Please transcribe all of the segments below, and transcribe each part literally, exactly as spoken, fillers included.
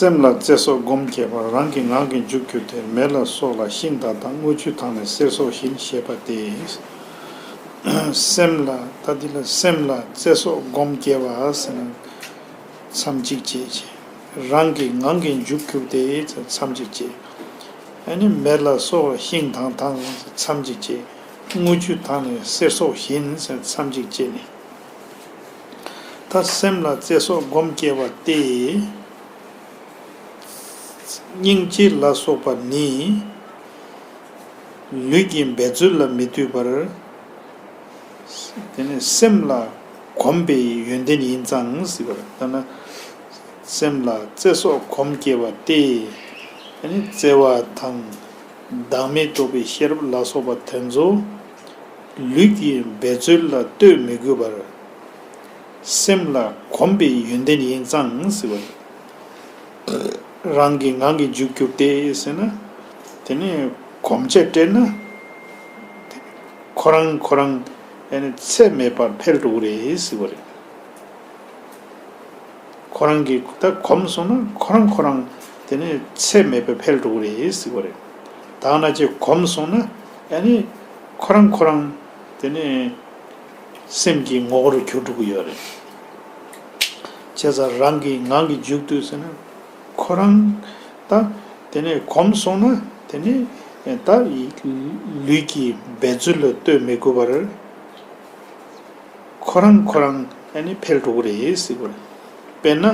སེམས་ལ་བརྩེ་སོགས་སྒོམ་སྐྱེ་བ། རང་གི་ངང་གིས་འཇུག་གྱུར་ཏེ། མེ་ལ་སོགས་ལ་ཤིང་དག་དང་། རྔུལ་ཆུ་དང་ནི་གསེར་སོགས་བཞིན། ཞེས་པ་སྟེ། སེམས་ལ་ད་འདི་ལ་སེམས་ལ་བརྩེ་སོགས་སྒོམ་སྐྱེ་བ་ཟེར་ན་མཚམས་གཅིག་བཅད་ཅེས། རང་གི་ངང་གིས་འཇུག་གྱུར་ཏེ་མཚམས་གཅིག་བཅད། ཨ་ནི་མེ་ལ་སོགས་ལ་ཤིང་དག་དང་མཚམས་གཅིག་བཅད། རྔུལ་ཆུ་དང་ནི་གསེར་སོགས་བཞིན་ཟེར་མཚམས་གཅིག་བཅད་ནས། ད་སེམས་ལ་བརྩེ་སོགས་སྒོམ་སྐྱེ་བ་སྟེ། སྙིང་རྗེ་ལ་སོགས་པ་ནི། ལུས་ཀྱི་འབད་རྩོལ་ལ་མི་ལྟོས་པར། དེ་ནས་སེམས་ལ་གོམས་པའི་ཡོན་ཏན་ཡིན་ཙང་ཟེར་བ་རེད། ད་ན་སེམས་ལ་བརྩེ་སོགས་གོམས་སྐྱེ་བ་སྟེ། དེ་ནས་བརྩེ་བ་དང་། བདག་མེད་རྟོགས་པའི་ཤེས་རབ་ལ་སོགས་པ་དེ་ཚོ། ལུས་ཀྱི་འབད་རྩོལ་ལ་ལྟོས་མི་དགོས་པར། སེམས་ལ་གོམས་པའི་ཡོན་ཏན་ཡིན་ཙང་ཟེར་བ་རེད། རང་གི་ངང་གིས་འཇུག་གྱུར་ཏེ་ཟེར་ན། དེ་ནས་གོམས་བྱས་སྤྲད་ན། ཁོ་རང་ཁོ་རང་ཨ་ནི་ཚད་མེད་པར་འཕེལ་འགྲོ་གི་རེད་ཟེར་བ་རེད། ཁོ་རང་གིས་ད་གོམས་སོང་ན་ཁོ་རང་ཁོ་རང་དེ་ནས་ཚད་མེད་པར་འཕེལ་འགྲོ་གི་རེད་ཟེར་བ་རེད། ད་ན་ཅིག་གོམས་སོང་ན་ཨ་ནི་ཁོ་རང་ཁོ་རང་དེ་ནས་སེམས་ཀྱི་ངོ་བོར་གྱུར་འགྲོ་གི་ཡོད་རེད། བྱས་ཙང་རང་གི་ངང་གིས་འཇུག་དུས་ཟེར་ན། ཁོ་རང་ད་དེ་ནས་གོམས་སོང་ན་དེ་ནས་ད་ལུས་ཀྱི་འབད་རྩོལ་ལ་ལྟོས་མི་དགོས་པར། ཁོ་རང་ཁོ་རང་ཨ་ནི་འཕེལ་འགྲོ་གི་རེད་ཟེར་གི་རེད། དཔེར་ན།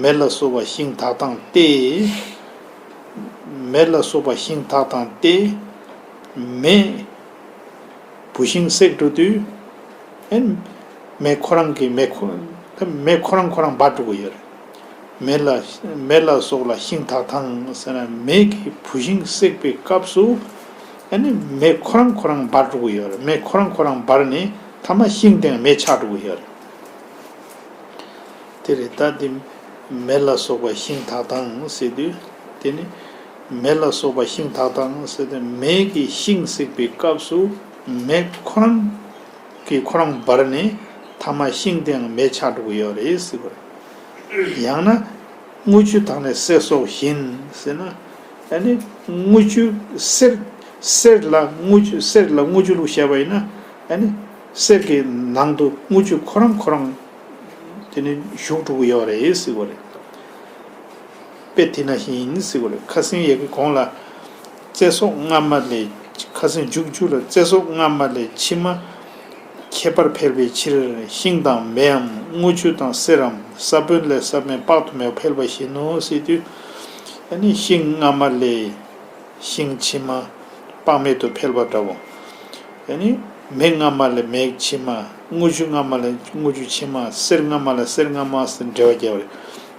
མེ་ལ་སོགས་པ་ཤིང་དག་དང་སྟེ། མེ་ལ་སོགས་པ་ཤིང་དག་དང་སྟེ། མེ་བུད་ཤིང་བསྲེགས་འགྲོ་དུས། ཨ་ནི་མེ་ཁོ་རང་གི་མེ་ཁོ་མེ་ཁོ་རང་ཁོ་རང་འབར་འགྲོ་གི་ཡོད་རེད། མེ་ལ་མེ་ལ་སོགས་ལ་ཤིང་དག་དང་ཟེར་ན་མེ་གི་བུད་ཤིང་བསྲེགས་པའི་སྐབས་སུ། ཨ་ནི་མེ་ཁོ་རང་ཁོ་རང་འབར་འགྲོ་གི་ཡོད་རེད། མེ་ཁོ་རང་ཁོ་རང་འབར་ནས་མཐའ་མ་ཤིང་དེ་མེ་ཆགས་འགྲོ་གི་ཡོད་རེད། དེ་རེད། ད་འདི་མེ་ལ་སོགས་པ་ཤིང་དག་དང་ཟེར་དུས། དེ་ནི་མེ་ལ་སོགས་པ་ཤིང་དག་དང་ཟེར་དུས་མེ་གི་ཤིང་བསྲེགས་པའི་སྐབས་སུ་མེ་ཁོ་རང་གིས་ཁོ་རང་འབར་ནས་མཐའ་མ་ཤིང་དེའང་མེ་ཆགས་འགྲོ་གི་ཡོད་རེད་ཟེར་གི་རེད། ཡང་ན་རྔུལ་ཆུ་དང་ནི་གསེར་སོགས་བཞིན་ཟེར་ན། ཨ་ནི་རྔུལ་ཆུ་གསེར་གསེར་ལ་རྔུལ་ཆུ་གསེར་ལ་རྔུལ་ཆུ་བླུགས་བྱས་པ་ཡིན་ན། ཨ་ནི་གསེར་གྱི་ནང་དུ་རྔུལ་ཆུ་ཁོ་རང་ཁོ་རང་དེ་ནི་ཞུགས་འགྲོ་གི་ཡོད་རེད་ཟེར་གི་རེད། དཔེ་དེ་ནང་བཞིན་ཡིན་ཟེར་གི་རེད། ཁ་སང་ཡི་གེ་གོང་ལ། བརྩེ་སོགས་སྔ་མ་ལས། ཁ་སང་མཇུག་མཇུག་ལ་བརྩེ་སོགས་སྔ་མ་ལས་ཕྱི་མ་ཁྱད་པར་འཕེལ་བའི་ཕྱིར། ཤིང་དང་མེའམ་རྔུལ་ཆུ་དང་གསེར་རམ་ས་བོན་ལས་ས་བོན་དཔག་ཏུ་མེད་པ་འཕེལ་བ་བཞིན་ནོ་ཟེར་དུས། ཨ་ནི་ཤིང་སྔ་མ་ལས་ཤིང་ཕྱི་མ་དཔག་མེད་དུ་འཕེལ་བ་འདྲ་བོ། ཨ་ནི་མེ་སྔ་མ་ལས་མེ་ཕྱི་མ། རྔུལ་ཆུ་སྔ་མ་ལས་རྔུལ་ཆུ་ཕྱི་མ། གསེར་སྔ་མ་ལས་གསེར་སྔ་མ་ཟེར་འགྲེལ་བ་རྒྱག་པ་རེད།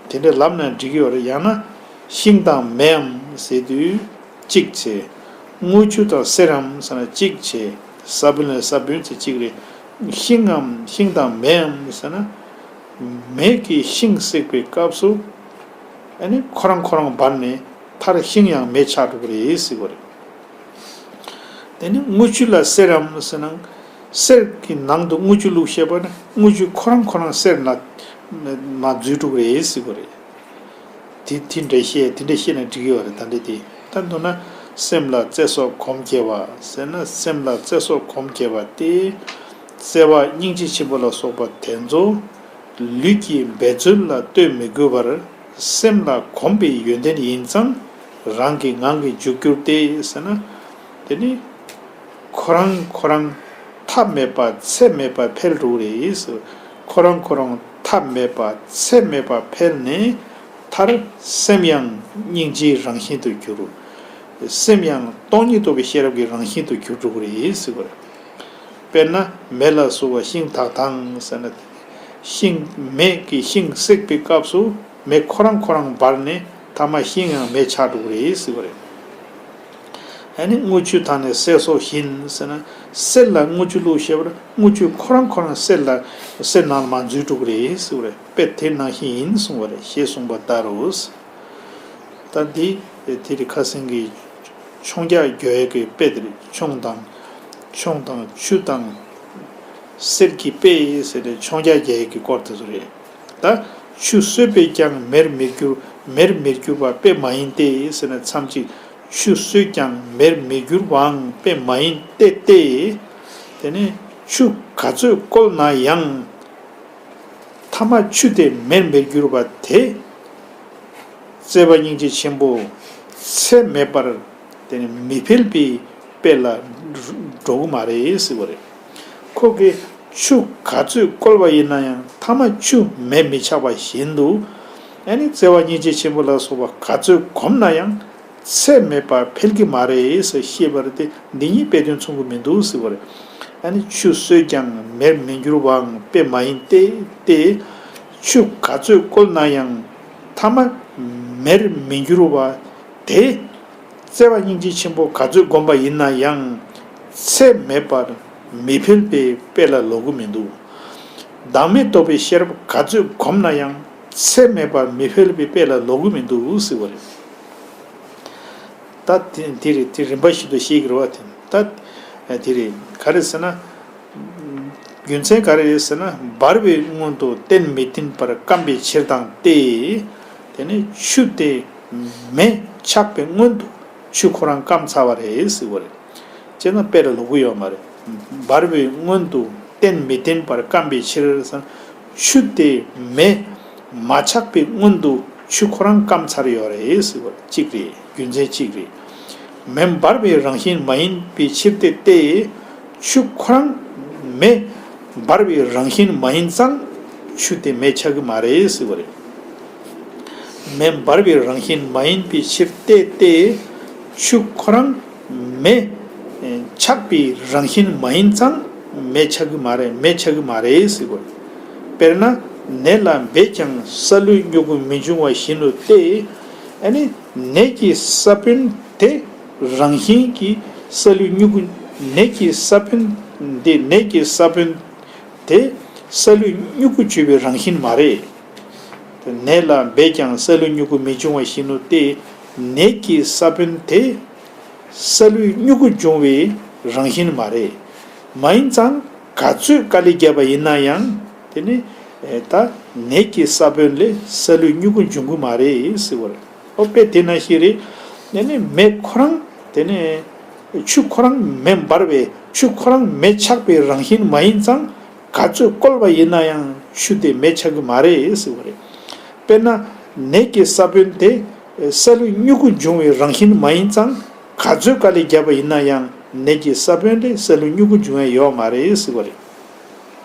དེ་འདྲ་ལབ་ན་འགྲིག་གི་ཡོད་རེད། ཡང་ན་ཤིང་དང་མེའམ་ཟེར་དུས་གཅིག་བྱས། རྔུལ་ཆུ་དང་གསེར་རམ་ཟེར་ན་གཅིག་བྱས། ས་བོན་ལས་ས་བོན་ཟེར་གཅིག་རེད། ཤིང་ངམ་ཤིང་དང་མེའམ་ཟེར་ན། མེ་གིས་ཤིང་བསྲེགས་པའི་སྐབས་སུ། ཨ་ནི་ཁོ་རང་ཁོ་རང་འབར་ནས་མཐར་ཤིང་ཡང་མེ་ཆགས་འགྲོ་གི་རེད་ཟེར་གི་རེད། དེ་ནི་རྔུལ་ཆུ་ལ་གསེར་རམ་ཟེར་ན། གསེར་གྱི་ནང་དུ་རྔུལ་ཆུ་བླུགས་བྱས་པ་ན་རྔུལ་ཆུ་ཁོ་རང་ཁོ་རང་གསེར་ལ་མར་འཛུལ་འགྲོ་གི་རེད་ཟེར་གི་རེད། དེ་དེ་འདྲ་བཤད་དེ་འདྲ་བཤད་ན་འགྲིག་གི་ཡོད་རེད། ད་འདྲ་དེ་ད་མདོར་ན་སེམས་ལ་བརྩེ་སོགས་གོམས་སྐྱེ་བ་ཟེར་ན། སེམས་ལ་བརྩེ་སོགས་གོམས་སྐྱེ་བ་སྟེ། བརྩེ་བ་སྙིང་རྗེ་ཆེན་པོ་ལ་སོགས་པ་དེ་ཚོ་ལུས་ཀྱི་འབད་རྩོལ་ལ་ལྟོས་མི་དགོས་པར་སེམས་ལ་གོམས་པའི་ཡོན་ཏན་ཡིན་ཙང་རང་གི་ངང་གིས་འཇུག་གྱུར་ཏེ་ཟེར་ན། དེ་ནི་ཁོ་རང་ཁོ་རང་མཐའ་མེད་པ་ཚད་མེད་པར་འཕེལ་འགྲོ་གི་རེད། ཁོ་རང་ཁོ་རང་མཐའ་མེད་པ་ཚད་མེད་པར་འཕེལ་ནས་མཐར་སེམས་ཡང་སྙིང་རྗེའི་རང་བཞིན་དུ་གྱུར། སེམས་ཡང་སྟོང་ཉིད་རྟོགས་པའི་ཤེས་རབ་ཀྱི་རང་བཞིན་དུ་གྱུར་འགྲོ་གི་རེད་ཟེར་བ་རེད། དཔེར་ན་མེ་ལ་སོགས་པ་ཤིང་དག་དང་ཟེར་ན། ཤིང་མེ་གིས་ཤིང་བསྲེགས་པའི་སྐབས་སུ་མེ་ཁོ་རང་ཁོ་རང་འབར་ནས་མཐའ་མ་ཤིང་ཡང་མེ་ཆགས་འགྲོ་གི་རེད་ཟེར་བ་རེད། ཨ་ནི་རྔུལ་ཆུ་དང་ནི་གསེར་སོགས་བཞིན་ཟེར་ན། གསེར་ལ་རྔུལ་ཆུ་བླུགས་བྱས་པར་རྔུལ་ཆུ་ཁོ་རང་ཁོ་རང་གསེར་ལ་གསེར་ནང་ལ་མར་འཛུལ་འགྲོ་གི་རེད་ཟེར་བ་རེད། དཔེ་དེ་ནང་བཞིན་ཡིན་གསུངས་པ་རེད། ཞེས་གསུངས་པ་ལྟར་རོ། ད་འདི་དེ་རིང་ཁ་སང་གི་མཆོང་རྒྱག་རྒྱག་ཡས་ཀྱི་དཔེ་དེ་རེད། མཆོང་དང་མཆོང་དང་ཆུ་དང་གསེར་གྱི་དཔེ་ཟེར་ཏེ་མཆོང་རྒྱག་རྒྱག་ཡས་ཀྱི་སྐོར་དེ་ཚོ་རེད། ད་ཆུ་བསྲེགས་པས་ཀྱང་མེར་མི་འགྱུར། མེར་མི་འགྱུར་བ་དཔེ་མ་ཡིན་ཏེ་ཟེར་ན། མཚམས་གཅིག་ཆུ་སོས་ཀྱང་མེར་མི་འགྱུར་བའང་དཔེ་མ་ཡིན་ཏེ་སྟེ། དེ་ནས་ཆུ་ག་ཚོད་བསྐོལ་ན་ཡང་། ཐ་མ་ཆུ་དེ་མེར་མི་འགྱུར་བ་དེ། བརྩེ་བ་སྙིང་རྗེ་ཆེན་པོ་ཚད་མེད་པར་དེ་ནི་མི་འཕེལ་བའི་དཔེ་ལ་འགྲོ་གི་མ་རེད་ཟེར་བ་རེད། ཁོ་གིས་ཆུ་ག་ཚོད་བསྐོལ་བ་ཡིན་ན་ཡང་ཐ་མ་ཆུ་མེ་མི་ཆགས་པ་བཞིན་དུ། ཨ་ནི་བརྩེ་བ་སྙིང་རྗེ་ཆེན་པོ་ལ་སོགས་པ་ག་ཚོད་བསྒོམས་ན་ཡང་ཚད་མེད་པར་འཕེལ་གྱི་མ་རེད་ཟེར་བཤད་པ་རེད་དེ། འདི་གཉིས་དཔེ་དོན་མཚུངས་ཀྱི་མི་འདུག་ཟེར་བ་རེད། ཨ་ནི་ཆུ་སོས་ཀྱང་མེར་མི་འགྱུར་བའང་དཔེ་མ་ཡིན་ཏེ་སྟེ། ཆུ་ག་ཚོད་བསྐོལ་ན་ཡང་ཐ་མ་མེར་མི་འགྱུར་བ་དེ། བརྩེ་བ་སྙིང་རྗེ་ཆེན་པོ་ག་ཚོད་བསྒོམས་པ་ཡིན་ན་ཡང་ཚད་མེད་པར་མི་འཕེལ་བའི་དཔེ་ལ་ལོག་གི་མི་འདུག་བདག་མེད་རྟོགས་པའི་ཤེས་རབ་ག་ཚོད་བསྒོམས་ན་ཡང་ཚད་མེད་པར་མི་འཕེལ་བའི་དཔེ་ལ་ལོག་གི་མི་འདུག་ཟེར་བ་རེད། ད་དེ་དེ་རེད། དེ་རིམ་པ་བཞིན་དུ་ཤེས་ཀྱི་རེད་བ། དེ་ད་དེ་རེད། ག་རེ་ཟེར་ན། རྒྱུ་མཚན་ག་རེ་རེད་ཟེར་ན། འབར་བའི་སྔོན་དུ་བརྟན་མི་བརྟན་པར་སྐམ་པའི་ཕྱིར་དང་སྟེ། དེ་ནས་ཆུ་དེ་མེ་ཆགས་པའི་སྔོན་དུ་ཆུ་ཁོ་རང་སྐམ་ཚར་བ་རེད་ཟེར་བ་རེད། བྱས་ན་དཔེ་ལ་ལོག་གི་ཡོད་མ་རེད། འབར་བའི་སྔོན་དུ་བརྟན་མི་བརྟན་པར་སྐམ་པའི་ཕྱིར་ཟེར་ན། ཆུ་དེ་མེ་མ་ཆགས་པའི་སྔོན་དུ་ཆུ་ཁོ་རང་སྐམ་ཚར་ཡོད་རེད་ཟེར་བ་གཅིག་རེད། རྒྱུ་མཚན་གཅིག་རེད། མེ་འབར་བའི་རང་བཞིན་མ་ཡིན་པའི་ཕྱིར་ཏེ་སྟེ། ཆུ་ཁོ་རང་མེ་འབར་བའི་རང་བཞིན་མ་ཡིན་ཙང་ཆུ་དེ་མེ་ཆགས་ཀྱི་མ་རེད་ཟེར་བ་རེད། མེ་འབར་བའི་རང་བཞིན་མ་ཡིན་པའི་ཕྱིར་ཏེ་སྟེ། ཆུ་ཁོ་རང་མེ་ཆགས་པའི་རང་བཞིན་མ་ཡིན་ཙང་མེ་ཆགས་ཀྱི་མ་རེད། མེ་ཆགས་ཀྱི་མ་རེད་ཟེར་བ་རེད། དཔེར་ན་ནས་ལ་འབད་ཀྱང་སཱ་ལུའི་མྱུ་གུ་མི་འབྱུང་བ་བཞིན་ནོ་སྟེ། ཨ་ནི་ནས་ཀྱི་ས་བོན་དེ་རང་བཞིན་གྱིས་སཱ་ལུའི་མྱུ་གུ། ནས་ཀྱི་ས་བོན་དེ། ནས་ཀྱི་ས་བོན་དེ་སཱ་ལུའི་མྱུ་གུ་འབྱུང་བའི་རང་བཞིན་མ་རེད། ནས་ལ་འབད་ཀྱང་སཱ་ལུའི་མྱུ་གུ་མི་འབྱུང་བ་བཞིན་ནོ་སྟེ། ནས་ཀྱི་ས་བོན་དེ་སཱ་ལུའི་མྱུ་གུ་འབྱུང་བའི་རང་བཞིན་མ་རེད། མ་ཡིན་ཙང་ག་ཚོད་དཀའ་ལས་བརྒྱབ་པ་ཡིན་ན་ཡང་དེ་ནི་ད་ནས་ཀྱི་ས་བོན་ལས་སཱ་ལུའི་མྱུ་གུ་འབྱུང་གི་མ་རེད་ཟེར་བ་རེད། ཨོ་དཔེ་དེ་ནང་བཞིན་རེད། དེ་ནི་མེ་ཁོ་རང་དེ་ནི་ཆུ་ཁོ་རང་མེ་འབར་བའི་ཆུ་ཁོ་རང་མེ་ཆགས་པའི་རང་བཞིན་མ་ཡིན་ཙང་། ག་ཚོད་བསྐོལ་བ་ཡིན་ན་ཡང་ཆུ་དེ་མེ་ཆགས་ཀྱི་མ་རེད་ཟེར་བ་རེད། དཔེར་ན་ནས་ཀྱི་ས་བོན་དེ་སཱ་ལུའི་མྱུ་གུ་འབྱུང་བའི་རང་བཞིན་མ་ཡིན་ཙང་། ག་ཚོད་དཀའ་ལས་བརྒྱབ་པ་ཡིན་ན་ཡང་ནས་ཀྱི་ས་བོན་ལས་སཱ་ལུའི་མྱུ་གུ་འབྱུང་ཡ་ཡོད་མ་རེད་ཟེར་བ་རེད།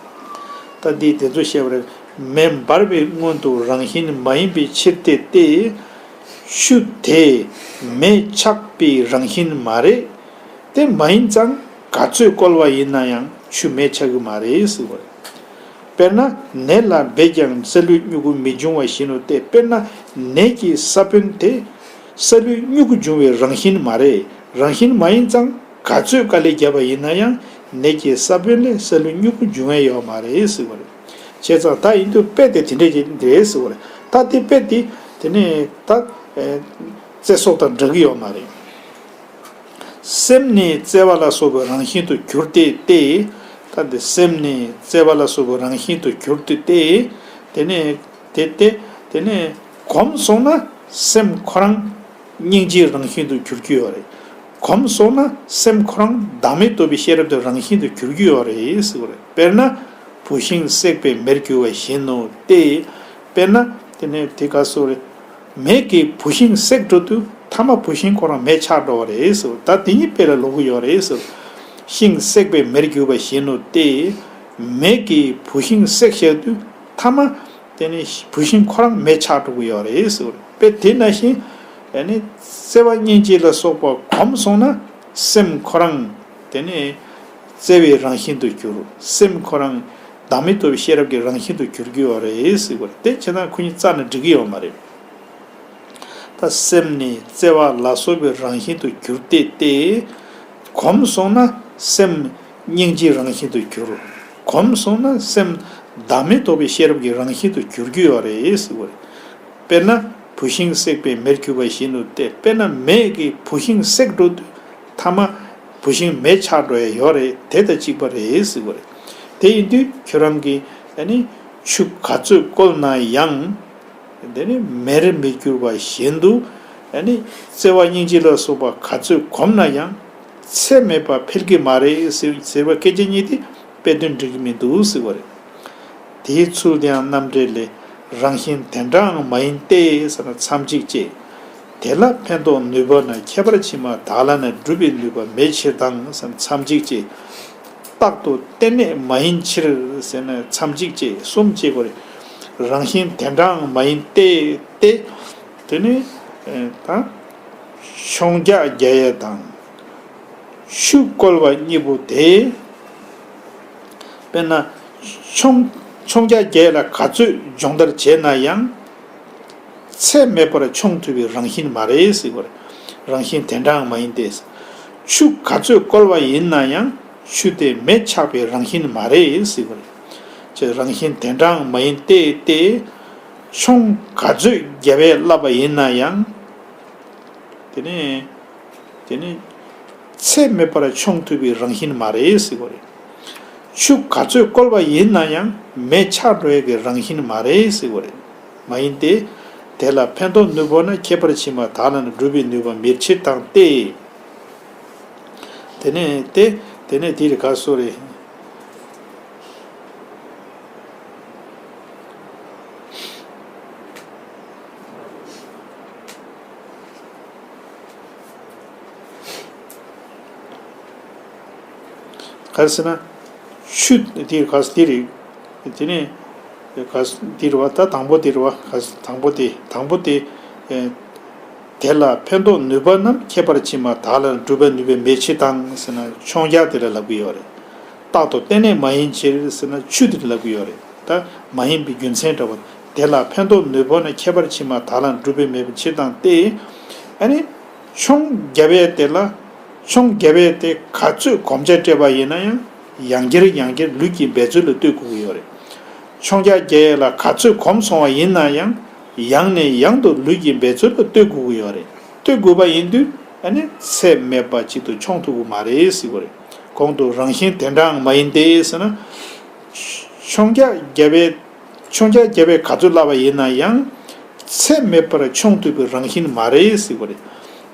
ད་འདི་དེ་ཚོ་བཤད་པ་རེད། མེ་འབར་བའི་སྔོན་དུ་རང་བཞིན་མ་ཡིན་པའི་ཕྱིར་ཏེ་སྟེ། ཆུ་དེ་མེ་ཆགས་པའི་རང་བཞིན་མ་རེད། དེ་མ་ཡིན་ཙང་ག་ཚོད་བསྐོལ་བ་ཡིན་ན་ཡང་ཆུ་མེ་ཆགས་ཀྱི་མ་རེད་ཟེར་བ་རེད། དཔེར་ན་ནས་ལ་འབད་ཀྱང་སཱ་ལུའི་མྱུ་གུ་མི་འབྱུང་བ་བཞིན་ནོ་སྟེ། དཔེར་ན་ནས་ཀྱི་ས་བོན་དེ་སཱ་ལུའི་མྱུ་གུ་འབྱུང་བའི་རང་བཞིན་མ་རེད། རང་བཞིན་མ་ཡིན་ཙང་ག་ཚོད་དཀའ་ལས་བརྒྱབ་པ་ཡིན་ན་ཡང་ནས་ཀྱི་ས་བོན་ལས་སཱ་ལུའི་མྱུ་གུ་འབྱུང་ཡ་ཡོད་མ་རེད་ཟེར་བ་རེད། བྱས་ཙང་ད་ཡིན་དུས་དཔེ་དེ་དེ་འདྲས་ཅིག་རེད་ཟེར་བ་རེད། ད་དེ་དཔེ་དེ་དེ་ནས་ད་ཨེ་བརྩེ་སོགས་དང་འདྲ་གི་ཡོད་མ་རེད། སེམས་ནི་བརྩེ་བ་ལ་སོགས་པའི་རང་བཞིན་དུ་གྱུར་ཏེ་སྟེ། ད་འདི་སེམས་ནི་བརྩེ་བ་ལ་སོགས་པའི་རང་བཞིན་དུ་གྱུར་ཏེ་སྟེ། དེ་ནས་དེ་སྟེ་དེ་ནས་གོམས་སོང་ན་སེམས་ཁོ་རང་སྙིང་རྗེའི་རང་བཞིན་དུ་གྱུར་གྱི་ཡོད་རེད། གོམས་སོང་ན་སེམས་ཁོ་རང་བདག་མེད་རྟོགས་པའི་ཤེས་རབ་དེ་རང་བཞིན་དུ་གྱུར་གྱི་ཡོད་རེད་ཟེར་བ་རེད། དཔེར་ན་བུད་ཤིང་བསྲེགས་པས་མེར་གྱུར་བ་བཞིན་ནོ་སྟེ། དཔེར་ན་དེ་ནས་དེ་ག་སོགས་རེད། མེ་གིས་བུད་ཤིང་བསྲེགས་འགྲོ་དུས་ཐ་མ་བུད་ཤིང་ཁོ་རང་མེ་ཆགས་འགྲོ་བ་རེད་ཟེར། ད་དེ་གཉིས་དཔེ་ལ་ལོག་གི་ཡོད་རེད་ཟེར། ཤིང་བསྲེགས་པས་མེར་གྱུར་པ་བཞིན་ནོ་སྟེ། མེ་གིས་བུད་ཤིང་བསྲེགས་བཞག་དུས་ཐ་མ་དེ་ནི་བུད་ཤིང་ཁོ་རང་མེ་ཆགས་འགྲོ་གི་ཡོད་རེད་ཟེར། དཔེ་དེ་ནང་བཞིན་ཨ་ནི་བརྩེ་བ་སྙིང་རྗེ་ལ་སོགས་པ་གོམས་སོང་ན་སེམས་ཁོ་རང་དེ་ནི་བརྩེ་བའི་རང་བཞིན་དུ་གྱུར། སེམས་ཁོ་རང་བདག་མེད་རྟོགས་པའི་ཤེས་རབ་ཀྱི་རང་བཞིན་དུ་གྱུར་གྱི་ཡོད་རེད་ཟེར་བ་རེད། དེ་བྱས་ན་ཁོ་གཉིས་རྩ་ནས་འགྲིག་གི་ཡོད་མ་རེད། ད་སེམས་ནི་བརྩེ་བ་ལ་སོགས་པའི་རང་བཞིན་དུ་གྱུར་ཏེ་སྟེ། གོམས་སོང་ན་སེམས་སྙིང་རྗེའི་རང་བཞིན་དུ་གྱུར། གོམས་སོང་ན་སེམས་བདག་མེད་རྟོགས་པའི་ཤེས་རབ་ཀྱི་རང་བཞིན་དུ་གྱུར་གྱི་ཡོད་རེད་ཟེར་བ་རེད། དཔེར་ན་བུད་ཤིང་བསྲེགས་པས་མེར་གྱུར་པ་བཞིན་ནོ་སྟེ། དཔེར་ན་མེ་གིས་བུད་ཤིང་བསྲེགས་འགྲོ་དུས་ཐ་མ་བུད་ཤིང་མེ་ཆགས་འགྲོ་ཡ་ཡོད་རེད། དེ་དང་གཅིག་པ་རེད་ཟེར་བ་རེད། དེ་ཡིན་དུས་ཁྱོད་རང་གིས་ཨ་ནི་ཆུ་ག་ཚོད་བསྐོལ་ན་ཡང་། དེ་ནི་མེར་མི་འགྱུར་བ་བཞིན་དུ། ཨ་ནི་བརྩེ་བ་སྙིང་རྗེ་ལ་སོགས་པ་ག་ཚོད་གོམས་ན་ཡང་ཚད་མེད་པ་འཕེལ་གྱི་མ་རེད་ཟེར་ཟེར་བ་སྐད་ཆ་གཉིས་དེ་དཔེ་དོན་འགྲིག་གི་མི་འདུག་ཟེར་བ་རེད། དེའི་ཚུལ་དེའང་རྣམ་འགྲེལ་ལས། རང་བཞིན་དེ་འདྲའང་མ་ཡིན་ཏེ་ཟེར་ན་མཚམས་གཅིག་བཅད། དེ་ལ་ཕན་འདོགས་ནུས་པ་ན་ཁྱད་པར་ཕྱི་མ་དག་ལ་ནི་སྒྲུབ་པའི་ནུས་པ་མེད་ཕྱིར་དང་ཟེར་ན་མཚམས་གཅིག་བཅད། རྟག་ཏུ་རྟེན་གནས་མ་ཡིན་ཕྱིར་ཟེར་ན་མཚམས་གཅིག་བཅད། གསུམ་བཅད་དགོས་རེད། རང་བཞིན་དེ་འདྲའང་མ་ཡིན་ཏེ་སྟེ། དེ་ནི་ད་མཆོང་རྒྱག་རྒྱག་ཡས་དང་། ཆུ་བསྐོལ་བ་གཉིས་པོ་དེ། དཔེར་ན་མཆོང་མཆོང་རྒྱག་རྒྱག་ཡས་ལ་ག་ཚོད་སྦྱོང་བརྡར་བྱས་ན་ཡང་། ཚད་མེད་པར་མཆོང་ཐུབ་པའི་རང་བཞིན་མ་རེད་ཟེར་བ་རེད། རང་བཞིན་དེ་འདྲའང་མ་ཡིན་ཏེ། ཆུ་ག་ཚོད་བསྐོལ་བ་ཡིན་ན་ཡང་ཆུ་དེ་མེ་ཆགས་པའི་རང་བཞིན་མ་རེད་ཟེར་བ་རེད། ཅེས་རང་བཞིན་དེ་འདྲའང་མ་ཡིན་ཏེ་སྟེ། མཆོང་ག་ཚོད་བརྒྱབ་པས་བསླབ་པ་ཡིན་ན་ཡང་། དེ་ནི། དེ་ནི། ཚད་མེད་པར་མཆོང་ཐུབ་པའི་རང་བཞིན་མ་རེད་ཟེར་བ་རེད། ཆུ་ག་ཚོད་བསྐོལ་བ་ཡིན་ན་ཡང་མེ་ཆགས་འགྲོ་ཡས་ཀྱི་རང་བཞིན་མ་རེད་ཟེར་བ་རེད། མ་ཡིན་ཏེ། དེ་ལ་ཕན་འདོགས་ནུས་པ་ན་ཁྱད་པར་ཕྱི་མ་དག་ལ་ནི་སྒྲུབ་པའི་ནུས་པ་མེད་ཕྱིར་དང་སྟེ། དེ་ནས་ཏེ། དེ་ནས་དེ་རེད་ག་སོ་རེད། ག་རེ་ཟེར་ན། ཆུ་དེ་ག་ས་དེ་རེད། དེ་ནས་ག་ས་དེ་རེད་བ། ད་དང་པོ་དེ་རེད་བ། ག་ས་དང་པོ་དེ་དང་པོ་དེ། ཨེ། དེ་ལ་ཕན་འདོགས་ནུས་པ་རྣམས་ཁྱད་པར་ཕྱི་མ་དག་ལ་སྒྲུབ་པའི་ནུས་པ་མེད་ཕྱིར་དང་ཟེར་ན་མཆོང་རྒྱག་དེ་ལ་ལབ་ཀྱི་ཡོད་རེད། རྟག་ཏུ་རྟེན་གནས་མ་ཡིན་ཕྱིར་ཟེར་ན་ཆུ་དེ་ལ་ལབ་ཀྱི་ཡོད་རེད། ད་མ་ཡིན་པའི་རྒྱུ་མཚན་འདྲ་བོ། དེ་ལ་ཕན་འདོགས་ནུས་པ་ན་ཁྱད་པར་ཕྱི་མ་དག་ལ་སྒྲུབ་པའི་མེད་པའི་ཕྱིར་དང་སྟེ། ཨ་ནི། མཆོང་རྒྱབ་པའི་དེ་ལ། མཆོང་རྒྱབ་པའི་དེ་ག་ཚོད་གོམས་ཆ་སྤྲད་པ་ཡིན་ན་ཡང་། ཡང་བསྐྱར་ཡང་བསྐྱར་ལུས་ཀྱི་འབད་རྩོལ་ལ་ལྟོས་དགོས་ཀྱི་ཡོད་རེད། མཆོང་རྒྱག་རྒྱག་ཡས་ལ་ག་ཚོད་གོམས་སོང་བ་ཡིན་ན་ཡང་། ཡང་ནས་ཡང་དུ་ལུས་ཀྱི་འབད་རྩོལ་ལ་ལྟོས་དགོས་ཀྱི་ཡོད་རེད། ལྟོས་དགོས་པ་ཡིན་དུས་ཨ་ནི་ཚད་མེད་པ་གཅིག་ཏུ་མཆོང་ཐུབ་ཀྱི་མ་རེད་ཟེར་བ་རེད། གོང་དུ་རང་བཞིན་དེ་འདྲའང་མ་ཡིན་ཏེ་ཟེར་ན། མཆོང་རྒྱག་རྒྱབ་པའི། མཆོང་རྒྱག་རྒྱབ་པའི་ག་ཚོད་བསླབ་པ་ཡིན་ན་ཡང་། ཚད་མེད་པར་མཆོང་ཐུབ་པའི་རང་བཞིན་མ་རེད་ཟེར་བ་རེད།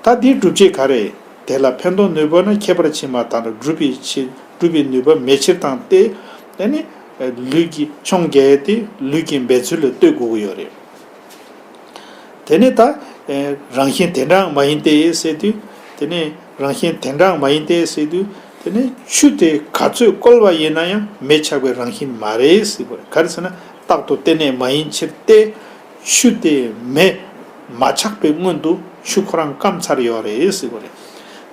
ད་འདིའི་སྒྲུབ་བྱེད་ག་རེ། དེ་ལ་ཕན་འདོགས་ནུས་པ་ན་ཁྱད་པར་ཕྱི་མ་དག་ལ་སྒྲུབ་པའི་ཕྱིར་སྒྲུབ་པའི་ནུས་པ་མེད་ཕྱིར་དང་སྟེ། དེ་ནི། ལུས་ཀྱི་མཆོང་རྒྱག་ཡས་དེ་ལུས་ཀྱི་འབད་རྩོལ་ལ་ལྟོས་དགོས་ཀྱི་ཡོད་རེད། དེ་ནས་ད། རང་བཞིན་དེ་འདྲའང་མ་ཡིན་ཏེ་ཟེར་དུས། དེ་ནས་རང་བཞིན་དེ་འདྲའང་མ་ཡིན་ཏེ་ཟེར་དུས། དེ་ནས་ཆུ་དེ་ག་ཚོད་བསྐོལ་བ་ཡིན་ན་ཡང་མེ་ཆགས་པའི་རང་བཞིན་མ་རེད་ཟེར་བ་རེད། ག་རེ་ཟེར་ན་རྟག་ཏུ་རྟེན་གནས་མ་ཡིན་ཕྱིར་ཏེ། ཆུ་དེ་མེ་མ་ཆགས་པའི་སྔོན་དུ་ཆུ་ཁོ་རང་སྐམ་ཚར་ཡོད་རེད་ཟེར་བ་རེད།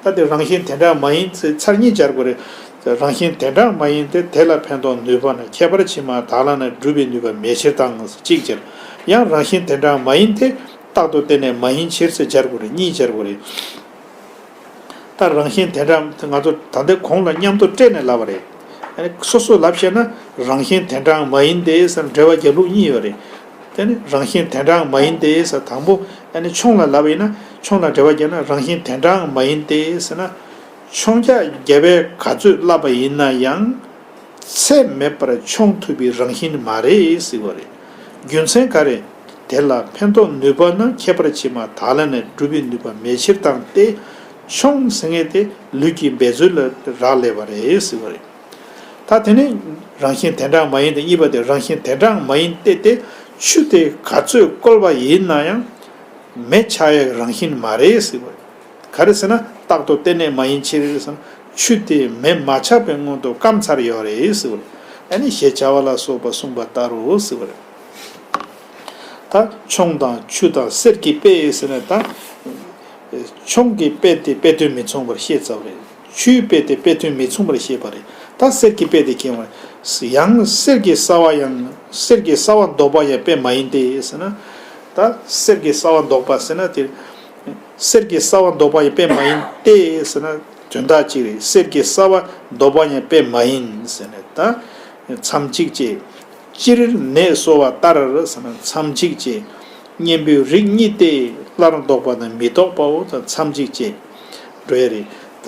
ད་དེ་རང་བཞིན་དེ་འདྲ་མ་ཡིན་ཚེ་ཚར་གཉིས་སྦྱར་དགོས་རེད། རང་བཞིན་དེ་འདྲ་མ་ཡིན་ཏེ་དེ་ལ་ཕན་འདོགས་ནུས་པ་ན་ཁྱད་པར་ཕྱི་མ་དག་ལ་ན་སྒྲུབ་པའི་ནུས་པ་མེད་ཕྱིར་དང་གཅིག་སྦྱར། ཡང་རང་བཞིན་དེ་འདྲ་མ་ཡིན་ཏེ་རྟག་ཏུ་རྟེན་གནས་མ་ཡིན་ཕྱིར་ཟེར་སྦྱར་དགོས་རེད། གཉིས་སྦྱར་དགོས་རེད། ད་རང་བཞིན་དེ་འདྲ་ང་ཚོ་ད་ལྟའི་གོང་ལ་མཉམ་དུ་སྤྲད་ནས་ལབ་པ་རེད། ཨ་ནི་སོ་སོ་ལབ་བཤད་ན་རང་བཞིན་དེ་འདྲའང་མ་ཡིན་ཏེ་ཟེར་འགྲེལ་པ་རྒྱབ་ལུགས་གཉིས་ཡོད་རེད། དེ་ནི་རང་བཞིན་དེ་འདྲའང་མ་ཡིན་ཏེ་ཟེར་དང་པོ། ཨ་ནི་མཆོང་ལ་ལབ་པ་ཡིན་ན་མཆོང་ལ་འགྲེལ་པ་རྒྱབ་ན་རང་བཞིན་དེ་འདྲའང་མ་ཡིན་ཏེ་ཟེར་ན། མཆོང་རྒྱག་རྒྱབ་པས་ག་ཚོད་བསླབ་པ་ཡིན་ན་ཡང་། ཚད་མེད་པར་མཆོང་ཐུབ་པའི་རང་བཞིན་མ་རེད་ཟེར་བ་རེད། རྒྱུ་མཚན་ག་རེ། དེ་ལ་ཕན་འདོགས་ནུས་པ་ན་ཁྱད་པར་ཕྱི་མ་དག་ལ་ནས་སྒྲུབ་པའི་ནུས་པ་མེད་ཕྱིར་དང་སྟེ། མཆོང་ཟེར་མཁན་དེ་ལུས་ཀྱི་འབད་རྩོལ་ལ་རག་ལས་པ་རེད་ཟེར་བ་རེད། ད་དེ་ནི་རང་བཞིན་དེ་འདྲ་མ་ཡིན་ཏེ། གཉིས་པ་དེ་རང་བཞིན་དེ་འདྲ་མ་ཡིན་ཏེ་སྟེ། ཆུ་དེ་ག་ཚོད་བསྐོལ་བ་ཡིན་ན་ཡང་མེ་ཆགས་ཡག་རང་བཞིན་མ་རེད་ཟེར་བ་རེད། ག་རེ་ཟེར་ན་རྟག་ཏུ་རྟེན་གནས་མ་ཡིན་ཕྱིར་ཟེར་ན་ཆུ་དེ་མེ་མ་ཆགས་པའི་སྔོན་དུ་སྐམ་ཚར་ཡོད་རེད་ཟེར་བ་རེད། ཨ་ནི་ཞེས་བྱ་བ་ལ་སོགས་པ་གསུངས་པ་ལྟར་རོ་ཟེར་བ་རེད། ད་མཆོང་དང་ཆུ་དང་གསེར་གྱི་དཔེ་ཟེར་ན་ད། མཆོང་གི་དཔེ་དེ་དཔེ་དོན་མི་མཚུངས་པར་བཤད་ཚར་བ་རེད། ཆུའི་དཔེ་དེ་དཔེ་དོན་མི་མཚུངས་པར་བཤད་པ་རེད། ད་གསེར་གྱི་དཔེ་དེ་མཁྱེན་པ་རེད། ཡང་གསེར་གྱི་ས་བ་ཡང་གསེར་གྱི་ས་བ་འདོགས་པ་ཡང་དཔེ་མ་ཡིན་ཏེ་ཟེར་ན། ད་གསེར་གྱི་ས་བ་འདོགས་པ་ཟེར་ན་དེ། གསེར་གྱི་ས་བ་འདོགས་པ་ཡང་དཔེ་མ་ཡིན་ཏེ་ཟེར་ན་དོན་དག་གཅིག་རེད། གསེར་གྱི་ས་བ་འདོགས་པ་ཡང་དཔེ་མ་ཡིན་ཟེར་ནས་ད་མཚམས་གཅིག་བཅད། སྤྱིར་ནད་གསོ་བ་ལྟར་ཟེར་ན་མཚམས་གཅིག་བཅད། གཉེན་པོའི་རིགས་གཉིས་ཏེ། སླར་འདོགས་པ་དང་མི་ལྡོག་པའོ་དང་མཚམས་གཅིག་བཅད། འགྲོ་ཡ་རེད། ད་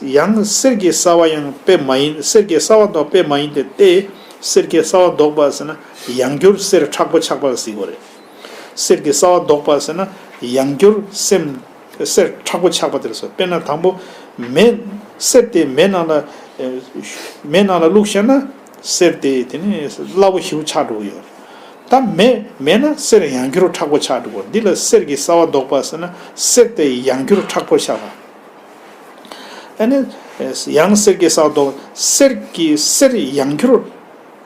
ཡང་གསེར་གྱི་ས་བ་ཡང་དཔེ་མ་ཡིན། གསེར་གྱི་ས་བ་འདོགས་དཔེ་མ་ཡིན་ཏེ་སྟེ། གསེར་གྱི་ས་བ་འདོགས་པ་ཟེར་ན་ཡང་བསྐྱར་གསེར་མཁྲེགས་པོ་ཆགས་པ་ཟེར་དགོས་རེད། གསེར་གྱི་སྲ་བ་ལྡོག་པ་ཟེར་ན་ཡང་བསྐྱར་སེམས་གསེར་མཁྲེགས་པོ་ཆགས་པ་དེ་ལ་ཟེར། དཔེར་ན་དང་པོ་མེ། གསེར་དེ་མེ་ནང་ལ་མེ་ནང་ལ་བླུགས་བཞག་ན་གསེར་དེ་དེ་ནི་སླ་པོ་ཞེ་པོ་ཆགས་འགྲོ་གི་ཡོད་རེད། ད་མེ་མེད་ན་གསེར་ཡང་བསྐྱར་མཁྲེགས་པོ་ཆགས་འགྲོ་གི་ཡོད་རེད། འདི་ལ་གསེར་གྱི་སྲ་བ་ལྡོག་པ་ཟེར་ན་གསེར་དེ་ཡང་བསྐྱར་མཁྲེགས་པོ་ཆགས་པ། ཨ་ནི་ཡང་གསེར་གྱི་སྲ་བ་ལྡོག་གསེར་གྱི་གསེར་ཡང་བསྐྱར་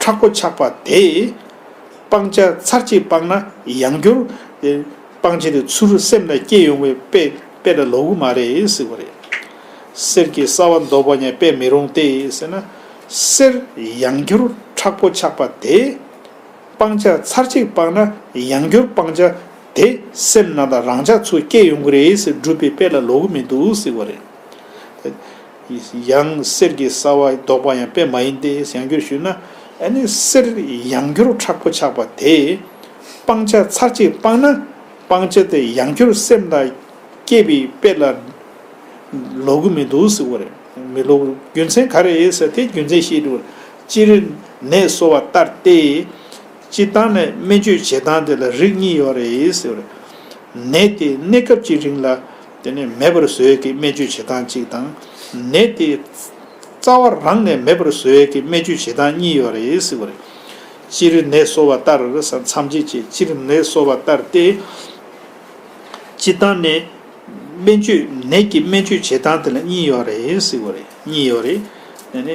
མཁྲེགས་པོ་ཆགས་པ་དེ། སྤང་བྱ་ཚར་གཅིག་སྤངས་ན་ཡང་བསྐྱར་དེ་སྤང་བྱ་དེ་ཚུར་སེམས་ལ་སྐྱེ་ཡོང་བའི་དཔེ་དཔེ་ལ་ལོག་གི་མ་རེད་ཟེར་བ་རེད། གསེར་གྱི་སྲ་བ་ལྡོག་པ་ཡང་དཔེ་མི་རུང་སྟེ་ཟེར་ན། གསེར་ཡང་བསྐྱར་མཁྲེགས་པོ་ཆགས་པ་དེ། སྤང་བྱ་ཚར་གཅིག་སྤངས་ན་ཡང་བསྐྱར་སྤང་བྱ་དེ་སེམས་ནང་ལ་རང་འཇགས་ཚུར་སྐྱེ་ཡོང་གི་རེད་ཟེར་སྒྲུབ་པའི་དཔེ་ལ་ལོག་གི་མི་འདུག་ཟེར་བ་རེད། ཡང་གསེར་གྱི་སྲ་བ་ལྡོག་པ་ཡང་དཔེ་མ་ཡིན་ཏེ་ཡང་བསྐྱར་ཞུས་ན། ཨ་ནི་གསེར་ཡང་བསྐྱར་མཁྲེགས་པོ་ཆགས་པ་དེ། སྤང་བྱ་ཚར་གཅིག་སྤངས་ན་སྤང་བྱ་དེ་ཡང་བསྐྱར་སེམས་ལ་སྐྱེས་པའི་དཔེ་ལ་ལོག་གི་མི་འདུག་ཟེར་བ་རེད། མི་ལོག་རྒྱུ་མཚན་ག་རེ་ཡིན་ཟེར་དེ་རྒྱུ་མཚན་བཤད་འདུག་སྤྱིར་ནད་གསོ་བ་ལྟར་ཏེ། སྤྱིར་བཏང་ནས་སྨན་བཅོས་བྱེད་སྟངས་དེ་ལ་རིགས་གཉིས་ཡོད་རེད་ཟེར་བ་རེད། ནད་དེ་གནས་སྐབས་ཀྱི་རིང་ལ་དེ་ནས་མེད་པར་བཟོ་ཡས་ཀྱི་སྨན་བཅོས་བྱེད་སྟངས་གཅིག་དང་། ནད་དེ་རྩ་བ་རང་ནས་མེད་པར་བཟོ་ཡས་ཀྱི་སྨན་བཅོས་བྱེད་སྟངས་གཉིས་ཡོད་རེད་ཟེར་བ་རེད། སྤྱིར་ནད་གསོ་བ་ལྟར་ཟེར་མཚམས་བཅད་བྱས། སྤྱིར་ནད་གསོ་བ་ལྟར་ཏེ། སྤྱིར་བཏང་ནས་སྨན་བཅོས་ནད་ཀྱི་སྨན་བཅོས་བྱེད་སྟངས་དེ་ལ་གཉིས་ཡོད་རེད་ཟེར་བ་རེད། གཉིས་ཡོད་རེད། ཨ་ནི་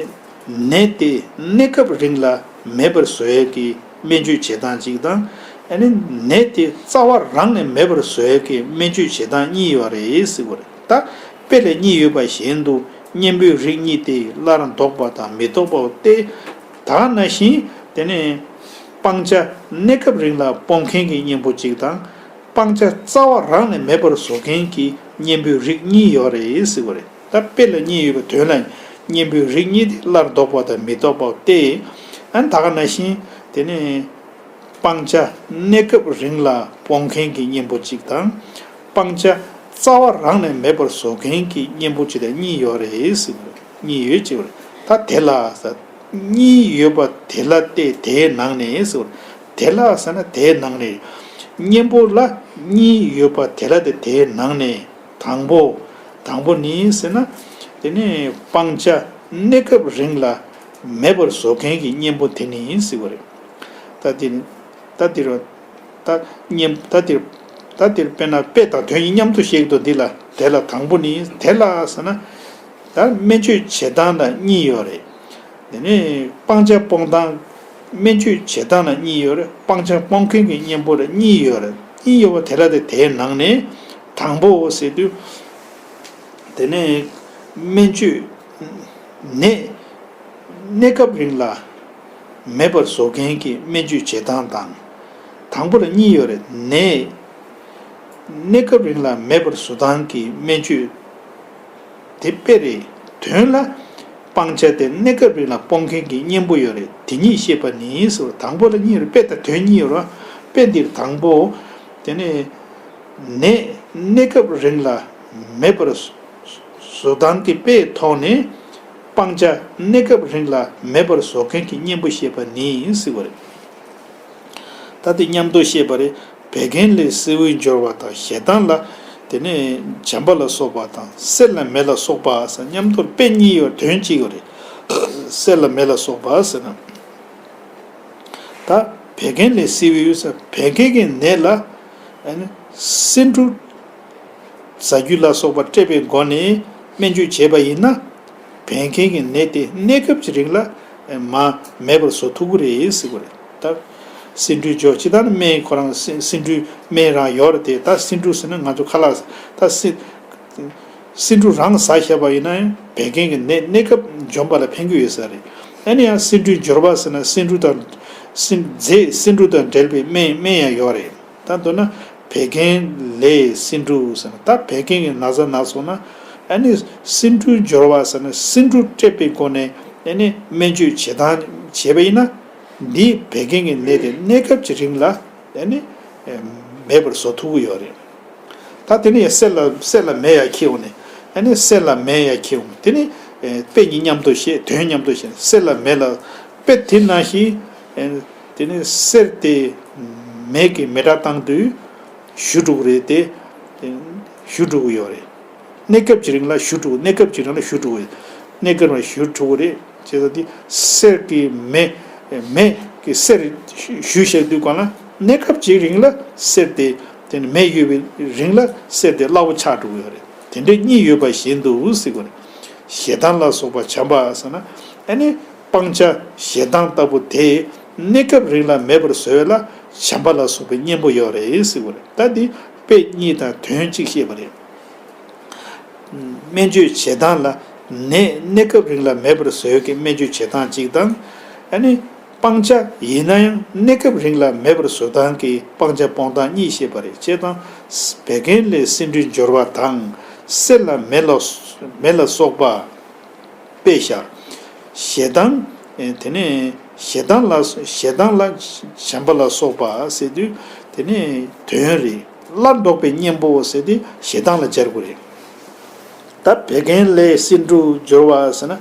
ནད་དེ་གནས་སྐབས་རིང་ལ་མེད་པར་བཟོ་ཡས་ཀྱི་སྨན་བཅོས་བྱེད་སྟངས་གཅིག་དང་། ཨ་ནི་ནད་དེ་རྩ་བ་རང་ནས་མེད་པར་བཟོ་ཡས་ཀྱི་སྨན་བཅོས་བྱེད་སྟངས་གཉིས་ཡོད་རེད་ཟེར་བ་རེད། ད་དཔེ་ལ་གཉིས་ཡོད་པ་བཞིན་དུ་གཉེན་པོའི་རིགས་གཉིས་དེ་སླར་ལྡོག་པ་དང་མི་ལྡོག་པའོ་སྟེ། ད་ག་ནང་བཞིན་དེ་ནས་སྤང་བྱ་གནས་སྐབས་རིང་ལ་སྤོང་མཁན་གྱི་གཉེན་པོ་གཅིག་དང་། སྤང་བྱ་རྩ་བ་རང་ནས་མེད་པར་བཟོ་མཁན་གྱི་གཉེན་པོའི་རིགས་གཉིས་ཡོད་རེད་ཟེར་བ་རེད། ད་དཔེ་ལ་གཉིས་ཡོད་པའི་དོན་ལ་གཉེན་པོའི་རིགས་གཉིས་དེ་སླར་ལྡོག་པ་དང་མི་ལྡོག་པའོ་སྟེ། ཨ་ནི་ད་ག་ནང་བཞིན་དེ་ནས་སྤང་བྱ་གནས་སྐབས་རིང་ལ་སྤོང་མཁན་གྱི་གཉེན་པོ་གཅིག་དང་། སྤང་བྱ་རྩ་བ་རང་ནས་མེད་པར་བཟོ་མཁན་གྱི་གཉེན་པོ་གཅིག་དང་གཉིས་ཡོད་རེད་ཟེར་བ་རེད། གཉིས་ཡོད་ཅེས་པ་རེད། ད་དེ་ལ་ཟེར། གཉིས་ཡོད་པ་དེ་ལ་སྟེ་དེའི་ནང་ནས་ཟེར། དེ་ལ་ཟེར་ན་དེའི་ནང་ནས། གཉེན་པོ་ལ་གཉིས་ཡོད་པ་དེ་ལ་སྟེ་དེའི་ནང་ནས་དང་པོ། དང་པོ་ནི་ཟེར་ན། དེ་ནི་སྤང་བྱ་གནས་སྐབས་རིང་ལ་མེད་པར་བཟོ་མཁན་གྱི་གཉེན་པོ་དེ་ནི་ཟེར་བ་རེད། ད་དེ་ནི། ད་དེ་རུ། ད་གཉེན། ད་དེར། ད་དེར་དཔེར་ན་དཔེ་དང་དོན་གཉིས་མཉམ་དུ་བཤད་ཀྱི་འདུག་འདི་ལ་དེ་ལ་དང་པོ་ནི་དེ་ལ་ཟེར་ན། ད་སྨན་བཅོས་བྱེད་སྟངས་ལ་གཉིས་ཡོད་རེད། དེ་ནས་སྤང་བྱ་སྤོང་སྟངས། སྨན་བཅོས་བྱེད་སྟངས་ལ་གཉིས་ཡོད་རེད། སྤང་བྱ་སྤོང་མཁན་གྱི་གཉེན་པོ་ལ་གཉིས་ཡོད་རེད། གཉིས་ཡོད་པ་དེ་ལ་དེ་དེའི་ནང་ནས་དང་པོ་ཟེར་དུས། དེ་ནས་སྨན་བཅོས་ནད། གནས་སྐབས་རིང་ལ་མེད་པར་བཟོ་མཁན་གྱི་སྨན་བཅོས་བྱེད་སྟངས་དང་། དང་པོ་ལ་གཉིས་ཡོད་རེད། ནད། གནས་སྐབས་རིང་ལ་མེད་པར་བཟོ་སྟངས་ཀྱི་སྨན་བཅོས་དེ་དཔེ་རེད། དོན་ལ་སྤང་བྱ་དེ་གནས་སྐབས་རིང་ལ་སྤོང་མཁན་གྱི་གཉེན་པོ་ཡོད་རེད། དེ་གཉིས་བཤད་པ་ནི་ཟེར་བ། དང་པོ་ལ་གཉིས་ཡོད་རེད། དཔེ་དང་དོན་གཉིས་ཡོད་རེད། དཔེ་འདིར་དང་པོ། དེ་ནས་ནད་གནས་སྐབས་རིང་ལ་མེད་པར་བཟོ་སྟངས་ཀྱི་དཔེའི་ཐོག་ནས་སྤང་བྱ་གནས་སྐབས་རིང་ལ་མེད་པར་བཟོ་མཁན་གྱི་གཉེན་པོ་བཤད་པ་ནི་ཟེར་བ་རེད། ད་དེ་མཉམ་དུ་བཤད་པ་རེད། བད་ཀན་ལས་སེར་བའི་སྦྱོར་བ་དང་ཞེ་སྡང་ལ། དེ་ནས་བྱམས་པ་ལ་སོགས་པ་དང་སེར་ལ་མེ་ལ་སོགས་པ་ཟེར་མཉམ་དུ་དཔེ་གཉིས་ཡོད། དོན་གཅིག་ཡོད་རེད། སེར་ལ་མེ་ལ་སོགས་པ་ཟེར་ན། ད་བད་ཀན་ལས་སེར་བའི་ཟེར་བད་ཀན་གྱི་ནད་ལ། ཨ་ནི་སེ་འབྲུ་ཟ་རྒྱུ་ལ་སོགས་པ་སྤྲད་པའི་སྒོ་ནས་སྨན་བཅོས་བྱས་པ་ཡིན་ན། བད་ཀན་གྱི་ནད་དེ་གནས་སྐབས་ཀྱི་རིང་ལ་མ་མེད་པར་བཟོ་ཐུབ་ཀྱི་རེད་ཟེར་གྱི་རེད། ད་སེ་འབྲུའི་སྦྱོར་ཇི་ལྟར་སྨན་ཁོ་རང་སེ་སེ་འབྲུའི་སྨན་རང་ཡོད་རེད་དེ། ད་སེ་འབྲུ་ཟེར་ན་ང་ཚོ་ཁ་ལག་ད་སེ་སེ་འབྲུ་རང་ཟ་བཞག་པ་ཡིན་ན་ཡང་བད་ཀན་གྱི་ནད་གནས་སྐབས་འཇོམས་པ་ལ་ཕན་གྱི་ཡོད་ས་རེད། ཨ་ནི་ཡང་སེ་འབྲུའི་སྦྱོར་བ་ཟེར་ན་སེ་འབྲུ་དང་སེ་རྫས་སེ་འབྲུ་དང་འབྲེལ་བའི་སྨན་སྨན་ཡང་ཡོད་རེད། ད་མདོར་ན་བད་ཀན་ལས་སེ་འབྲུ་ཟེར་ན་ད་བད་ཀན་གྱི་ན་ཚ་ན་སོང་ན། ཨ་ནི་སེ་འབྲུའི་སྦྱོར་བ་ཟེར་ན་སེ་འབྲུ་སྤྲད་པའི་སྒོ་ནས་ཨ་ནི་སྨན་བཅོས་བྱེད་སྟངས་བྱས་པ་ཡིན་ན། འདིས་བད་ཀན་གྱི་ནད་དེ་གནས་སྐབས་ཀྱི་རིང་ལ་ཨ་ནི་མེད་པར་བཟོ་ཐུབ་ཀྱི་ཡོད་རེད། ད་དེ་ནས་ཡང་སེར་ལ་སེར་ལ་མེ་ཡང་འཁྱེར་འོང་ནས། ཨ་ནི་སེར་ལ་མེ་ཡང་འཁྱེར་འོང་། དེ་ནི་དཔེ་གཉིས་མཉམ་དུ་བཤད། དོན་མཉམ་དུ་བཤད། སེར་ལ་མེ་ལ་དཔེ་དེ་ནང་བཞིན། དེ་ནི་སེར་དེ་མེ་གིས་མེ་སྲེག་བཏང་དུས། ཞུ་འགྲོ་གི་རེད་དེ། ཞུ་འགྲོ་གི་ཡོད་རེད། གནས་སྐབས་ཀྱི་རིང་ལ་ཞུ་འགྲོ་གནས་སྐབས་ཀྱི་རིང་ལ་ཞུ་འགྲོ་གི་རེད། གནས་སྐབས་ལ་ཞུ་འགྲོ་གི་རེད། བྱས་ཙང་དེ་གསེར་གྱི་མེ་མེ་གི་གསེར་ཞུ་བཞག་དུས་གང་ལ་གནས་སྐབས་ཀྱི་རིང་ལ་གསེར་དེ་དེ་ནི་མེ་ཡོད་པའི་རིང་ལ་གསེར་དེ་སླ་པོ་ཆགས་འགྲོ་གི་ཡོད་རེད། དེ་འདྲའི་གཉིས་ཡོད་པ་བཞིན་དུ་ཟེར་དགོས་རེད། ཞེ་སྡང་ལ་སོགས་པ་བྱམས་པ་ཟེར་ན་ཨ་ནི། སྤང་བྱ་ཞེ་སྡང་ལྟ་བུ་དེ་གནས་སྐབས་རིང་ལ་མེད་པར་བཟོ་བ་ལ་བྱམས་པ་ལ་སོགས་པའི་གཉེན་པོ་ཡོད་རེད་ཟེར་བ་རེད། ད་འདི་དཔེ་གཉིས་དང་དོན་གཅིག་བཤད་པ་རེད། སྨན་བཅོས་བྱེད་སྟངས་ལ་ནད་གནས་སྐབས་རིང་ལ་མེད་པར་བཟོ་བའི་སྨན་བཅོས་བྱེད་སྟངས་གཅིག་དང་། ཨ་ནི་སྤང་བྱ་ཡིན་ན་ཡང་གནས་སྐབས་རིང་ལ་མེད་པར་བཟོ་སྟངས་ཀྱི་སྤང་བྱ་སྤོང་སྟངས་གཉིས་བཤད་པ་རེད། བྱས་ཙང་བད་ཀན་ལས་སེ་འབྲུའི་སྦྱོར་བ་དང་གསེར་ལ་མེ་ལ་མེ་ལ་སོགས་པ། དཔེ་བཞག་ཞེ་སྡང་། དེ་ནས་ཞེ་སྡང་ལ་ཞེ་སྡང་ལ་བྱམས་པ་ལ་སོགས་པ་ཟེར་དུས་དེ་ནས་དོན་རེད། སླར་ལྡོག་པའི་གཉེན་པོ་ཟེར་དུས་ཞེ་སྡང་ལ་སྦྱར་དགོས་རེད། ད་བད་ཀན་ལས་སེ་འབྲུ་སྦྱོར་བ་ཟེར་ན་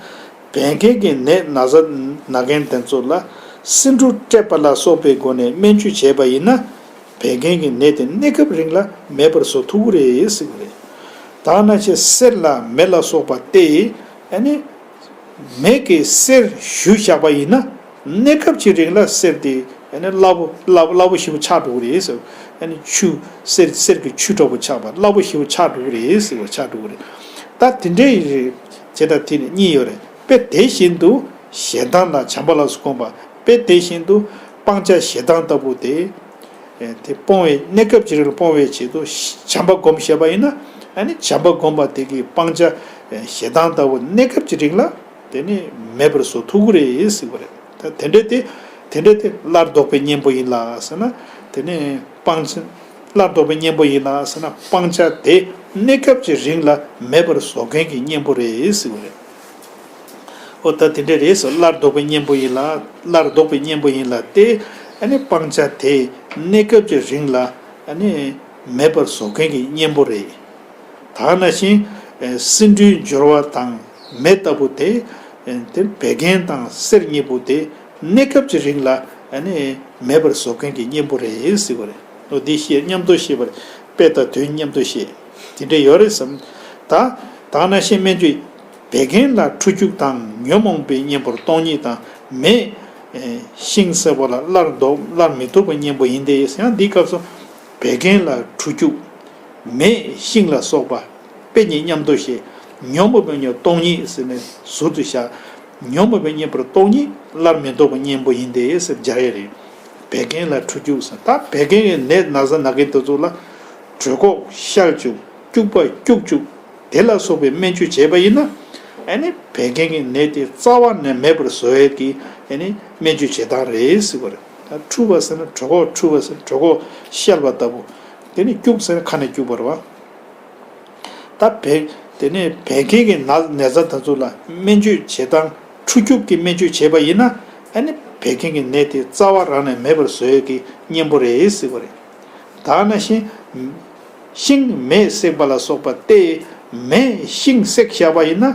བད་ཀན་གྱི་ནད་ན་ཚ་ན་མཁན་དེ་ཚོ་ལ་སེ་འབྲུ་བཀྲུས་པ་ལ་སོགས་པའི་སྒོ་ནས་སྨན་བཅོས་བྱས་པ་ཡིན་ན། བད་ཀན་གྱི་ནད་དེ་གནས་སྐབས་རིང་ལ་མེད་པར་བཟོ་ཐུབ་ཀྱི་རེད་ཟེར་གྱི་རེད། ད་ནང་བཞིན་གསེར་ལ་མེ་ལ་སོགས་པ་སྟེ། ཨ་ནི། མེ་གིས་གསེར་བཞུ་བཞག་པ་ཡིན་ན། གནས་སྐབས་ཀྱི་རིང་ལ་གསེར་དེ་ཨ་ནི་སླ་པོ་སླ་པོ་སླ་པོ་ཞེ་པོ་ཆགས་འགྲོ་གི་རེད་ཟེར། ཨ་ནི་ཆུ་གསེར་གསེར་གྱི་ཆུ་འདྲ་པོ་ཆགས་པ་སླ་པོ་ཞེ་པོ་ཆགས་འགྲོ་གི་རེད་ཟེར་བ་ཆགས་འགྲོ་གི་རེད། ད་དེ་འདྲའི་རེད། བྱས་ད་དེ་ནི་གཉིས་ཡོད་རེད། དཔེ་དེ་བཞིན་དུ་ཞེ་སྡང་ལ་བྱམས་པ་ལ་སོགས་པ་དཔེ་དེ་བཞིན་དུ་སྤང་བྱ་ཞེ་སྡང་ལྟ་བུ་དེ། དེ་སྤོང་བའི་གནས་སྐབས་ཀྱི་རིང་ལ་སྤོང་བའི་ཆེད་དུ་བྱམས་པ་སྒོམ་ཤེས་པ་ཡིན་ན། ཨ་ནི་བྱམས་པ་སྒོམ་པ་དེ་གིས་སྤང་བྱ་ཞེ་སྡང་ལྟ་བུ་གནས་སྐབས་ཀྱི་རིང་ལ་དེ་ནི་མེད་པར་བཟོ་ཐུབ་ཀྱི་རེད་ཟེར་བ་རེད། ད་དེ་འདྲ་དེ་དེ་འདྲ་དེ་སླར་ལྡོག་པའི་གཉེན་པོ་ཡིན་ལ་ཟེར་ན། དེ་ནི་སྤང་བྱ་སླར་ལྡོག་པའི་གཉེན་པོ་ཡིན་ལ་ཟེར་ན་སྤང་བྱ་དེ་གནས་སྐབས་ཀྱི་རིང་ལ་མེད་པར་བཟོ་མཁན་གྱི་གཉེན་པོ་རེད་ཟེར་བ་རེད། ཨོ་ད་དེ་འདྲ་རེད་ཟེར། སླར་ལྡོག་པའི་གཉེན་པོ་ཡིན་ལ། སླར་ལྡོག་པའི་གཉེན་པོ་ཡིན་ལ་སྟེ། ཨ་ནི་སྤང་བྱ་དེ་གནས་སྐབས་ཀྱི་རིང་ལ་ཨ་ནི་མེད་པར་བཟོ་མཁན་གྱི་གཉེན་པོ་རེད། ད་ནང་བཞིན་སེ་འབྲུའི་སྦྱོར་བ་དང་མེ་ལྟ་བུ་དེ། དེ་བད་ཀན་དང་གསེར་གཉིས་པོ་དེ་གནས་སྐབས་ཀྱི་རིང་ལ་ཨ་ནི་མེད་པར་བཟོ་མཁན་གྱི་གཉེན་པོ་རེད་ཟེར་བ་རེད། ཨོ་འདི་ཤེས་མཉམ་དུ་ཤེས་པར། དཔེ་དང་དོན་མཉམ་དུ་ཤེས། དེ་འདྲ་ཡོད་རེད་བསམ། ད་ད་ནང་བཞིན་སྨན་བཅོས། བད་ཀན་ལ་འཁྲུ་སྐྱུག་དང་ཉོན་མོངས་པའི་གཉེན་པོར་སྟོང་ཉིད་དང་མེ། ཤིང་སྲེག་པ་ལ་སླར་ལྡོག་སླར་མི་ལྡོག་པའི་གཉེན་པོ་ཡིན་ཏེ། ཡང་འདིའི་སྐབས་སུ་བད་ཀན་ལ་འཁྲུ་སྐྱུག་མེ་ཤིང་ལ་སོགས་པ་དཔེ་གཉིས་མཉམ་དུ་བཤད། ཉོན་མོངས་པའི་གཉེན་སྟོང་ཉིད་ཟེར་ནས་ཟུར་དུ་བཞག་ཉོན་མོངས་པའི་གཉེན་པོར་སྟོང་ཉིད་སླར་མི་ལྡོག་པའི་གཉེན་པོ་ཡིན་ཏེ་ཟེར་སྦྱར་ཡ་རེད། བད་ཀན་ལ་འཁྲུ་སྐྱུག་ཟེར། ད་བད་ཀན་གྱི་ནད་ན་ཚ་ན་མཁན་དེ་ཚོ་ལ་གྲོད་ཁོག་གཤལ་བཅུག་སྐྱུག་པ་སྐྱུག་བཅུག་དེ་ལ་སོགས་པའི་སྨན་བཅོས་བྱས་པ་ཡིན་ན། ཨ་ནི་བད་ཀན་གྱི་ནད་དེ་རྩ་བ་ནས་མེད་པར་བཟོ་ཡས་ཀྱི་ཨ་ནི་སྨན་བཅོས་བྱེད་སྟངས་རེད་ཟེར་བ་རེད། ད་འཁྲུ་བ་ཟེར་ན་གྲོད་ཁོག་འཁྲུ་བ་ཟེར་ན་གྲོད་ཁོག་གཤལ་བ་ལྟ་བུ། དེ་ནི་སྐྱུག་ཟེར་ན་ཁ་ནས་སྐྱུག་པ་རེད་བ། ད་བད་དེ་ནས་བད་ཀན་གྱི་ན་ན་ཚ་དེ་ཚོ་ལ་སྨན་བཅོས་བྱེད་སྟངས་འཁྲུ་སྐྱུག་གི་སྨན་བཅོས་བྱས་པ་ཡིན་ན། ཨ་ནི་བད་ཀན་གྱི་ནད་དེ་རྩ་བ་རང་ནས་མེད་པར་བཟོ་ཡས་ཀྱི་གཉེན་པོ་རེད་ཟེར་བ་རེད། ད་ནང་བཞིན་ཤིང་མེས་བསྲེགས་པ་ལ་སོགས་པ་སྟེ། མེས་ཤིང་བསྲེགས་བཞག་པ་ཡིན་ན།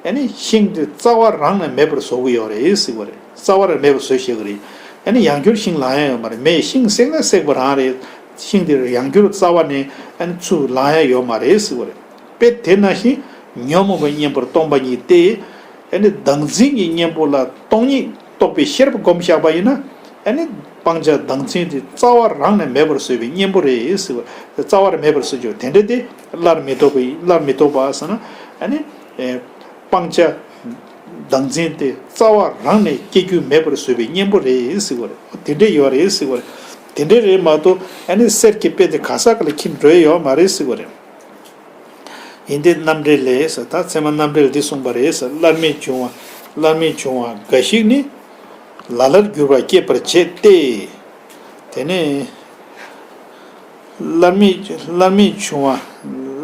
ཨ་ནི་ཤིང་དེ་རྩ་བ་རང་ནས་མེད་པར་བཟོ་གི་ཡོད་རེད་ཟེར་བ་རེད། རྩ་བ་རང་མེད་པར་བཟོ་ཤེས་ཀྱི་རེད། ཨ་ནི་ཡང་བསྐྱར་ཤིང་ལངས་ཡ་ཡོད་མ་རེད། མེས་ཤིང་བསྲེགས་ན་བསྲེགས་པ་རང་རེད། ཤིང་དེ་ཡང་བསྐྱར་རྩ་བ་ནས་ཨ་ནི་ཚུར་ལངས་ཡ་ཡོད་མ་རེད་ཟེར་བ་རེད། དཔེ་དེ་ནང་བཞིན་ཉོན་མོངས་པའི་གཉེན་པོར་སྟོང་པ་ཉིད་དེ། ཨ་ནི་བདག་འཛིན་གྱི་གཉེན་པོ་ལ་སྟོང་ཉིད་རྟོགས་པའི་ཤེས་རབ་སྒོམ་བཞག་པ་ཡིན་ན། ཨ་ནི་སྤང་བྱ་བདག་འཛིན་དེ་རྩ་བ་རང་ནས་མེད་པར་བཟོས་པའི་གཉེན་པོ་རེད་ཟེར་བ། རྩ་བ་རང་མེད་པར་བཟོ་རྒྱུ་དེ་འདྲ་དེ་སླར་མི་ལྡོག་པའི་སླར་མི་ལྡོག་པ་ཟེར་ན། ཨ་ནི་སྤང་བྱ་བདག་འཛིན་དེ་རྩ་བ་རང་ནས་སྐྱེ་རྒྱུ་མེད་པར་བཟོས་པའི་གཉེན་པོ་རེད་ཟེར་བ་རེད། དེ་འདྲ་ཡོད་རེད་ཟེར་བ་རེད། དེ་འདྲ་རེད་མ་གཏོགས་ཨ་ནི་གསེར་གྱི་དཔེ་དེ་ག་ས་ག་ལ་ཁྱིམ་འགྲོ་ཡ་ཡོད་མ་རེད་ཟེར་བ་རེད། ཡིན་ཏེ་རྣམ་འགྲེལ་ལས་ཟེར། ད་ཚད་མ་རྣམ་འགྲེལ་འདི་གསུངས་པ་རེད་ཟེར། སླར་མི་འབྱུང་བ་སླར་མི་འབྱུང་བ་འགའ་ཞིག་ནི། ལ་ལར་གྱུར་པ་སྐྱེད་པར་བྱེད་དེ། དེ་ནས་སླར་མི་སླར་མི་འབྱུང་བ་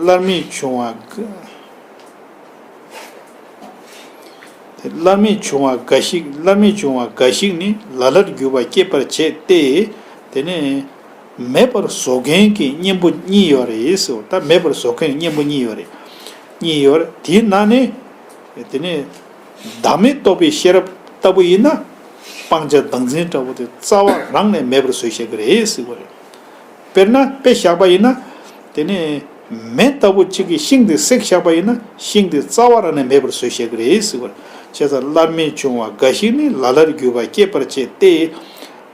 སླར་མི་འབྱུང་བ་སླར་མི་འབྱུང་བ་འགའ་ཞིག་སླར་མི་འབྱུང་བ་འགའ་ཞིག་ནི་ལ་ལར་གྱུར་པ་སྐྱེད་པར་བྱེད་དེ། དེ་ནས་མེད་པར་བཟོ་མཁན་གྱི་གཉེན་པོ་གཉིས་ཡོད་རེད་ཟེར། ད་མེད་པར་བཟོ་མཁན་གྱི་གཉེན་པོ་གཉིས་ཡོད་རེད། གཉིས་ཡོད་རེད། དེའི་ནང་ནས་དེ་ནས་བདག་མེད་རྟོགས་པའི་ཤེས་རབ་ལྟ་བུ་ཡིན་ན། སྤང་བྱ་བདག་འཛིན་འདྲ་བོ་དེ་རྩ་བ་རང་ནས་མེད་པར་བཟོས་བཞག་གི་རེད་ཟེར་བ་རེད། དཔེར་ན་དཔེ་བཞག་པ་ཡིན་ན། དེ་ནས་མེ་ལྟ་བུ་གཅིག་གིས་ཤིང་དེ་བསྲེགས་བཞག་པ་ཡིན་ན། ཤིང་དེ་རྩ་བ་རང་ནས་མེད་པར་བཟོས་བཞག་གི་རེད་ཟེར་བ་རེད། བྱས་ཙང་སླར་མེ་བྱུང་བ་འགའ་ཞིག་ནི་ལ་ལར་འགྱུར་བ་སྐྱེད་པར་བྱེད་དེ།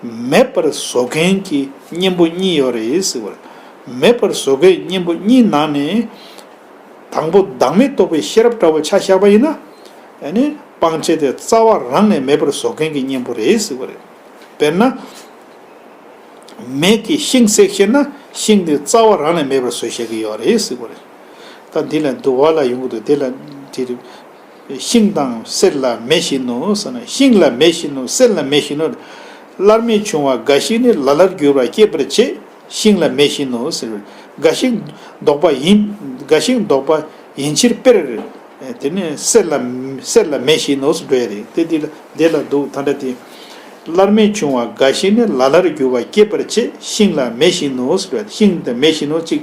མེད་པར་བཟོ་མཁན་གྱི་གཉེན་པོ་གཉིས་ཡོད་རེད་ཟེར་བ་རེད། མེད་པར་བཟོ་མཁན་གཉེན་པོ་གཉིས་ནང་ནས། དང་པོ་བདག་མེད་རྟོགས་པའི་ཤེས་རབ་འདྲ་བོ་ཆ་བཞག་པ་ཡིན་ན། ཨ་ནི་སྤང་བྱ་དེ་རྩ་བ་རང་ནས་མེད་པར་བཟོ་མཁན་གྱི་གཉེན་པོ་རེད་ཟེར་བ་རེད། དཔེར་ན། མེ་གིས་ཤིང་བསྲེགས་ཤེ་ན། ཤིང་དེ་རྩ་བ་རང་ནས་མེད་པར་བཟོས་བཞག་གི་ཡོད་རེད་ཟེར་བ་རེད། ད་འདི་ལ་འདུལ་བ་ལ་ཡོང་གི་འདུག་དེ་ལ་དེ་རེད། ཤིང་དང་གསེར་ལ་མེ་བཞིན་ནོ་ཟེར་ན། ཤིང་ལ་མེ་བཞིན་ནོ། གསེར་ལ་མེ་བཞིན་ནོ། སླར་མེ་བྱུང་བ་འགའ་ཞིག་ནི་ལ་ལར་འགྱུར་བར་སྐྱེད་པར་བྱེད། ཤིང་ལ་མེ་བཞིན་ནོ་ཟེར། འགའ་ཞིག་ལྡོག་པ་ཡིན། འགའ་ཞིག་ལྡོག་པ་ཡིན་ཕྱིར་དཔེར། དེ་ནི་གསེར་ལ་གསེར་ལ་མེ་བཞིན་ནོ་ཟེར་འགྲོ་ཡ་རེད་དེ། འདི་ལ་འདི་ལ་འདུག་ད་ལྟ་དེ། སླར་མེ་བྱུང་བ་འགའ་ཞིག་ནི་ལ་ལར་འགྱུར་བ་སྐྱེད་པར་བྱེད། ཤིང་ལ་མེ་བཞིན་ནོ་ཟེར། ཤིང་དང་མེ་བཞིན་ནོ་གཅིག་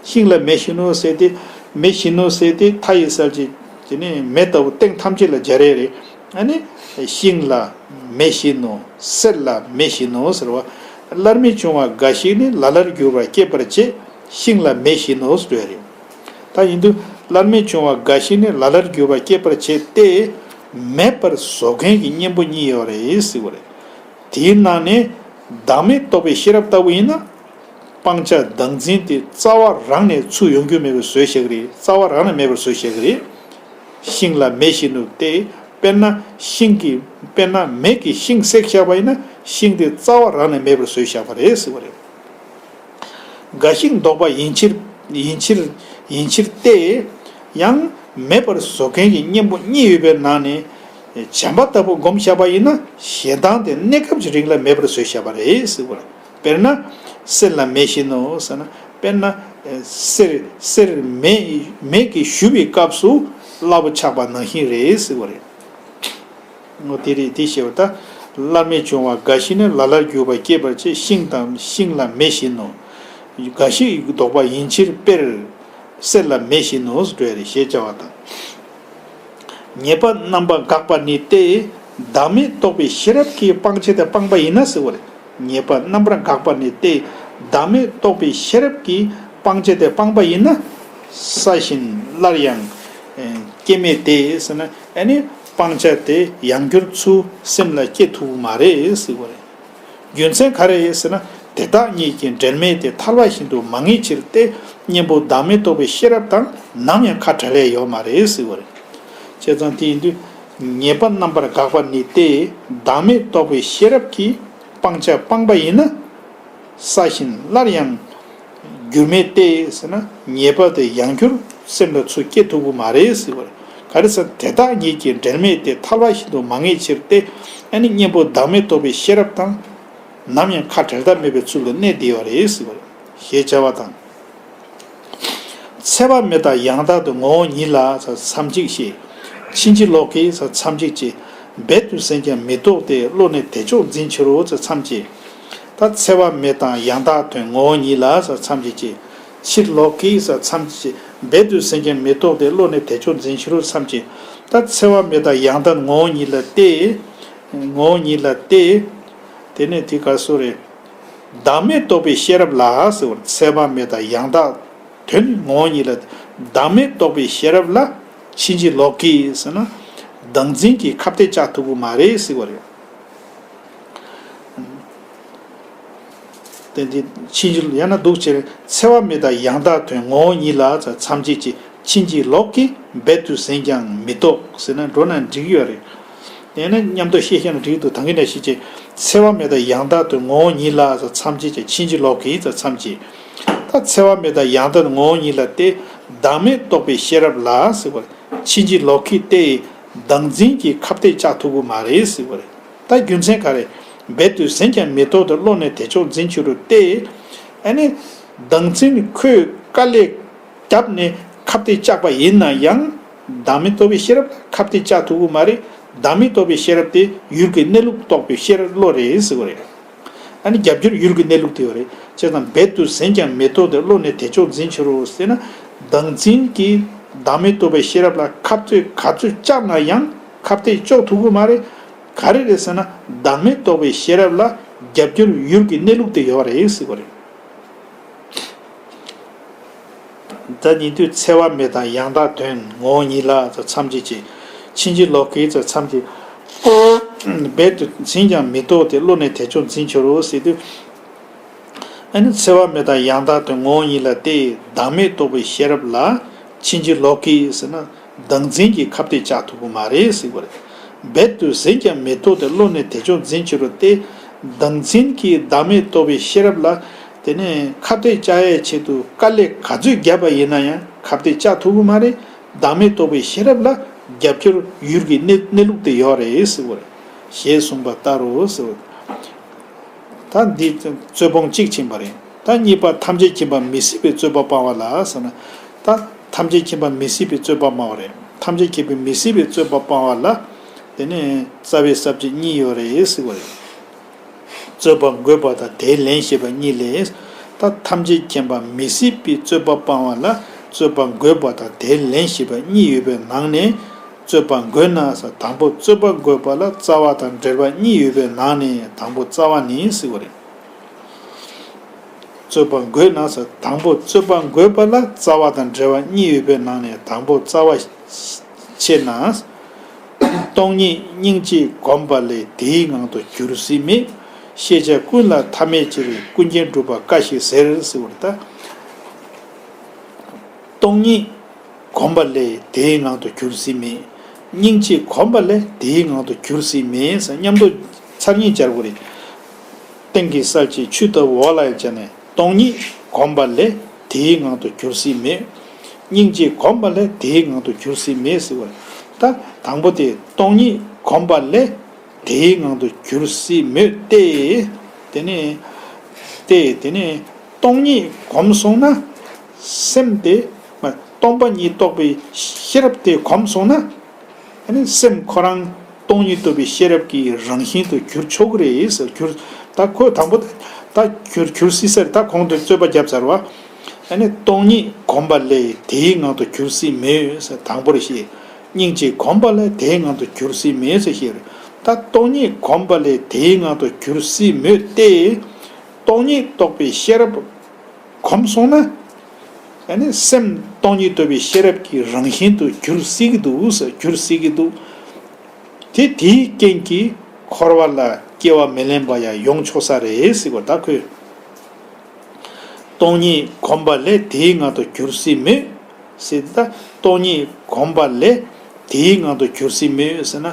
ཤིང་ལ་མེ་བཞིན་ནོ་ཟེར་ཏེ། མེ་བཞིན་ནོ་ཟེར་ཏེ་མཐའ་ཡི་གསལ་བྱེད། དེ་ནི་མེ་ལྟ་བུ་སྟེང་ཐམས་ཅད་ལ་སྦྱར་ཡ་རེད། ཨ་ནི་ཤིང་ལ་མེ་བཞིན་ནོ། གསེར་ལ་མེ་བཞིན་ནོ་ཟེར་བ། སླར་མེ་བྱུང་བ་འགའ་ཞིག་ནི་ལ་ལར་འགྱུར་བར་སྐྱེད་པར་བྱེད། ཤིང་ལ་མེ་བཞིན་ནོ་ཟེར་བ་རེད། ད་ཡིན་དུས་སླར་མེ་བྱུང་བ་འགའ་ཞིག་ནི་ལ་ལར་འགྱུར་བར་སྐྱེད་པར་བྱེད་དེ། མེད་པར་བཟོ་མཁན་གྱི་གཉེན་པོ་གཉིས་ཡོད་རེད་ཟེར་བ་རེད། དེའི་ནང་ནས་བདག་མེད་རྟོགས་པའི་ཤེས་རབ་ལྟ་བུ་ཡིན་ན། སྤང་བྱ་བདག་འཛིན་དེ་རྩ་བ་རང་ནས་ཚུར་ཡོང་རྒྱུ་མེད་པར་བཟོས་བཞག་གི་རེད། རྩ་བ་རང་ནས་མེད་པར་བཟོས་བཞག་གི་རེད། ཤིང་ལ་མེ་བཞིན་ནོ་སྟེ། དཔེར་ན་ཤིང་གི་དཔེར་ན་མེ་གིས་ཤིང་བསྲེགས་བཞག་པ་ཡིན་ན། ཤིང་དེ་རྩ་བ་རང་ནས་མེད་པར་བཟོས་བཞག་པ་རེད་ཟེར་བ་རེད། འགའ་ཞིག་ལྡོག་པ་ཡིན་ཕྱིར་ཡིན་ཕྱིར་ཡིན་ཕྱིར་ཏེ། ཡང་མེད་པར་བཟོ་མཁན་གྱི་གཉེན་པོ་གཉིས་ཡོད་པའི་ནང་ནས། བྱམས་པ་ལྟ་བུ་བསྒོམ་བཞག་པ་ཡིན་ན། ཞེ་སྡང་དེ་གནས་སྐབས་ཀྱི་རིང་ལ་མེད་པར་བཟོས་བཞག་པ་རེད་ཟེར་བ་རེད། དཔེར་ན། གསེར་ལ་མེ་བཞིན་ནོ་ཟེར་ན། དཔེར་ན། གསེར་གསེར་མེ་མེ་གིས་བཞུ་བའི་སྐབས་སུ་སླ་པོ་ཆགས་པ་ནང་བཞིན་རེད་ཟེར་བ་རེད། འོ་དེ་རེད། དེ་ཞེས་པ་ད། སླར་མེ་བྱུང་བ་འགའ་ཞིག་ནི་ལ་ལར་འགྱུར་བ་སྐྱེད་པར་བྱེད། ཤིང་དང་ཤིང་ལ་མེ་བཞིན་ནོ། འགའ་ཞིག་ལྡོག་པ་ཡིན་ཕྱིར་དཔེར། གསེར་ལ་མེ་བཞིན་ནོ་ཟེར་འགྲོ་ཡ་རེད་ཞེས་བྱ་བ་དང་། ཉེས་པ་རྣམ་པར་དགག་པ་ནི་སྟེ། བདག་མེད་རྟོགས་པའི་ཤེས་རབ་ཀྱིས་སྤང་བྱ་དེ་སྤངས་པ་ཡིན་ན་ཟེར་བ་རེད། ཉེས་པ་རྣམ་པར་དགག་པ་ནི་སྟེ། བདག་མེད་རྟོགས་པའི་ཤེས་རབ་ཀྱིས་སྤང་བྱ་དེ་སྤངས་པ་ཡིན་ན། ས་བཞིན་སླར་ཡང་སྐྱེ་མེད་དེ་ཟེར་ན། ཨ་ནི་སྤང་བྱ་དེ་ཡང་བསྐྱར་ཚུར་སེམས་ལ་སྐྱེ་ཐུབ་ཀྱི་མ་རེད་ཟེར་བ་རེད། རྒྱུ་མཚན་ག་རེ་ཡིན་ཟེར་ན། དེ་དག་ཉིད་ཀྱི་འབྲེལ་མེད་དེ་ཐལ་བ་བཞིན་དུ་མ་ངེས་ཕྱིར་ཏེ། གཉེན་པོ་བདག་མེད་རྟོགས་པའི་ཤེས་རབ་དང་ནམ་ཡང་ཁ་བྲལ་ཡ་ཡོད་མ་རེད་ཟེར་བ་རེད། བྱས་ཙང་དེ་ཡིན་དུས། ཉེས་པ་རྣམ་པར་དགག་པ་ནི་སྟེ། བདག་མེད་རྟོགས་པའི་ཤེས་རབ་ཀྱིས་སྤང་བྱ་སྤངས་པ་ཡིན་ན། ས་བཞིན་སླར་ཡང་འགྱུར་མེད་དེ་ཟེར་ན། ཉེས་པ་དེ་ཡང་བསྐྱར་སེམས་ལ་ཚུར་སྐྱེ་ཐུབ་ཀྱི་མ་རེད་ཟེར་བ་རེད། ག་རེ་ཟེར་ན། དེ་དག་ཉིད་ཀྱི་འབྲེལ་མེད་དེ་ཐལ་བ་བཞིན་དུ་མ་ངེས་ཕྱིར་ཏེ། ཨ་ནི་གཉེན་པོ་བདག་མེད་རྟོགས་པའི་ཤེས་རབ་དང་། ནམ་ཡང་ཁ་བྲལ་ཐབས་མེད་པའི་ཚུལ་ལ་གནས་བསྡད་ཡོད་རེད་ཟེར་བ་རེད། ཞེས་བྱ་བ་དང་། འཚེ་བ་མེད་དང་ཡང་དག་ཏུ་ངོ་བོ་ཉིད་ལ་མཚམས་གཅིག་ཞེས། ཕྱིན་ཅི་ལོག་གིས་མཚམས་གཅིག་ཅེས། རྦད་དུ་ཟིན་ཀྱང་མི་རྟོག་སྟེ། བློ་ནི་དེ་ཕྱོགས་འཛིན་ཕྱིར་རོ་མཚམས་གཅིག་ད་འཚེ་བ་མེད་དང་ཡང་དག་དོན་ངོ་བོ་ཉིད་ལ་མཚམས་གཅིག་ཅེས། ཕྱིར་ལོག་གིས་མཚམས་གཅིག་རྦད་དུ་ཟིན་ཀྱང་མི་རྟོག་སྟེ། བློ་ནི་དེ་ཕྱོགས་འཛིན་ཕྱིར་རོ་མཚམས་གཅིག་ད་འཚེ་བ་མེད་དང་ཡང་དག་ངོ་བོ་ཉིད་ལ་སྟེ། ངོ་བོ་ཉིད་ལ་སྟེ། དེ་ནས་དེ་ག་སོ་རེད། བདག་མེད་རྟོགས་པའི་ཤེས་རབ་ལ་ཟེར་བར། འཚེ་བ་མེད་དང་ཡང་དག་དོན་ངོ་བོ་ཉིད་ལ། བདག་མེད་རྟོགས་པའི་ཤེས་རབ་ལ་ཕྱིན་ཅི་ལོག་གིས་ཟེར་ན། བདག་འཛིན་གྱིས་ཁ་གཏད་བཅག་ཐུབ་ཀྱི་མ་རེད་ཟེར་བ་རེད། དེ་འདི་ཕྱིན་ཅི་ཡང་ན་འདུག་ཅེས། འཚེ་བ་མེད་དང་ཡང་དག་དོན་ངོ་བོ་ཉིད་ལ་མཚམས་གཅིག་ཅེས། ཕྱིན་ཅི་ལོག་གིས་རྦད་དུ་ཟིན་ཀྱང་མི་རྟོག་ཟེར་ན་འགྲོ་ན་འགྲིག་ཡོད་རེད། ཡང་ན་མཉམ་དུ་བཤད་ཤེས་ན་འགྲིག་འདུག་ད་གིན་ནས་ཤེས་ཅེས། འཚེ་བ་མེད་དང་ཡང་དག་དོན་ངོ་བོ་ཉིད་ལ་མཚམས་གཅིག་ཅེས། ཕྱིན་ཅི་ལོག་གིས་མཚམས་གཅིག་ད་འཚེ་བ་མེད་དང་ཡང་དག་ངོ་བོ་ཉིད་ལ་སྟེ། བདག་མེད་རྟོགས་པའི་ཤེས་རབ་ལ་ཟེར་བ་རེད། ཕྱིན་ཅི་ལོག་གིས་ཏེ། བདག་འཛིན་གྱིས་ཁ་གཏད་བཅག་ཐུབ་ཀྱི་མ་རེད་ཟེར་བ་རེད། ད་རྒྱུ་མཚན་ག་རེ། རྦད་དུ་ཟིན་ཀྱང་མི་རྟོག་སྟེ། བློ་ནི་དེ་ཕྱོགས་འཛིན་ཕྱིར་རོ་སྟེ། ཨ་ནི། བདག་འཛིན་ཁོས་དཀའ་ལས་བརྒྱབ་ནས་ཁ་གཏད་བཅག་པ་ཡིན་ན་ཡང་། བདག་མེད་རྟོགས་པའི་ཤེས་རབ་ལ་ཁ་གཏད་བཅག་ཐུབ་ཀྱི་མ་རེད། བདག་མེད་རྟོགས་པའི་ཤེས་རབ་དེ་ཡུལ་གྱི་གནས་ལུགས་རྟོགས་པའི་ཤེས་རབ་བློ་རེད་ཟེར་བ་རེད། ཨ་ནི་རྒྱབ་སྐྱོར་ཡུལ་གྱི་གནས་ལུགས་དེ་ཡོད་རེད། བྱས་ཙང་རྦད་དུ་ཟིན་ཀྱང་མི་རྟོག་སྟེ། བློ་ནི་དེ་ཕྱོགས་འཛིན་ཕྱིར་རོ་ཟེར་ན། བདག་འཛིན་གྱིས་བདག་མེད་རྟོགས་པའི་ཤེས་རབ་ལ་ཁ་གཏད་ག་ཚོད་བཅག་ན་ཡང་ཁ་གཏད་གཅོག་ཐུབ་ཀྱི་མ་རེད། ག་རེ་རེད་ཟེར་ན། བདག་མེད་རྟོགས་པའི་ཤེས་རབ་ལ་རྒྱབ་སྐྱོར་ཡུལ་གྱི་གནས་ལུགས་དེ་ཡོད་རེད་ཟེར་བ་རེད། ད་ཉན་ཐོས་འཚེ་བ་མེད་དང་ཡང་དག་དོན་ངོ་བོ་ཉིད་ལ་ཙམ་མཚམས་སྦྱར་བྱས། ཕྱིན་ཅི་ལོག་གི་ཙམ་མཚམས་སྦྱར་བྱས། རྦད་དུ་ཟིན་ཀྱང་མི་རྟོག་སྟེ། བློ་ནི་དེ་ཕྱོགས་འཛིན་ཕྱིར་རོ་ཟེར་དུས། ཨ་ནི་འཚེ་བ་མེད་དང་ཡང་དག་དོན་ངོ་བོ་ཉིད་ལ་སྟེ། བདག་མེད་རྟོགས་པའི་ཤེས་རབ་ལ་ཕྱིན་ཅི་ལོག་གི་ཟེར་ན། བདག་འཛིན་གྱིས་ཁ་གཏད་བཅག་ཐུབ་ཀྱི་མ་རེད་ཟེར་བ་རེད། རྦད་དུ་ཟིན་ཀྱང་མི་རྟོག་སྟེ། བློ་ནི་དེ་ཕྱོགས་འཛིན་ཕྱིར་རོ་སྟེ། བདག་འཛིན་གྱིས་བདག་མེད་རྟོགས་པའི་ཤེས་རབ་ལ་དེ་ནས་ཁ་གཏད་བཅག་ཡའི་ཆེད་དུ་དཀའ་ལས་ག་ཚོད་བརྒྱབ་པ་ཡིན་ན་ཡང་ཁ་གཏད་བཅག་ཐུབ་ཀྱི་མ་རེད། བདག་མེད་རྟོགས་པའི་ཤེས་རབ་ལ་རྒྱབ་སྐྱོར་ཡུལ་གྱི་གནས་གནས་ལུགས་དེ་ཡོད་རེད་ཟེར་བ་རེད། ཞེས་གསུངས་པ་ལྟར་རོ་ཟེར་བ་རེད། ད་འདི་རྩོད་སྤོང་གཅིག་ཕྱིན་པ་རེད། ད་གཉིས་པ་ཐམས་ཅད་མཁྱེན་པ་མི་སྲིད་པའི་རྩོད་པ་སྤང་བ་ལ་ཟེར་ན། ད་ཐམས་ཅད་མཁྱེན་པ་མི་སྲིད་པའི་རྩོད་པ་སྤང་བ་རེད། ཐམས་ཅད་མཁྱེན་པའི་མི་སྲིད་པའི་རྩོད་པ་སྤང་བ་ལ། དེ་ནས་རྩ་བའི་ས་བཅད་གཉིས་ཡོད་རེད་ཟེར་བ་རེད། རྩོད་པ་འགོད་པ་དང་དེའི་ལན་ཞེས་པ་གཉིས་ལས། ད་ཐམས་ཅད་མཁྱེན་པ་མི་སྲིད་པའི་རྩོད་པ་སྤང་བ་ལ་རྩོད་པ་འགོད་པ་དང་དེའི་ལན་ཞེས་པ་གཉིས་ཡོད་པའི་ནང་ནས། རྩོད་པ་འགོད་ན་ཟེར། དང་པོ་རྩོད་པ་འགོད་པ་ལ་རྩ་བ་དང་འབྲེལ་བ་གཉིས་ཡོད་པའི་ནང་ནས་དང་པོ་རྩ་བ་ནི་ཟེར་བ་རེད། རྩོད་པ་འགོད་ན་ཟེར། དང་པོ་རྩོད་པ་འགོད་པ་ལ་རྩ་བ་དང་འབྲེལ་བ་གཉིས་ཡོད་པའི་ནང་ནས་དང་པོ་རྩ་བ་ཕྱེ་ན། སྟོང་ཉིད་སྙིང་རྗེ་གོམས་པ་ལས་དེའི་ངང་དུ་འགྱུར་སྲིད་མེད། ཤེས་བྱ་ཀུན་ལ་ཐ་མལ་ཕྱིར་ཀུན་མཁྱེན་གྲུབ་པ་བཀའ་བཞིན་ཟེར་ཟེར་བ་རེད་ད། སྟོང་ཉིད་གོམས་པ་ལས་དེའི་ངང་དུ་འགྱུར་སྲིད་མེད། སྙིང་རྗེ་གོམས་པ་ལས་དེའི་ངང་དུ་འགྱུར་སྲིད་མེད་ཟེར། མཉམ་དུ་ཚར་གཉིས་སྦྱར་དགོས་རེད། སྟེང་གི་གསལ་བྱེད་ཆུ་ལྟ་བུ་འོག་ལ་ཡང་སྦྱར་ནས། སྟོང་ཉིད་གོམས་པ་ལས་དེའི་ངང་དུ་འགྱུར་སྲིད་མེད། སྙིང་རྗེ་གོམས་པ་ལས་དེའི་ངང་དུ་འགྱུར་སྲིད་མེད་ཟེར་བ་རེད། ད་དང་པོ་དེ་སྟོང་ཉིད་གོམས་པ་ལས་དེའི་ངང་དུ་འགྱུར་སྲིད་མོད་དེ། དེ་ནས་དེ་དེ་ནས་སྟོང་ཉིད་གོམས་སོང་ན། སེམས་དེ་སྟོང་པ་ཉིད་རྟོགས་པའི་ཤེས་རབ་དེ་གོམས་སོང་ན། ཨ་ནི་སེམས་ཁོ་རང་སྟོང་ཉིད་རྟོགས་པའི་ཤེས་རབ་ཀྱི་རང་བཞིན་དུ་འགྱུར་ཆོག་གི་རེད་ཟེར། འགྱུར། ད་ཁོ་དང་པོ་ད་འགྱུར་འགྱུར་སྲིད་ཟེར། ད་གོང་དུ་རྩོད་པ་བརྒྱབ་ཚར་བ། ཨ་ནི་སྟོང་ཉིད་གོམས་པ་ལས་དེའི་ངང་དུ་འགྱུར་སྲིད་མོད་ཟེར། དང་པོར་བཤད། སྙིང་རྗེ་གོམས་པ་ལས་དེའི་ངང་དུ་འགྱུར་སྲིད་མོད་ཟེར་བཤད་རེད། ད་སྟོང་ཉིད་གོམས་པ་ལས་དེའི་ངང་དུ་འགྱུར་སྲིད་མོད་དེ། སྟོང་ཉིད་རྟོགས་པའི་ཤེས་རབ་གོམས་སོང་ན། ཨ་ནི་སེམས་སྟོང་ཉིད་རྟོགས་པའི་ཤེས་རབ་ཀྱི་རང་བཞིན་དུ་འགྱུར་སྲིད་ཀྱི་འདུག་ཟེར། འགྱུར་སྲིད་ཀྱི་འདུག། དེ་དེའི་རྐྱེན་གྱིས་འཁོར་བ་ལ་སྐྱེ་བ་མི་ལེན་པ་ཡང་ཡོང་ཆོག་ས་རེད་ཟེར་བ་ད་ཁོས། སྟོང་ཉིད་གོམས་པ་ལས་དེའི་ངང་དུ་འགྱུར་སྲིད་མོད། ཟེར་ད། སྟོང་ཉིད་གོམས་པ་ལས་དེའི་ངང་དུ་འགྱུར་སྲིད་མོད་ཟེར་ན།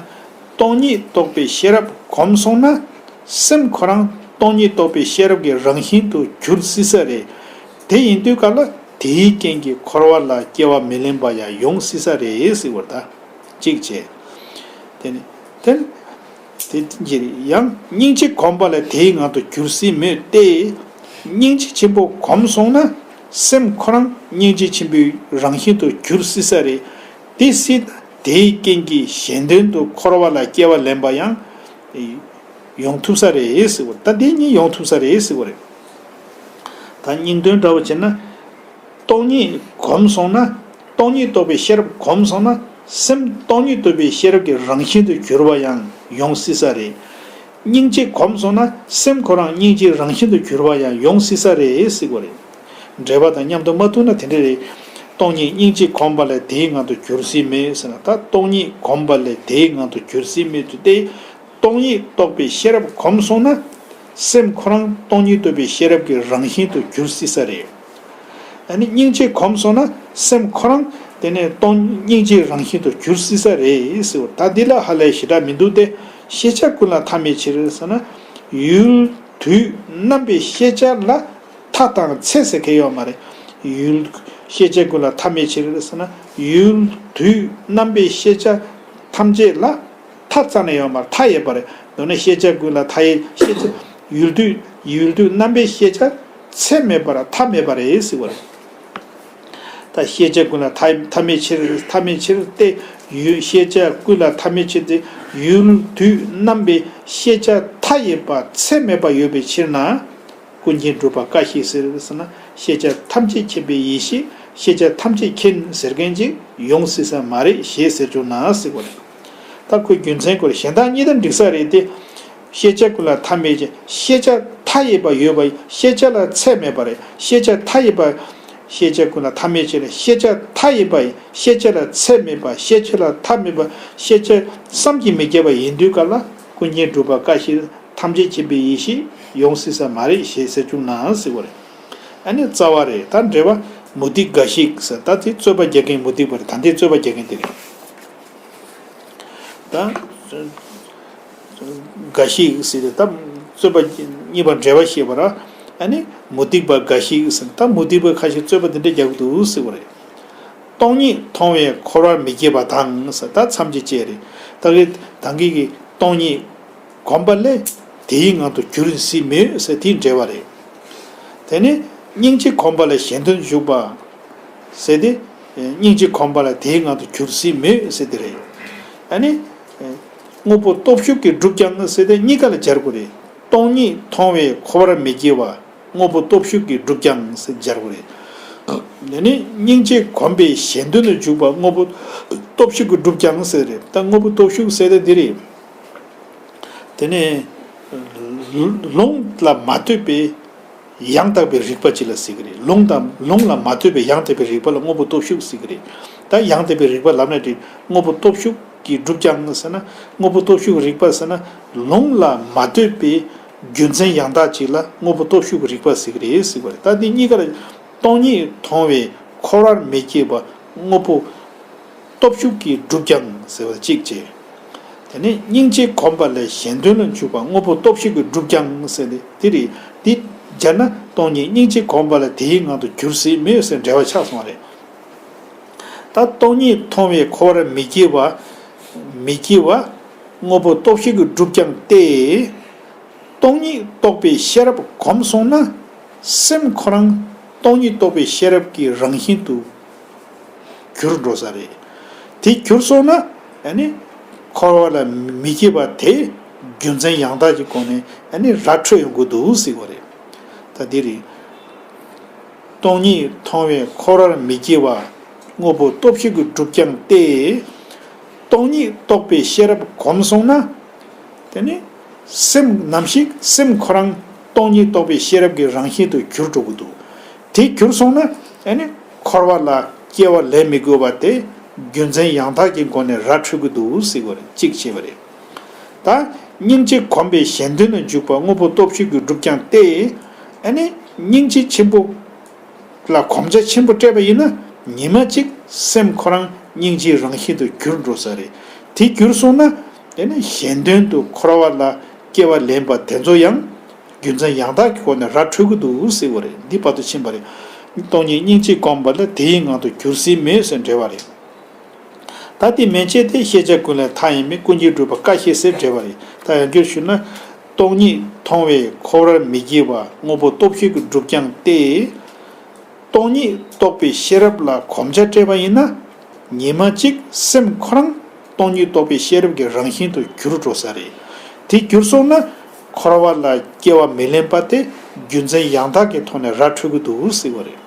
སྟོང་ཉིད་རྟོགས་པའི་ཤེས་རབ་གོམས་སོང་ན། སེམས་ཁོ་རང་སྟོང་ཉིད་རྟོགས་པའི་ཤེས་རབ་ཀྱི་རང་བཞིན་དུ་འགྱུར་སྲིད་ས་རེད། དེ་ཡིན་དུས་ག་ལ་དེའི་རྐྱེན་གྱིས་འཁོར་བ་ལ་སྐྱེ་བ་མི་ལེན་པ་ཡང་ཡོང་སྲིད་ས་རེད་ཟེར་བ་ད། གཅིག་བྱས། དེ་ནི་དེ། དེ་ཡང་སྙིང་རྗེ་གོམས་པ་ལས་དེའི་ངང་དུ་འགྱུར་སྲིད་མོད་དེ། སྙིང་རྗེ་ཆེན་པོ་གོམས་སོང་ན། སེམས་ཁོ་རང་སྙིང་རྗེ་ཆེན་པོའི་རང་བཞིན་དུ་འགྱུར་སྲིད་ས་རེད། དེ་སྲིད་དེའི་རྐྱེན་གྱིས་གཞན་དོན་དུ་འཁོར་བ་ལ་སྐྱེ་བ་ལེན་པ་ཡང་ཡོང་ཐུབ་ས་རེད་ཟེར་བ། ད་དེ་གཉིས་ཡོང་ཐུབ་ས་རེད་ཟེར་བ་རེད། ད་སྙིང་དོན་འདྲ་བོ་བྱས་ན། སྟོང་ཉིད་གོམས་སོང་ན། སྟོང་ཉིད་རྟོགས་པའི་ཤེས་རབ་གོམས་སོང་ན། སེམས་སྟོང་ཉིད་རྟོགས་པའི་ཤེས་རབ་ཀྱི་རང་བཞིན་དུ་གྱུར་པ་ཡང་ཡོང་སྲིད་ས་རེད། སྙིང་རྗེ་གོམས་སོང་ན་སེམས་ཁོ་རང་སྙིང་རྗེའི་རང་བཞིན་དུ་གྱུར་པ་ཡང་ཡོང་སྲིད་ས་རེད་ཟེར་བ་རེད། འགྲེལ་པ་དང་མཉམ་དུ་མ་བསྡུར་ན་དེ་འདྲ་རེད། སྟོང་ཉིད་སྙིང་རྗེ་གོམས་པ་ལས་དེའི་ངང་དུ་འགྱུར་སྲིད་མོད་ཟེར་ན། ད་སྟོང་ཉིད་གོམས་པ་ལས་དེའི་ངང་དུ་འགྱུར་སྲིད་མོད་དུ་སྟེ། སྟོང་ཉིད་རྟོགས་པའི་ཤེས་རབ་གོམས་སོང་ན། སེམས་ཁོ་རང་སྟོང་ཉིད་རྟོགས་པའི་ཤེས་རབ་ཀྱི་རང་བཞིན་དུ་འགྱུར་སྲིད་ས་རེད། ཨ་ནི་སྙིང་རྗེ་གོམས་སོང་ན་སེམས་ཁོ་རང་དེ་ནས་སྟོང་སྙིང་རྗེའི་རང་བཞིན་དུ་འགྱུར་སྲིད་ས་རེད་ཟེར་བ། ད་འདི་ལ་ཧ་ལས་ཞེ་དྲག་མི་འདུག་སྟེ། ཤེས་བྱ་ཀུན་ལ་ཐ་མལ་ཕྱིར་ཟེར་ན། ཡུལ་དུས་རྣམ་པའི་ཤེས་བྱ་ལ་མཐའ་དང་ཚད་ཟེར་མཁན་ཡོད་མ་རེད། ཡུལ། ཤེས་བྱ་ཀུན་ལ་ཐ་མལ་ཕྱིར་ཟེར་ན། ཡུལ་དུས་རྣམ་པའི་ཤེས་བྱ་ཐམས་ཅད་ལ་མཐའ་རྩ་ནས་ཡོད་མ་རེད། མཐའ་ཡོད་པ་རེད། མདོར་ན་ཤེས་བྱ་ཀུན་ལ་མཐའ་ཡས་ཤེས་བྱ། ཡུལ་དུས་ཡུལ་དུས་རྣམ་པའི་ཤེས་བྱ་ཚད་མེད་པར་མཐའ་མེད་པ་རེད་ཟེར་བ་རེད། ད་ཤེས་བྱ་ཀུན་ལ་མཐའ་མཐའ་མེད་ཕྱིར་མཐའ་མེད་ཕྱིར་ཏེ། ཡུལ་ཤེས་བྱ་ཀུན་ལ་མཐའ་མེད་ཕྱིར་ཏེ། ཡུལ་དུས་རྣམ་པའི་ཤེས་བྱ་མཐའ་ཡས་པ་ཚད་མེད་པ་ཡོད་པའི་ཕྱིར་ན། ཀུན་མཁྱེན་གྲུབ་པ་བཀའ་བཞིན་ཟེར་ཟེར་ན། ཤེས་བྱ་ཐམས་ཅད་མཁྱེན་པའི་ཡེ་ཤེས་ཤེས་བྱ་ཐམས་ཅད་མཁྱེན་ཟེར་མཁན་ཅིག་ཡོང་སྲིད་ས་མ་རེད་ཞེས་ཟེར་བྱུང་ན་ཟེར་བ་རེད། ད་ཁོའི་རྒྱུ་མཚན་སྐོར་གཞན་དག་གཉིས་དང་འགྲིག་ས་རེད་དེ། ཤེས་བྱ་ཀུན་ལ་མཐའ་མེད་ཅིང་ཤེས་བྱ་མཐའ་ཡས་པ་ཡོད་པ་ཡིན། ཤེས་བྱ་ལ་ཚད་མེད་པ་རེད། ཤེས་བྱ་མཐའ་ཡས་པ་ ཤེས་བྱ་ཀུན་ལ་མཐའ་མེད་ཕྱིར། ཤེས་བྱ་མཐའ་ཡས་པ་ཡི། ཤེས་བྱ་ལ་ཚད་མེད་པ། ཤེས་བྱ་ལ་མཐའ་མེད་པ། ཤེས་བྱ་བསམ་གྱིས་མི་ཁྱབ་པ་ཡིན་དུས་ག་ལ་ཀུན་མཁྱེན་གྲུབ་པ་བཀའ་བཞིན་ཐམས་ཅད་མཁྱེན་པའི་ཡེ་ཤེས་ཡོང་སྲིད་ས་མ་རེད་ཞེས་ཟེར་བཅུག་ན་ཟེར་བ་རེད། ཨ་ནི་རྩ་བ་རེད། ད་འགྲེལ་པ་མུ་སྟེགས་འགའ་ཞིག་ཟེར། ད་དེ་རྩོད་པ་རྒྱག་མཁན་མུ་སྟེགས་པ་རེད། ད་འདི་རྩོད་པ་རྒྱག་མཁན་དེ་རེད། ད་འགའ་ཞིག་ཟེར་ཏེ་ད་རྩོད་པ་གཉིས་པ་འགྲེལ་པ་བཤད་པ་ར། ཨ་ནི་མུ་སྟེགས་པ་འགའ་ཞིག་ཟེར། ད་མུ་སྟེགས་པ་ཁ་ཤས་རྩོད་པ་འདི་འདྲ་རྒྱག་གི་འདུག་ཟེར་བ་རེད། སྟོང་ཉིད་མཐོང་བས་འཁོར་བར་མི་སྐྱེ་བ་དང་ཟེར། ད་མཚམས་ཀྱི་བཅད་རེད། ད་གི་ད་གི་གི་སྟོང་ཉིད་གོམས་པ་ལས་དེའི་ངང་དུ་འགྱུར་སྲིད་མོད་ཟེར། དེའི་འགྲེལ་པ་རེད། དེ་ནས་སྙིང་རྗེ་གོམས་པ་ལ་གཞན་དོན་འཇུག་པ་ཟེར་ཏེ། སྙིང་རྗེ་གོམས་པ་ལ་དེའི་ངང་དུ་འགྱུར་སྲིད་མོད་ཟེར་དེ་རེད། ཨ་ནི། དངོས་པོ་སྟོབས་ཞུགས་ཀྱིས་བསྒྲུབས་ཀྱང་ཟེར་ཏེ་གཉིས་ཀ་ལ་སྦྱར་དགོས་རེད། སྟོང་ཉིད་མཐོང་བས་འཁོར་བར་མི་སྐྱེ་བ། དངོས་པོ་སྟོབས་ཞུགས་ཀྱིས་བསྒྲུབས་ཀྱང་ཟེར་སྦྱར་དགོས་རེད། དེ་ནས་སྙིང་རྗེ་གོམས་པས་གཞན་དོན་དུ་འཇུག་པ། དངོས་པོ་སྟོབས་ཞུགས་ཀྱིས་བསྒྲུབས་ཀྱང་ཟེར་རེད། ད་དངོས་པོ་སྟོབས་ཞུགས་ཟེར་ཏེ་འདི་རེད། དེ་ནས་ལུང་ལ་མ་ལྟོས་པའི་ཡང་དག་པའི་རིགས་པ་ཅིག་ལ་ཟེར་གྱི་རེད། ལུང་དང་ལུང་ལ་མ་ལྟོས་པའི་ཡང་དག་པའི་རིགས་པ་ལ་དངོས་པོ་སྟོབས་ཞུགས་ཟེར་གྱི་རེད། ད་ཡང་དག་པའི་རིགས་པ་ལབ་ན་དེ་དངོས་པོ་སྟོབས་ཞུགས་ཀྱིས་བསྒྲུབས་ཀྱང་ཟེར་ན། དངོས་པོ་སྟོབས་ཞུགས་རིགས་པ་ཟེར་ན། ལུང་ལ་མ་ལྟོས་པའི་རྒྱུ་མཚན་ཡང་དག་ཅིག་ལ་དངོས་པོ་སྟོབས་ཞུགས་རིགས་པ་ཟེར་གྱི་རེད་ཟེར་བ་རེད། ད་འདི་གཉིས་ཀ་ལ་སྟོང་ཉིད་མཐོང་བས་འཁོར་བར་མི་སྐྱེ་བ། དངོས་པོ་སྟོབས་ཞུགས་ཀྱིས་བསྒྲུབས་ཀྱང་ཟེར་བ་གཅིག་བྱས། དེ་ནས་སྙིང་རྗེ་གོམས་པ་ལས་གཞན་དོན་ལ་འཇུག་པ། དངོས་པོ་སྟོབས་ཞུགས་ཀྱིས་བསྒྲུབས་ཀྱང་ཟེར་ནས་དེ་རེད། འདི་སྦྱར་ན་སྟོང་ཉིད་སྙིང་རྗེ་གོམས་པ་ལ་དེའི་ངང་དུ་འགྱུར་སྲིད་མོད་ཟེར་འགྲེལ་པ་ཆགས་སོང་བ་རེད། ད་སྟོང་ཉིད་མཐོང་བས་འཁོར་བར་མི་སྐྱེ་བ། མི་སྐྱེ་བ། དངོས་པོ་སྟོབས་ཞུགས་ཀྱིས་བསྒྲུབས་ཀྱང་སྟེ། སྟོང་ཉིད་རྟོགས་པའི་ཤེས་རབ་གོམས་སོང་ན། སེམས་ཁོ་རང་སྟོང་ཉིད་རྟོགས་པའི་ཤེས་རབ་ཀྱི་རང་བཞིན་དུ་གྱུར་འགྲོ་ས་རེད། དེ་གྱུར་སོང་ན་ཨ་ནི་འཁོར་བ་ལ་མི་སྐྱེ་བ་དེ་རྒྱུ་མཚན་ཡང་དག་གི་སྒོ་ནས་ཨ་ནི་ར་འཕྲོད་ཡོང་གི་འདུག་ཟེར་བ་རེད། ད་འདི་རེད། སྟོང་ཉིད་མཐོང་བས་འཁོར་བར་མི་སྐྱེ་བ། དངོས་པོ་སྟོབས་ཞུགས་ཀྱིས་བསྒྲུབས་ཀྱང་སྟེ། སྟོང་ཉིད་རྟོགས་པའི་ཤེས་རབ་གོམས་སོང་ན། དེ་ནི་སེམས་ནམ་ཞིག་སེམས་ཁོ་རང་སྟོང་ཉིད་རྟོགས་པའི་ཤེས་རབ་ཀྱི་རང་བཞིན་དུ་གྱུར་འགྲོ་གི་འདུག་དེ་གྱུར་སོང་ན་ཨ་ནི་འཁོར་བ་ལ་སྐྱེ་བ་ལེན་མི་དགོས་པ་དེ་རྒྱུ་མཚན་ཡང་དག་གི་སྒོ་ནས་ར་འཕྲོད་ཀྱི་འདུག་ཟེར་བ་རེད། གཅིག་བྱས་པ་རེད། ད་སྙིང་རྗེ་གོམས་པས་གཞན་དོན་ལ་འཇུག་པ། དངོས་པོ་སྟོབས་ཞུགས་ཀྱིས་བསྒྲུབས་ཀྱང་སྟེ། ཨ་ནི་སྙིང་རྗེ་ཆེན་པོ་ལ་གོམས་ཆ་ཆེན་པོ་སྤྲད་པ་ཡིན་ན་ཉི་མ་གཅིག་སེམས་ཁོ་རང་སྙིང་རྗེའི་རང་བཞིན་དུ་གྱུར་འགྲོ་ས་རེད། དེ་གྱུར་སོང་ན་ཨ་ནི་གཞན་དོན་དུ་འཁོར་བ་ལ་སྐྱེ་བ་ལེན་པ་དེ་ཚོ་ཡང་རྒྱུ་མཚན་ཡང་དག་གི་སྒོ་ནས་ར་འཕྲོད་ཀྱི་འདུག་ཟེར་བ་རེད། འདི་བར་དུ་ཕྱིན་པ་རེད། སྟོང་ཉིད་སྙིང་རྗེ་གོམས་པ་ལ་དེའི་ངང་དུ་འགྱུར་སྲིད་མོད་ཟེར་འགྲེལ་བ་རེད། ད་དེ་མན་ཆད་དེ་ཤེས་བྱ་ཀུན་ལས་མཐའ་ཡས་མིན། ཀུན་མཁྱེན་གྲུབ་པ་བཀའ་བཞིན་ཟེར་འགྲེལ་བ་རེད། ད་ཡང་བསྐྱར་ཞུས་ན། སྟོང་ཉིད་མཐོང་བས་འཁོར་བར་མི་སྐྱེ་བ། དངོས་པོ་སྟོབས་ཞུགས་ཀྱིས་བསྒྲུབས་ཀྱང་སྟེ། སྟོང་ཉིད་རྟོགས་པའི་ཤེས་རབ་ལ་གོམས་ཆ་སྤྲད་པ་ཡིན་ན། ཉི་མ་གཅིག་སེམས་ཁོ་རང་སྟོང་ཉིད་རྟོགས་པའི་ཤེས་རབ་ཀྱི་རང་བཞིན་དུ་གྱུར་འགྲོ་ས་རེད། དེ་གྱུར་སོང་ན། འཁོར་བ་ལ་སྐྱེ་བ་མི་ལེན་པ་དེ་རྒྱུ་མཚན་ཡང་དག་གི་ཐོག་ནས་ར་འཕྲོད་ཀྱི་འདུག་ཟེར་བ་རེད།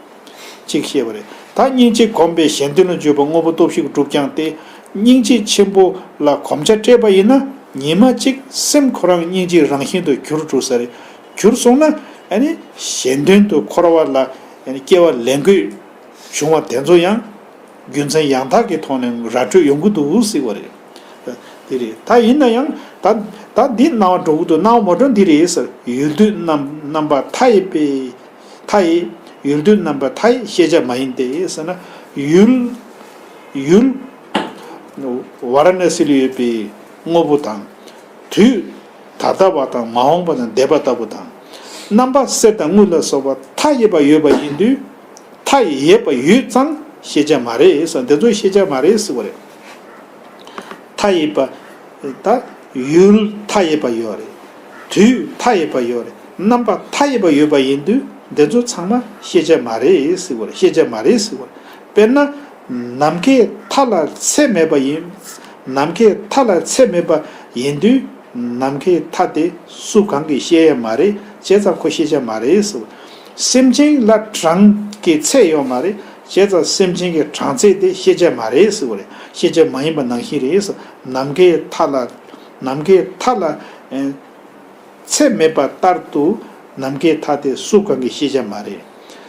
ཅིག་བཤད་པ་རེད། ད་སྙིང་རྗེ་གོམས་པས་གཞན་དོན་ལ་འཇུག་པ། དངོས་པོ་སྟོབས་ཞུགས་ཀྱིས་བསྒྲུབས་ཀྱང་སྟེ། སྙིང་རྗེ་ཆེན་པོ་ལ་གོམས་ཆ་སྤྲད་པ་ཡིན་ན། ཉི་མ་གཅིག་སེམས་ཁོ་རང་སྙིང་རྗེའི་རང་བཞིན་དུ་གྱུར་འགྲོ་ས་རེད། གྱུར་སོང་ན་ཨ་ནི་གཞན་དོན་དུ་འཁོར་བ་ལ་ཨ་ནི་སྐྱེ་བ་ལེན་དགོས་བྱུང་བ་དེ་ཚོ་ཡང་རྒྱུ་མཚན་ཡང་དག་གི་ཐོག་ནས་ར་འཕྲོད་ཡོང་གི་འདུག་ཟེར་བ་རེད། དེ་རེད། ད་ཡིན་ན་ཡང་ད་ད་འདི་སྣང་བ་འགྲོ་གི་འདུག་སྣང་བ་མ་འགྲོ་འདི་རེད་ཟེར། ཡུལ་དུས་རྣམ་རྣམ་པ་མཐའ་ཡས་པའི། མཐའ་ཡས། ཡུལ་དུས་རྣམ་པ་མཐའ་ཡས་ཤེས་བྱ་མ་ཡིན་ཏེ་ཟེར་ན། ཡུལ། ཡུལ། ཝཱ་ར་ཎ་སི་ལ་ཡོད་པའི་དངོས་པོ་དང་། དུས། ད་ལྟ་བ་དང་མ་འོངས་པ་དང་འདས་པ་ལྟ་བུ་དང་། རྣམ་པ་གསེར་དང་དངུལ་ལ་སོགས་པ་མཐའ་ཡས་པ་ཡོད་པ་ཡིན་དུས། མཐའ་ཡས་པ་ཡོད་ཙང་ཤེས་བྱ་མ་རེད་ཟེར། འདི་ཚོ་ཤེས་བྱ་མ་རེད་ཟེར་བ་རེད། མཐའ་ཡས་པ། ད་ཡུལ་མཐའ་ཡས་པ་ཡོད་རེད། དུས་མཐའ་ཡས་པ་ཡོད་རེད། རྣམ་པ་མཐའ་ཡས་པ་ཡོད་པ་ཡིན་དུས་འདི་ཚོ་ཚང་མ་ཤེས་བྱ་མ་རེད་ཟེར་བ་རེད། ཤེས་བྱ་མ་རེད་ཟེར་བ་རེད། དཔེར་ན། ནམ་མཁའི་མཐའ་ལ་ཚད་མེད་པ་ཡིན། ནམ་མཁའི་མཐའ་ལ་ཚད་མེད་པ་ཡིན་དུས་ནམ་མཁའི་མཐའ་དེ་སུ་གང་གིས་ཤེས་ཡ་མ་རེད། བྱས་ཙང་ཁོ་ཤེས་བྱ་མ་རེད་ཟེར་བ། སེམས་ཅན་ལ་གྲངས་ཀྱི་ཚད་ཡོད་མ་རེད། བྱས་ཙང་སེམས་ཅན་གྱི་གྲངས་ཚད་དེ་ཤེས་བྱ་མ་རེད་ཟེར་བ་རེད། ཤེས་བྱ་མ་ཡིན་པ་ནང་བཞིན་རེད་ཟེར། ནམ་མཁའི་མཐའ་ལ། ནམ་མཁའི་མཐའ་ལ། ཨེ། ཚད་མེད་པ་ལྟར་དུ་ནམ་མཁའི་མཐའ་དེ་སུ་གང་གིས་ཤེས་བྱ་མ་རེད།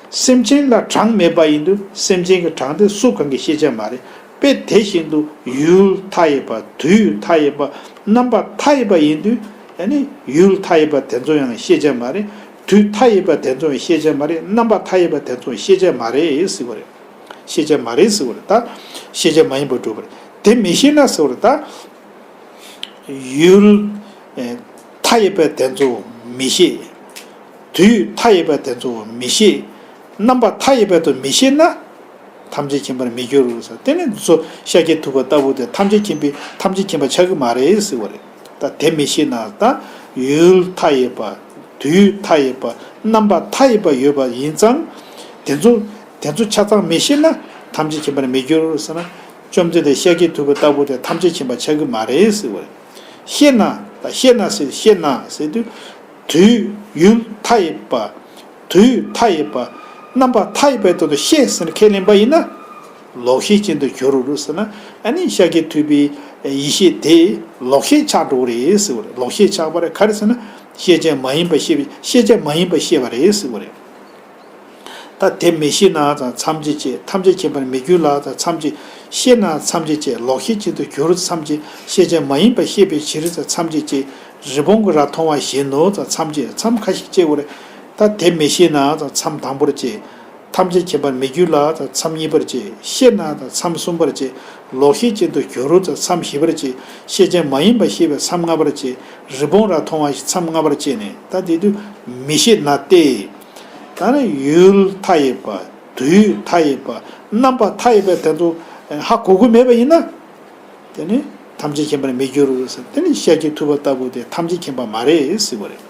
སེམས་ཅན་ལ་གྲངས་མེད་པ་ཡིན་དུས་སེམས་ཅན་གྱི་གྲངས་དེ་སུ་གང་གི་ཤེས་བྱ་མ་རེད། དཔེ་དེ་བཞིན་དུ་ཡུལ་མཐའ་ཡས་པ། དུས་མཐའ་ཡས་པ། རྣམ་པ་མཐའ་ཡས་པ་ཡིན་དུས་ཨ་ནི་ཡུལ་མཐའ་ཡས་པ་དེ་ཚོ་ཡང་ཤེས་བྱ་མ་རེད། དུས་མཐའ་ཡས་པ་དེ་ཚོ་ཡང་ཤེས་བྱ་མ་རེད། རྣམ་པ་མཐའ་ཡས་པ་དེ་ཚོ་ཡང་ཤེས་བྱ་མ་རེད་ཟེར་བ་རེད། ཤེས་བྱ་མ་རེད་ཟེར་བ་རེད། ད་ཤེས་བྱ་མ་ཡིན་པ་སྒྲུབ་པ་རེད། དེ་མི་ཤེས་ན་ཟེར་བ་རེད། ད་ཡུལ་ཨེ་མཐའ་ཡས་པ་དེ་ཚོ་མི་ཤེས། དུས་མཐའ་ཡས་པ་དེ་ཚོ་མི་ཤེས། རྣམ་པ་མཐའ་ཡས་པ་དེ་ཚོ་མི་ཤེས་ན། ཐམས་ཅད་མཁྱེན་པར་མི་འགྱུར་ཟེར། དེ་ནི་ཚོ་ཤཱཀྱ་ཐུབ་པ་ལྟ་བུ་དེ་ཐམས་ཅད་མཁྱེན་པའི་ཐམས་ཅད་མཁྱེན་པ་ཆགས་ཀྱི་མ་རེད་ཟེར་བ་རེད། ད་དེ་མི་ཤེས་ན་ད་ཡུལ་མཐའ་ཡས་པ། དུས་མཐའ་ཡས་པ། རྣམ་པ་མཐའ་ཡས་པ་ཡོད་པ་ཡིན་ཙང་། དེ་ཚོ་དེ་ཚོ་ཆ་ཚང་མི་ཤེས་ན་ཐམས་ཅད་མཁྱེན་པར་མི་འགྱུར་ཟེར་ན། བཅོམ་ལྡན་འདས་ཤཱཀྱ་ཐུབ་པ་ལྟ་བུ་དེ་ཐམས་ཅད་མཁྱེན་པ་ཆགས་ཀྱི་མ་རེད་ཟེར་བ་རེད། ཤེས་ན། ད་ཤེས་ན་ཟེར། ཤེས་ན་ཟེར་དུས། དུས་ཡུལ་མཐའ་ཡས་པ། དུས་མཐའ་ཡས་པ། རྣམ་པ་མཐའ་ཡས་པའི་དོན་དུ་ཤེས་ཟེར་ནས་ཁས་ལེན་པ་ཡིན་ན། ལོག་ཤེས་ཅན་དུ་གྱུར་རོ་ཟེར་ན། ཨ་ནི་ཤཱཀྱ་ཐུབ་པའི་ཡེ་ཤེས་དེ་ལོག་ཤེས་ཆགས་འགྲོ་གི་རེད་ཟེར་བ་རེད། ལོག་ཤེས་ཆགས་པ་རེད། ག་རེ་ཟེར་ན། ཤེས་བྱ་མ་ཡིན་པ་ཤེས་པའི་ཤེས་བྱ་མ་ཡིན་པ་ཤེས་པ་རེད་ཟེར་བ་རེད། ད་དེ་མི་ཤེས་ན་ཙང་ཐམས་ཅད་བྱེད། ཐམས་ཅད་མཁྱེན་པར་མི་འགྱུར་ལ་ཙང་ཐམས་ཅད། ཤེས་ན་ཐམས་ཅད་བྱེད། ལོག་ཤེས་ཅན་དུ་གྱུར་ཙང་ཐམས་ཅད། ཤེས་བྱ་མ་ཡིན་པ་ཤེས་པའི་ཕྱིར་ཙང་ཐམས་ཅད་བྱེད། རི་བོང་གི་རྭ་མཐོང་བ་བཞིན་ནོ་ཙང་ཐམས་ཅད། མཚམས་ཁ་ཤས་བཅད་དགོས་རེད། ད་དེ་མི་ཤེས་ན་ཙང་མཚམས་དང་པོར་བཅད། ཐམས་ཅད་མཁྱེན་པར་མི་འགྱུར་ལ་ཙང་མཚམས་གཉིས་པར་བཅད། ཤེས་ན་ཙང་མཚམས་གསུམ་པར་བཅད། ལོག་ཤེས་ཅན་དུ་གྱུར་ཙང་མཚམས་བཞི་པར་བཅད། ཤེས་བྱ་མ་ཡིན་པ་ཤེས་པའི་མཚམས་ལྔ་པར་བཅད། རི་བོང་རྭ་མཐོང་བ་བཞིན་མཚམས་ལྔ་པར་བཅད་ནས། ད་དེ་དུས་མི་ཤེས་ན་སྟེ། ད་ནི་ཡུལ་མཐའ་ཡས་པ། དུས་མཐའ་ཡས་པ། རྣམ་པ་མཐའ་ཡས་པའི་དོན་དུ་ཧ་གོ་གི་མེད་པ་ཡིན་ན། དེ་ནི་ཐམས་ཅད་མཁྱེན་པར་མི་འགྱུར་ཟེར། དེ་ནི་ཤཱཀྱ་ཐུབ་པ་ལྟ་བུ་དེ་ཐམས་ཅད་མཁྱེན་པ་མ་རེད་ཟེར་བ་རེད།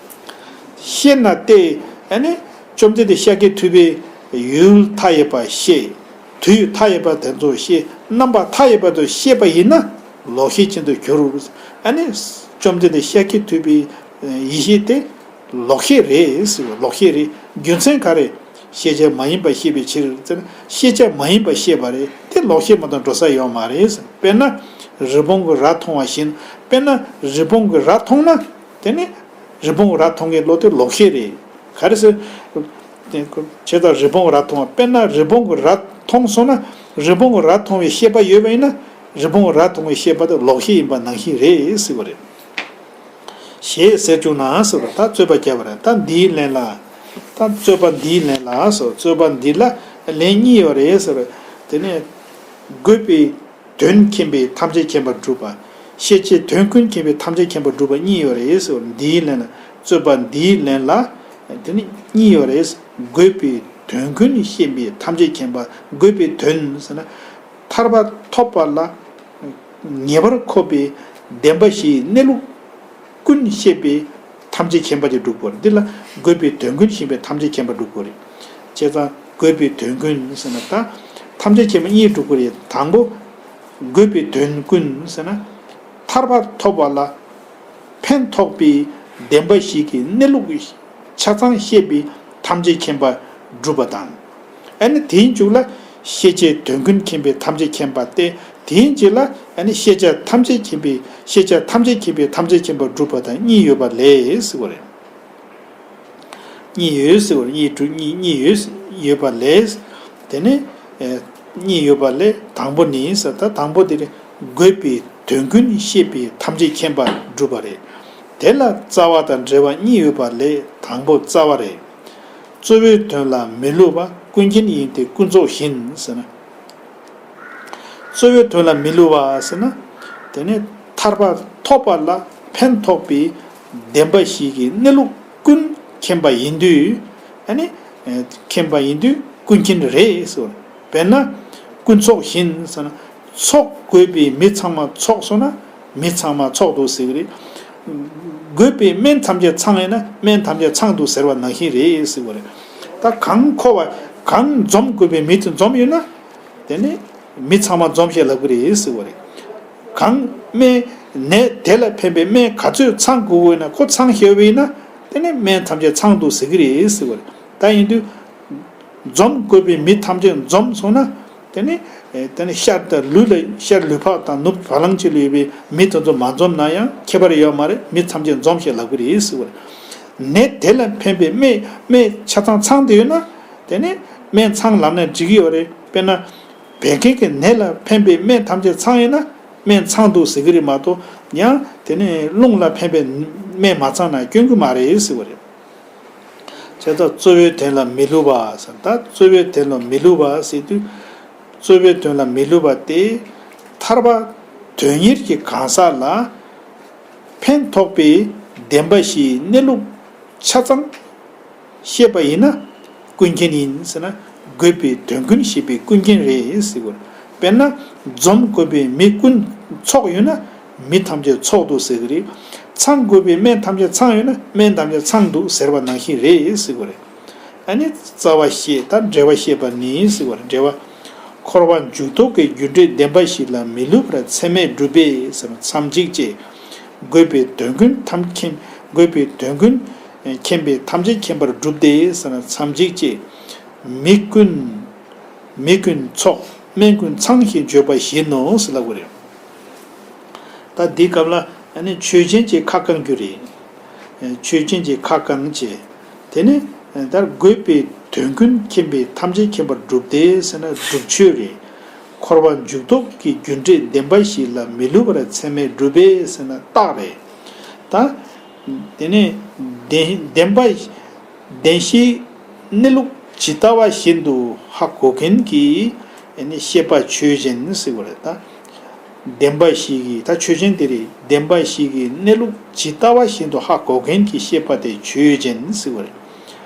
ཤེས་ན་སྟེ། ཨ་ནི་བཅོམ་ལྡན་འདས་ཤཱཀྱ་ཐུབ་པས་ཡུལ་མཐའ་ཡས་པ་ཤེས། དུས་མཐའ་ཡས་པ་དེ་ཚོ་ཤེས། རྣམ་པ་མཐའ་ཡས་པ་དེ་ཤེས་པ་ཡིན་ན་ལོག་ཤེས་ཅན་དུ་གྱུར། ཨ་ནི་བཅོམ་ལྡན་འདས་ཤཱཀྱ་ཐུབ་པའི་ཡེ་ཤེས་དེ། ལོག་ཤེས་རེད་ཟེར་བ། ལོག་ཤེས་རེད། རྒྱུ་མཚན་ག་རེ། ཤེས་བྱ་མ་ཡིན་པ་ཤེས་པའི་ཕྱིར་ཟེར་ན། ཤེས་བྱ་མ་ཡིན་པ་ཤེས་པ་རེད། དེ་ལོག་ཤེས་མ་གཏོགས་འགྲོ་ས་ཡོད་མ་རེད་ཟེར། དཔེར་ན་རི་བོང་གི་རྭ་མཐོང་བ་བཞིན། དཔེར་ན་རི་བོང་གི་རྭ་མཐོང་ན། དེ་ནི་རི་བོང་གི་རྭ་མཐོང་མཁན་བློ་དེ་ལོག་ཤེས་རེད། ག་རེ་ཟེར། དེ་བྱས་ཙང་རི་བོང་གི་རྭ་མཐོང་བ། དཔེར་ན་རི་བོང་གི་རྭ་མཐོང་སོང་ན། རི་བོང་གི་རྭ་མཐོང་བའི་ཤེས་པ་ཡོད་པ་ཡིན་ན། རི་བོང་གི་རྭ་མཐོང་བའི་ཤེས་པ་དེ་ལོག་ཤེས་ཡིན་པ་ནང་བཞིན་རེད་ཟེར་བ་རེད། ཞེས་ཟེར་བྱུང་ན་ཟེར་བ། ད་རྩོད་པ་བརྒྱབ་པ་རེད། ད་འདིའི་ལན་ལ། ད་རྩོད་པ་འདིའི་ལན་ལ་ཟེར། རྩོད་པ་འདི་ལ་ལན་གཉིས་ཡོད་རེད་ཟེར། དེ་ནས་དགོས་པའི་དོན་མཁྱེན་པས་ཐམས་ཅད་མཁྱེན་པར་སྒྲུབ་པ། ཤེས་བྱའི་དོན་ཀུན་མཁྱེན་པས་ཐམས་ཅད་མཁྱེན་པར་སྒྲུབ་པ་གཉིས་ཡོད་རེད་ཟེར། འདིའི་ལན་ལ། རྩོད་པ་འདིའི་ལན་ལ་དེ་ནི་གཉིས་ཡོད་རེད། དགོས་པའི་དོན་ཀུན་ཤེས་པས་ཐམས་ཅད་མཁྱེན་པ། དགོས་པའི་དོན་ཟེར་ན། ཐར་པ་ཐོབ་པ་ལ་ངེས་པར་འཁོད་པའི་བདེན་པ་བཞིའི་གནས་ལུགས་ཀུན་ཤེས་པས་ཐམས་ཅད་མཁྱེན་པ་དེ་སྒྲུབ་དགོས་རེད། འདི་ལ་དགོས་པའི་དོན་ཀུན་ཤེས་པས་ཐམས་ཅད་མཁྱེན་པ་སྒྲུབ་དགོས་རེད། བྱས་ཙང་དགོས་པའི་དོན་ཀུན་ཟེར་ན་ད་ཐམས་ཅད་མཁྱེན་པ་གཉིས་སྒྲུབ་དགོས་རེད། དང་པོ་དགོས་པའི་དོན་ཀུན་ཟེར་ན། ཐར་པ་ཐོབ་པ་ལ་ཕན་ཐོགས་པའི་བདེན་པ་བཞི་གི་གནས་ལུགས་ཆ་ཚང་ཤེས་པས་ཐམས་ཅད་མཁྱེན་པ་སྒྲུབ་པ་དང་། ཨ་ནི་དེའི་མཇུག་ལ་ཤེས་བྱའི་དོན་ཀུན་མཁྱེན་པས་ཐམས་ཅད་མཁྱེན་པ་སྟེ། དེའི་རྗེས་ལ་ཨ་ནི་ཤེས་བྱ་ཐམས་ཅད་མཁྱེན་པས། ཤེས་བྱ་ཐམས་ཅད་མཁྱེན་པས་ཐམས་ཅད་མཁྱེན་པར་སྒྲུབ་པ་དང་གཉིས་ཡོད་པ་ལས་ཟེར་བ་རེད། གཉིས་ཡོད་ཟེར་བ་རེད། གཉིས་སྒྲུབ་གཉིས་གཉིས་ཡོད་ཡོད་པ་ལས། དེ་ནས་ཨེ་གཉིས་ཡོད་པ་ལས་དང་པོ་ནི་ཟེར། ད་དང་པོ་དེ་ནི་དགོས་པའི་དོན་ཀུན་ཤེས་པས་ཐམས་ཅད་མཁྱེན་པ་སྒྲུབ་པ་རེད། དེ་ལ་རྩ་བ་དང་འབྲེལ་བ་གཉིས་ཡོད་པ་ལས་དང་པོ་རྩ་བ་རེད། གཙོ་བོའི་དོན་ལ་མི་བསླུ་བ། ཀུན་མཁྱེན་ཡིན་ཏེ་ཀུན་རྫོགས་བཞིན་ཟེར་ན། གཙོ་བོའི་དོན་ལ་མི་བསླུ་བ་ཟེར་ན། དེ་ནི་ཐར་པ་ཐོབ་པ་ལ་ཕན་ཐོགས་པའི་བདེན་པ་བཞི་གི་གནས་ལུགས་ཀུན་མཁྱེན་པ་ཡིན་དུས། ཨ་ནི་མཁྱེན་པ་ཡིན་དུས་ཀུན་མཁྱེན་རེད་ཟེར། དཔེར་ན་ཀུན་རྫོགས་བཞིན་ཟེར་ན། ཚོགས་དགོས་པའི་མི་ཚང་མ་ཚོགས་སོང་ན་མི་ཚང་མ་ཚོགས་འདུག་ཟེར་གི་རེད། དགོས་པའི་སྨན་ཐམས་ཅད་ཚང་ཡོད་ན་སྨན་ཐམས་ཅད་ཚང་འདུག་ཟེར་བ་ནང་བཞིན་རེད་ཟེར་བ་རེད། ད་གང་མཁོ་བ་གང་འཛོམས་དགོས་པའི་མི་དེ་འཛོམས་ཡོད་ན། དེ་ནི་མི་ཚང་མ་འཛོམས་ཤེས་ལབ་ཀྱི་རེད་ཟེར་བ་རེད། གང་སྨན་ནད་དེ་ལ་ཕན་པའི་སྨན་ག་ཚོད་ཚང་དགོས་ཀྱི་ཡོད་ན་ཁོ་ཚང་ཤེས་པ་ཡིན་ན། དེ་ནི་སྨན་ཐམས་ཅད་ཚང་འདུག་ཟེར་གྱི་རེད་ཟེར་བ་རེད། ད་ཡིན་དུས་འཛོམས་དགོས་པའི་མི་ཐམས་ཅད་འཛོམས་སོང་ན། དེ་ནི་དེ་ནི་ཤར་དང་ལུས་ལ་ཤར་ལུས་འཕགས་དང་ནུབ་བ་ལང་སྤྱི་ལ་ཡོད་པའི་མི་དེ་ཚོ་མ་འཛོམས་ན་ཡང་ཁྱད་པར་ཡོད་མ་རེད། མི་ཐམས་ཅད་འཛོམས་ཤེས་ལབ་ཀྱི་རེད་ཟེར་བ་རེད། ནད་དེ་ལ་ཕན་པའི་སྨན་སྨན་ཆ་ཚང་ཚང་དེ་ཡོད་ན། དེ་ནས་སྨན་ཚང་ལབ་ན་འགྲིག་གི་ཡོད་རེད། དཔེར་ན། བད་ཀན་གྱི་ནད་ལ་ཕན་པའི་སྨན་ཐམས་ཅད་ཚང་ཡོད་ན་སྨན་ཚང་འདུག་ཟེར་གྱི་རེད་མ་གཏོགས། ཡང་དེ་ནས་རླུང་ལ་ཕན་པའི་སྨན་མ་ཚང་ན་སྐྱོན་གྱི་མ་རེད་ཟེར་བ་རེད། བྱས་ཙང་གཙོ་བོའི་དོན་ལ་མི་སླུ་བ་ཟེར། ད་གཙོ་བོའི་དོན་ལ་མི་སླུ་བ་ཟེར་དུས། གཙོ་བོའི་དོན་ལ་མི་སླུ་བ་སྟེ། ཐར་པ་དོན་གཉེར་གྱི་གང་ཟག་ལ་ཕན་ཐོགས་པའི་བདེན་པ་བཞིའི་གནས་ལུགས་ཆ་ཚང་ཤེས་པ་ཡིན་ན་ཀུན་མཁྱེན་ཡིན་ཟེར་ན། དགོས་པའི་དོན་ཀུན་ཤེས་པའི་ཀུན་མཁྱེན་རེད་ཟེར་གྱི་ཡོད་རེད། དཔེར་ན། འཛོམས་དགོས་པའི་མི་ཀུན་ཚོགས་ཡོད་ན་མི་ཐམས་ཅད་ཚོགས་འདུ་ཟེར་གྱི་རེད། ཚང་དགོས་པའི་སྨན་ཐམས་ཅད་ཚང་ཡོད་ན་སྨན་ཐམས་ཅད་ཚང་འདུག་ཟེར་བ་ནང་བཞིན་རེད་ཟེར་གྱི་ཡོད་རེད། ཨ་ནི་རྩ་བ་ཤེས་དང་འབྲེལ་བ་ཤེས་པ་ནི་ཟེར་བ་རེད། འབྲེལ་བ། འཁོར་བ་འཇུག་ལྡོག་གི་རྒྱུ་འབྲས་བདེན་པ་བཞི་ལ་མི་སླུ་བར་ཚད་མས་གྲུབ་པས་ཟེར་ན་མཚམས་གཅིག་བཅད། དགོས་པའི་དོན་ཀུན་ཐམས་མཁྱེན། དགོས་པའི་དོན་ཀུན་མཁྱེན་པས་ཐམས་ཅད་མཁྱེན་པར་གྲུབ་སྟེ་ཟེར་ན་མཚམས་གཅིག་བཅད། མི་ཀུན། མི་ཀུན་ཚོགས། སྨན་ཀུན་ཚང་ཞེས་བརྗོད་པ་བཞིན་ནོ་ཟེར་ལབ་དགོས་རེད། ད་འདི་སྐབས་ལ་ཨ་ནི་ཆོས་ཅན་གྱི་ཁ་བསྐང་རྒྱུ་རེད། ཆོས་ཅན་གྱི་ཁ་བསྐང་བྱས། དེ་ནས་ད་དགོས་པའི་དོན་ཀུན་མཁྱེན་པས་ཐམས་ཅད་མཁྱེན་པར་གྲུབ་སྟེ་ཟེར་ན་སྒྲུབ་ཆོས་རེད། འཁོར་བ་འཇུག་ལྡོག་གི་རྒྱུ་འབྲས་བདེན་པ་བཞི་ལ་མི་སླུ་བར་ཚད་མས་གྲུབ་པས་ཟེར་ན་རྟགས་རེད། ད། དེ་ནས་བདེན་བདེན་པ། བདེན་བཞིའི་གནས་ལུགས་ཇི་ལྟ་བ་བཞིན་དུ་ཧ་གོ་མཁན་གྱི་ཤེས་པ་ཆོས་ཅན་ཟེར་བ་རེད་ད། བདེན་པ་བཞི་གི་ད་ཆོས་ཅན་དེ་རེད། བདེན་པ་བཞི་གི་གནས་ལུགས་ཇི་ལྟ་བ་བཞིན་དུ་ཧ་གོ་མཁན་གྱི་ཤེས་པ་དེ་ཆོས་ཅན་ཟེར་བ་རེད།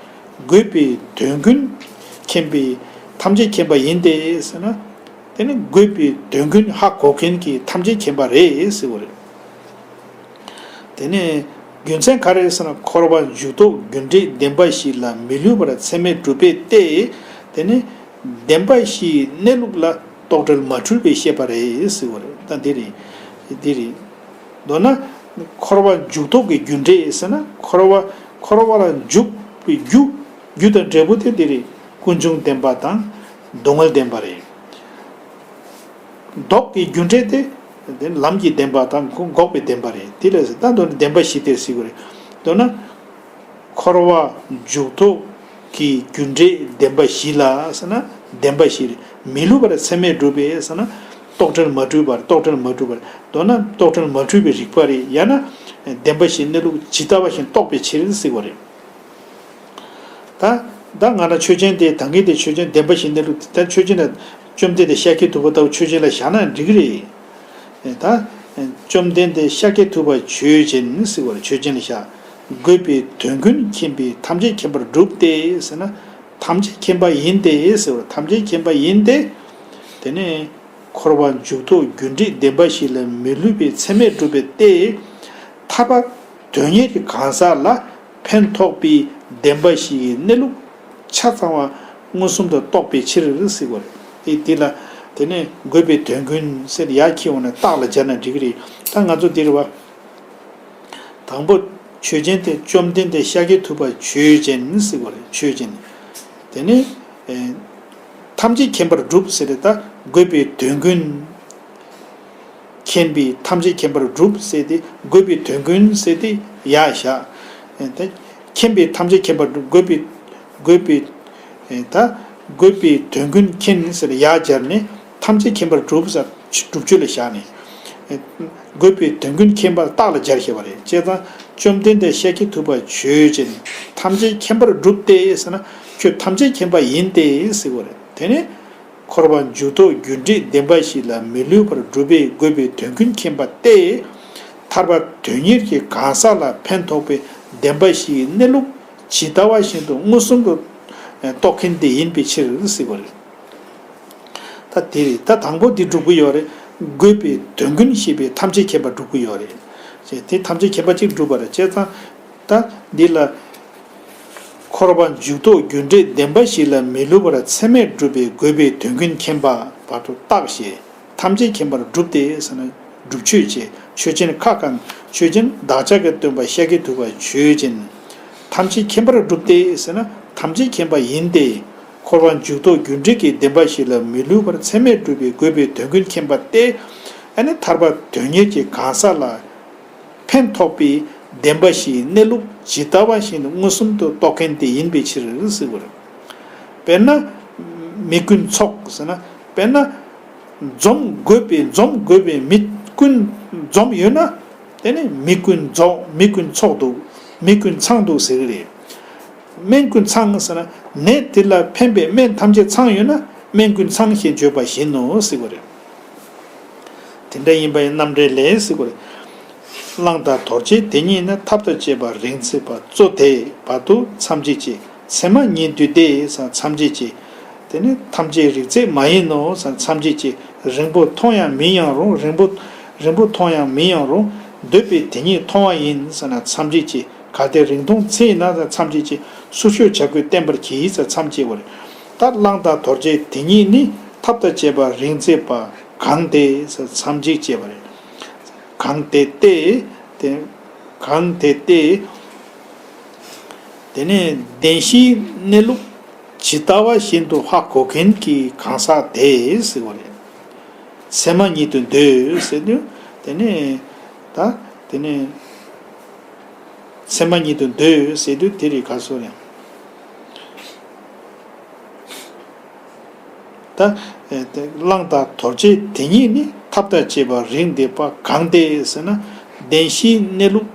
དགོས་པའི་དོན་ཀུན་མཁྱེན་པས་ཐམས་ཅད་མཁྱེན་པ་ཡིན་ཏེ་ཟེར་ན། དེ་ནི་དགོས་པའི་དོན་ཀུན་ཧ་གོ་མཁན་གྱི་ཐམས་ཅད་མཁྱེན་པ་རེད་ཟེར་བ་རེད། དེ་ནས་རྒྱུ་མཚན་ག་རེ་ཟེར་ན། འཁོར་བ་འཇུག་ལྡོག་རྒྱུ་འབྲས་བདེན་པ་བཞི་ལ་མི་སླུ་བར་ཚད་མས་གྲུབ་པས་ཏེ། དེ་ནི་བདེན་པ་བཞིའི་གནས་ལུགས་ལ་རྟོག་བྲལ་མ་འཁྲུལ་བའི་ཤེས་པ་རེད་ཟེར་བ་རེད། ད་འདི་རེད། འདི་རེད། མདོར་ན། འཁོར་བ་འཇུག་ལྡོག་གི་རྒྱུ་འབྲས་ཟེར་ན། འཁོར་བ་འཁོར་བ་ལ་འཇུག་པའི་རྒྱུ། རྒྱུ་དང་འབྲས་བུ་དེ་འདི་རེད། ཀུན་འབྱུང་བདེན་པ་དང་སྡུག་བསྔལ་བདེན་པ་རེད། ལྡོག་གི་རྒྱུ་འབྲས་དེ། དེ་ལམ་གྱི་བདེན་པ་དང་འགོག་པའི་བདེན་པ་རེད། དེ་ལས་ད་མདོར་ན་བདེན་པ་བཞི་སྟེ་ཟེར་གྱི་རེད། མདོར་ན། འཁོར་བ་འཇུག་ལྡོག་གི་རྒྱུ་འབྲས་བདེན་པ་བཞི་ལ་ཟེར་ན་བདེན་པ་བཞི་རེད། མི་སླུ་བར་ཚད་མས་གྲུབ་པས་ཟེར་ན་རྟོག་བྲལ་མ་འཁྲུལ་བར་རྟོག་བྲལ་མ་འཁྲུལ་བར་མདོར་ན་རྟོག་བྲལ་མ་འཁྲུལ་བའི་རིག་པ་རེད། ཡང་ན་བདེན་པ་བཞིའི་གནས་ལུགས་ཇི་ལྟ་བ་བཞིན་རྟོགས་པའི་ཕྱིར་ཟེར་བ་རེད། ད་ད་ང་རང་ཆོས་ཅན་དེ་ད་གིན་དེ་ཆོས་ཅན་བདེན་པ་བཞིའི་གནས་ལུགས་དེ་ད་ཆོས་ཅན་ལ་བཅོམ་ལྡན་འདས་ཤཱཀྱ་ཐུབ་པ་ལྟ་བུ་ཆོས་ཅན་ལ་བཞག་ན་འགྲིག་གི་རེད། ད་བཅོམ་ལྡན་འདས་ཤཱཀྱ་ཐུབ་པ་ཆོས་ཅན་ཟེར་བ་ཆོས་ཅན་ལ་བཞག་དགོས་པའི་དོན་ཀུན་མཁྱེན་པས་ཐམས་ཅད་མཁྱེན་པར་གྲུབ་སྟེ་ཟེར་ན། ཐམས་ཅད་མཁྱེན་པ་ཡིན་ཏེ་ཟེར་བ་ཐམས་ཅད་མཁྱེན་པ་ཡིན་ཏེ། དེ་ནས་འཁོར་བ་འཇུག་ལྡོག་རྒྱུ་འབྲས་བདེན་པ་བཞི་ལ་མི་སླུ་བའི་ཚད་མས་གྲུབ་པ་སྟེ། ཐར་པ་དོན་གཉེར་གྱི་གང་ཟག་ལ་ཕན་ཐོགས་པའི་བདེན་པ་བཞི་ཡི་གནས་ལུགས་ཆ་ཚང་བ་མངོན་སུམ་དུ་རྟོགས་པའི་ཕྱིར་ཟེར་བ་རེད། དེ་ལ་དེ་ནས་དགོས་པའི་དོན་ཀུན་ཟེར་ཡར་འཁྱེར་འོང་ན་རྟགས་ལ་སྦྱར་ན་འགྲིག་གི་རེད། ད་ང་ཚོ་འདིར་བ། དང་པོ་ཆོས་ཅན་དེ་བཅོམ་ལྡན་འདས་ཤཱཀྱ་ཐུབ་པ་ཆོས་ཅན་ཟེར་བ་རེད། ཆོས་ཅན། དེ་ནས་ཨེ། ཐམས་ཅད་མཁྱེན་པར་གྲུབ་ཟེར་ཏེ་ད་དགོས་པའི་དོན་ཀུན། མཁྱེན་པས་ཐམས་ཅད་མཁྱེན་པར་གྲུབ་ཟེར་ཏེ་དགོས་པའི་དོན་ཀུན་ཟེར་ཏེ་ཡར་བཞག་ཨེ། ད་མཁྱེན་པས་ཐམས་ཅད་མཁྱེན་པར་གྲུབ། དགོས་པའི་དགོས་པའི་ཨེ། ད་དགོས་པའི་དོན་ཀུན་མཁྱེན་ཟེར་ཡར་སྦྱར་ནས་ཐམས་ཅད་མཁྱེན་པར་གྲུབ་ཟེར་སྒྲུབ་ཆོས་ལ་བཞག་ནས། དགོས་པའི་དོན་ཀུན་མཁྱེན་པ་རྟགས་ལ་སྦྱར་ཤེས་པ་རེད། བྱས་ཙང་བཅོམ་ལྡན་འདས་ཤཱཀྱ་ཐུབ་པ་ཆོས་ཅན། ཐམས་ཅད་མཁྱེན་པར་གྲུབ་སྟེ་ཟེར་ན་ཁྱོད་ཐམས་ཅད་མཁྱེན་པ་ཡིན་ཏེ་ཟེར་བ་རེད། དེ་ནས་འཁོར་བ་འཇུག་ལྡོག་རྒྱུ་འབྲས་བདེན་པ་བཞི་ལ་མི་སླུ་བར་གྲུབ་པས་དགོས་པའི་དོན་ཀུན་མཁྱེན་པ་སྟེ། ཐར་པ་དོན་གཉེར་གྱི་གང་ཟག་ལ་ཕན་ཐོགས་པའི་བདེན་པ་བཞིའི་གནས་ལུགས་ཇི་ལྟ་བ་བཞིན་དུ་མངོན་སུམ་དུ་རྟོགས་མཁན་དེ་ཡིན་པའི་ཕྱིར་ཟེར་བ་རེད། ད་དེ་རེད། ད་དང་པོ་འདི་སྒྲུབ་ཀྱི་ཡོད་རེད། དགོས་པའི་དོན་ཀུན་ཤེས་པས་ཐམས་ཅད་མཁྱེན་པ་སྒྲུབ་ཀྱི་ཡོད་རེད། ཅེས་དེ་ཐམས་ཅད་མཁྱེན་པ་གཅིག་སྒྲུབ་པ་རེད། བྱས་ཙང་ད་འདི་ལ་འཁོར་བ་འཇུག་ལྡོག་རྒྱུ་འབྲས་བདེན་པ་བཞི་ལ་མི་སླུ་བར་ཚད་མས་གྲུབ་པས་དགོས་པའི་དོན་ཀུན་མཁྱེན་པ་བར་དུ་རྟགས་ཞེས་ཐམས་ཅད་མཁྱེན་པར་གྲུབ་སྟེ་ཟེར་ན་སྒྲུབ་ཆོས་ཅན། ཆོས་ཅན་ཁ་བསྐང་། ཆོས་ཅན་བདག་ཅག་གི་སྟོན་པ་ཤཱཀྱ་ཐུབ་པ་ཆོས་ཅན། ཐམས་ཅད་མཁྱེན་པར་གྲུབ་སྟེ་ཟེར་ན་ཐམས་ཅད་མཁྱེན་པ་ཡིན་ཏེ། འཁོར་བ་འཇུག་ལྡོག་རྒྱུ་འབྲས་ཀྱི་བདེན་པ་བཞི་ལ་མི་སླུ་བར་ཚད་མས་གྲུབ་པའི་དགོས་པའི་དོན་ཀུན་མཁྱེན་པ་སྟེ། ཨ་ནི་ཐར་པ་དོན་གཉེར་གྱི་གང་ཟག་ལ་ཕན་ཐོགས་པའི་བདེན་པ་བཞིའི་གནས་ལུགས་ཇི་ལྟ་བ་བཞིན་དུ་མངོན་སུམ་དུ་རྟོགས་མཁན་དེ་ཡིན་པའི་ཕྱིར་ཟེར་བ་རེད། དཔེར་ན། མི་ཀུན་ཚོགས་ཟེར་ན། དཔེར་ན། འཛོམས་དགོས་པའི་འཛོམས་དགོས་པའི་མི་ཀུན་འཛོམས་ཡོད་ན། དེ་ནི་མི་ཀུན་འཛོམས་མི་ཀུན་ཚོགས་འདུག་མི་ཀུན་ཚང་འདུག་ཟེར་གྱི་རེད། སྨན་ཀུན་ཚང་ཟེར་ན། ནད་དེ་ལ་ཕན་པའི་སྨན་ཐམས་ཅད་ཚང་ཡོད་ན་སྨན་ཀུན་ཚང་ཞེས་བརྗོད་པ་བཞིན་ནོ་ཟེར་བ་རེད། དེ་འདྲ་ཡིན་པ་ཡི་རྣམ་འགྲེལ་ལས་ཟེར་བ་རེད། གླང་དང་དོར་བྱེད་དེ་ཉིད་ནི། ཐབས་དང་བཅས་པ་རིག་མཛད་པ། གཙོ་དེ་བར་དུ་མཚམས་བཅད་ཅེས། མཚན་མ་ཉིད་བསྡུས་ཏེ་ཟེར་མཚམས་བཅད་ཅེས། དེ་ནི་ཐམས་ཅད་རིག་མཛད་མ་ཡིན་ནོ་ཟེར་མཚམས་བཅད་ཅེས། རིང་པོ་མཐོང་ཡང་མིན་ཡང་རུང་། རིང་པོ་རིང་པོ་མཐོང་ཡང་མིན་ཡང་རུང་། འདོད་པའི་དེ་ཉིད་མཐོང་བ་ཡིན་ཟེར་ན་མཚམས་བཅད་ཅེས། གལ་ཏེ་རིང་ཐུང་ཚེ་ཡིན་ན་ཟེར་མཚམས་བཅད་ཅེས། ཚུར་ཤོག་བྱ་རྒོད་བརྟན་པར་གྱིས་ཟེར་མཚམས་བཅད་པ་རེད། ད་གླང་དང་དོར་བྱེད་དེ་ཉིད་ནི། ཐབས་དང་བཅས་པ་རིག་མཛད་པ། གང་དེ་ཟེར་མཚམས་བཅད་བཅད་པ་རེད། གང་དེ་སྟེ། དེ་གང་དེ་སྟེ། དེ་ནས་བདེན་བཞིའི་གནས་ལུགས་ཇི་ལྟ་བ་བཞིན་དུ་ཧ་གོ་མཁན་གྱི་གང་ཟག་དེ་ཟེར་བ་རེད། མཚན་མ་ཉིད་དུ་འདོད་ཟེར་དུས་དེ་ནས་ད་དེ་ནས་མཚན་མ་ཉིད་དུ་འདོད་ཟེར་དུས་དེ་རིགས་ག་སོ་རེད། ད། ཨེ། དེ་གླང་དང་དོར་བྱེད་དེ་ཉིད་ནི། ཐབས་དང་བཅས་པ་རིག་མཛད་པ། གང་དེ་ཟེར་ན། བདེན་བཞིའི་གནས་ལུགས་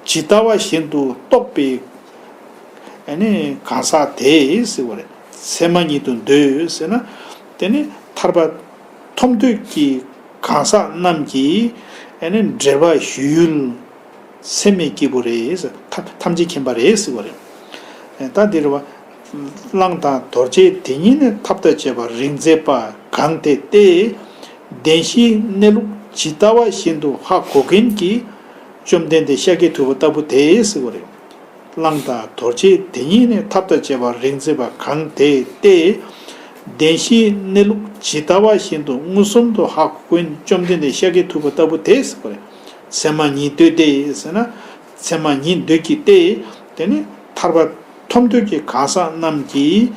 ཇི་ལྟ་བ་བཞིན་དུ་རྟོགས་པའི། ཨ་ནི་གང་ཟག་དེ་ཟེར་བ་རེད། མཚན་མ་ཉིད་དུ་འདོད་ཟེར་ན། དེ་ནི་ཐར་པ་ཐོབ་འདོད་ཀྱི་གང་ཟག་རྣམས་ཀྱིས། ཨ་ནི་འབྲེལ་བ་ཞུ་ཡུལ། སེམས་མེད་སྐྱེས་བུ་རེད་ཟེར། ཐ་ཐམས་ཅད་མཁྱེན་པ་རེད་ཟེར་བ་རེད། ད་འདིར་བ། གླང་དང་དོར་བྱེད་དེ་ཉིད་ནི། ཐབས་དང་བཅས་པ་རིག་མཛད་པ། གང་དེ་སྟེ། བདེན་བཞིའི་གནས་ལུགས་ཇི་ལྟ་བ་བཞིན་དུ་ཧ་གོ་མཁན་གྱི་བཅོམ་ལྡན་འདས་ཤཱཀྱ་ཐུབ་པ་ལྟ་བུ་དེ་ཟེར་བ་རེད། གླང་དང་དོར་བྱེད་དེ་ཉིད་ནི། ཐབས་དང་བཅས་པ་རིག་མཛད་པ། གང་དེ་སྟེ། བདེན་བཞིའི་གནས་ལུགས་ཇི་ལྟ་བ་བཞིན་དུ་མངོན་སུམ་དུ་ཧ་གོ་མཁན་བཅོམ་ལྡན་འདས་ཤཱཀྱ་ཐུབ་པ་ལྟ་བུ་དེ་ཟེར་བ་རེད། མཚན་མ་ཉིད་བསྡུས་ཏེ་ཟེར་ན། མཚན་མ་ཉིད་འདོད་ཀྱི་སྟེ། དེ་ནི་ཐར་པ་ཐོབ་འདོད་ཀྱི་གང་ཟག་རྣམས་ཀྱིས་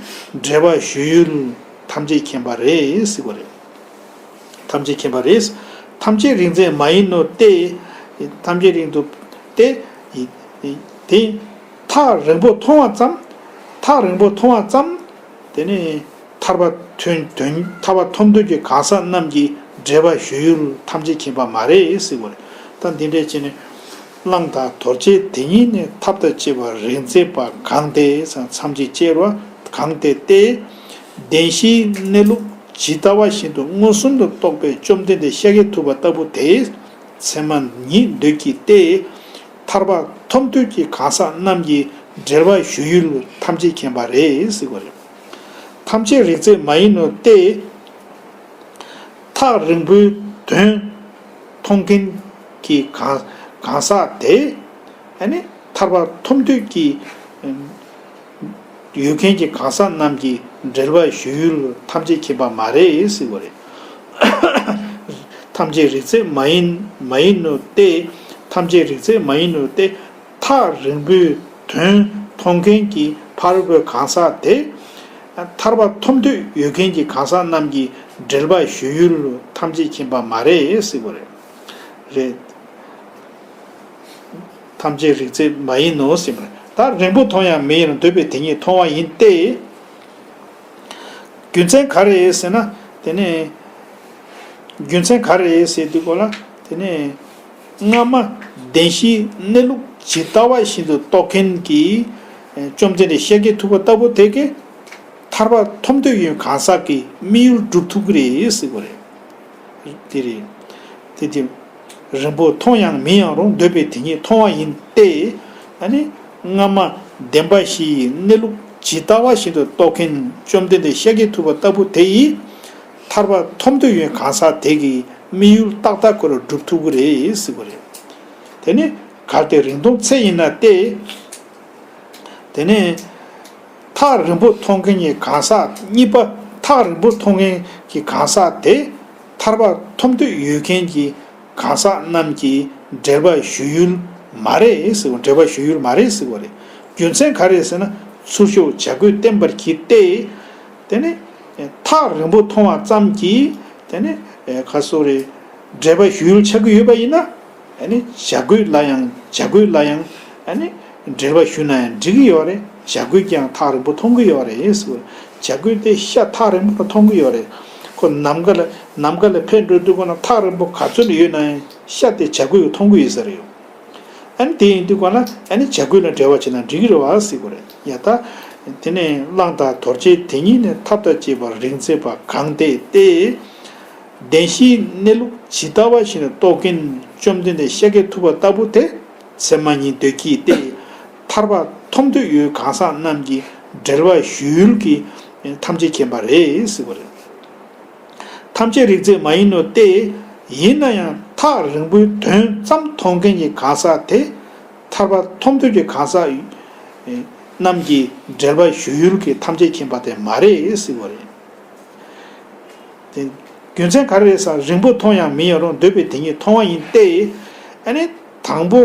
འབྲེལ་བ་ཞུ་ཡུལ་ཐམས་ཅད་མཁྱེན་པ་རེད་ཟེར་བ་རེད། ཐམས་ཅད་མཁྱེན་པ་རེད། ཐམས་ཅད་རིག་མཛད་མ་ཡིན་ནོ་སྟེ། ཐམས་ཅད་རིག་མཛད་སྟེ། དེ་ཐག་རིང་པོ་མཐོང་བ་ཙམ། ཐག་རིང་པོ་མཐོང་བ་ཙམ། དེ་ནི་ཐར་པ་ཐོན་དོན་ཐར་པ་ཐོབ་འདོད་ཀྱི་གང་ཟག་རྣམས་ཀྱིས་འབྲེལ་བ་ཞུ་ཡུལ་ཐམས་ཅད་མཁྱེན་པ་མ་རེད་ཟེར་བ་རེད། ད་འདི་འདྲས་བྱས་ནས་གླང་དང་དོར་བྱེད་དེ་ཉིད་ནི། ཐབས་དང་བཅས་པ་རིག་མཛད་པ། གང་དེ་ཟེར་མཚམས་ཅད་བཅད་རོ། གང་དེ་སྟེ། བདེན་བཞིའི་གནས་ལུགས་ཇི་ལྟ་བ་བཞིན་དུ་མངོན་སུམ་དུ་རྟོགས་པའི་བཅོམ་ལྡན་འདས་ཤཱཀྱ་ཐུབ་པ་ལྟ་བུ་དེ། མཚན་མ་ཉིད་འདོད་ཀྱི་སྟེ། ཐར་པ་ཐོབ་འདོད་ཀྱི་གང་ཟག་རྣམས་ཀྱིས་འབྲེལ་བ་ཞུ་ཡུལ་ཐམས་ཅད་མཁྱེན་པ་རེད་ཟེར་བ་རེད། ཐམས་ཅད་རིག་མཛད་མ་ཡིན་ནོ་སྟེ། ཐག་རིང་པོའི་དོན་མཐོང་མཁན་གྱི་གང་གང་ཟག་དེ། ཨ་ནི་ཐར་པ་ཐོབ་འདོད་ཀྱི་ཡོད་མཁན་གྱི་གང་ཟག་རྣམས་ཀྱིས་འབྲེལ་བ་ཞུ་ཡུལ་ཐམས་ཅད་མཁྱེན་པ་མ་རེད་ཟེར་བ་རེད། ཐམས་ཅད་རིག་མཛད་མ་ཡིན་མ་ཡིན་ནོ་སྟེ། ཐམས་ཅད་རིག་མཛད་མ་ཡིན་ནོ་སྟེ། ཐག་རིང་པོའི་དོན་མཐོང་མཁན་གྱི་ཕ་རོལ་པོའི་གང་ཟག་དེ། ཐར་པ་ཐོབ་འདོད་ཡོད་མཁན་གྱི་གང་ཟག་རྣམས་ཀྱིས་འབྲེལ་བ་ཞུ་ཡུལ་ཐམས་ཅད་མཁྱེན་པ་མ་རེད་ཟེར་བ་རེད། རེད། ཐམས་ཅད་རིག་མཛད་མ་ཡིན་ནོ་ཟེར་བ་རེད། ད་རིང་པོ་མཐོང་ཡང་མི་ཡིན་རུང་། འདོད་པའི་དེ་ཉིད་མཐོང་བ་ཡིན་ཏེ། རྒྱུ་མཚན་ག་རེ་ཟེར་ན། དེ་ནས་རྒྱུ་མཚན་ག་རེ་ཟེར་དུས་སྐོར་ལ། དེ་ནས་སྔ་མ་བདེན་བཞིའི་གནས་ལུགས་ཇི་ལྟ་བ་བཞིན་དུ་རྟོགས་མཁན་གྱི་བཅོམ་ལྡན་འདས་ཤཱཀྱ་ཐུབ་པ་ལྟ་བུ་དེ་གིས་ཐར་པ་ཐོབ་འདོད་ཡོད་གང་ཟག་གི་དམིགས་ཡུལ་འགྲུབ་ཐུབ་ཀྱི་རེད་ཟེར་བ་རེད། དེ་རེད། དེ་དེ། རིང་པོ་མཐོང་ཡང་མིན་ཡང་རུང་། འདོད་པའི་དེ་ཉིད་མཐོང་བ་ཡིན་ཏེ། ཨ་ནི་སྔ་མ་བདེན་པ་བཞིའི་གནས་ལུགས་ཇི་ལྟ་བ་བཞིན་དུ་རྟོགས་མཁན་བཅོམ་ལྡན་འདས་ཤཱཀྱ་ཐུབ་པ་ལྟ་བུ་དེ་ཡིས། ཐར་པ་ཐོབ་འདོད་ཡོད་གང་ཟག་དེ་གི་དམིགས་ཡུལ་ཏག་ཏག་ཁོ་རང་འགྲུབ་ཐུབ་ཀྱི་རེད་ཟེར་བ་རེད། དེ་ནི་གལ་ཏེ་རིང་ཐུང་ཚེ་ཡིན་ན་སྟེ། དེ་ནས་ཐག་རིང་པོ་མཐོང་མཁན་གྱི་གང་ཟག་གཉིས་པ། ཐག་རིང་པོ་མཐོང་མཁན་གྱི་གང་ཟག་དེ་ཐར་པ་ཐོབ་འདོད་ཡོད་མཁན་གྱི་གང་ཟག་རྣམས་ཀྱིས་འབྲེལ་བ་ཞུ་ཡུལ་མ་རེད་ཟེར་བ། འབྲེལ་བ་ཞུ་ཡུལ་མ་རེད་ཟེར་བ་རེད། རྒྱུ་མཚན་ག་རེ་ཟེར་ན། ཚུར་ཤོག་བྱ་རྒོད་བརྟན་པར་གྱིས་ཏེ། དེ་ནི་ཐག་རིང་པོ་མཐོང་བ་ཙམ་གྱིས། དེ་ནི་ག་སོ་རེད། འབྲེལ་བ་ཞུ་ཡུལ་ཆགས་ཀྱི་ཡོད་པ་ཡིན་ན། ཨ་ནི་བྱ་རྒོད་ལ་ཡང་། བྱ་རྒོད་ལ་ཡང་ཨ་ནི་འབྲེལ་བ་ཞུ་ན་ཡང་འགྲིག་གི་ཡོད་རེད། བྱ་རྒོད་ཀྱང་ཐག་རིང་པོ་མཐོང་གི་ཡོད་རེད་ཟེར། བྱ་རྒོད་དེ་ཤ་ཐག་རིང་པོ་ལ་མཐོང་གི་ཡོད་རེད། ཁོ་ནམ་མཁའ་ལ་ནམ་མཁའ་ལ་འཕུར་འགྲོ་དུས་ཁོ་ན་ཐག་རིང་པོ་ག་ཚོད་ཡོད་ན་ཡང་ཤ་དེ་བྱ་རྒོད་ཀྱིས་མཐོང་གི་ཡོད་ས་རེད། ཨ་ནི་དེ་ཡིན་དུས་ག་ན་ཨ་ནི་བྱ་རྒོད་ལ་འབྲེལ་བ་བྱས་ན་འགྲིག་གི་རེད་བ་ཟེར་གི་རེད། ཡ་ད། དེ་ནས་གླང་དང་དོར་བྱེད་དེ་ཉིད་ནི། ཐབས་དང་བཅས་པ་རིག་མཛད་པ་གང་དེས་ཏེ། བདེན་བཞིའི་གནས་ལུགས་ཇི་ལྟ་བ་བཞིན་རྟོགས་མཁན་བཅོམ་ལྡན་འདས་ཤཱཀྱ་ཐུབ་པ་ལྟ་བུ་དེ་ཚད་མ་ཉིད་འདོད་ཀྱིས་ཏེ། ཐར་པ་ཐོབ་འདོད་ཡོད་གང་ཟག་རྣམས་ཀྱི་འབྲེལ་བ་ཞུ་ཡུལ་གྱི་ཐམས་ཅད་མཁྱེན་པ་རེད་ཟེར་བ་རེད། ཐམས་ཅད་རིག་མཛད་མ་ཡིན་ནོ་སྟེ། ཡིན་ན་ཡང་ཐག་རིང་པོའི་དོན་ཙམ་མཐོང་མཁན་གྱི་གང་ཟག་དེ། ཐར་པ་ཐོབ་འདོད་ཀྱི་གང་ཟག་རྣམས་ཀྱི་འབྲེལ་བ་ཞུ་ཡུལ་གྱི་ཐམས་ཅད་མཁྱེན་པ་དེ་མ་རེད་ཟེར་བ་རེད། དེ་རྒྱུ་མཚན་ག་རེ་རེད་ཟེར་ན། རིང་པོ་མཐོང་ཡང་མི་གཡོ་རུང་། འདོད་པའི་དེ་ཉིད་མཐོང་བ་ཡིན་ཏེ། ཨ་ནི་དང་པོ་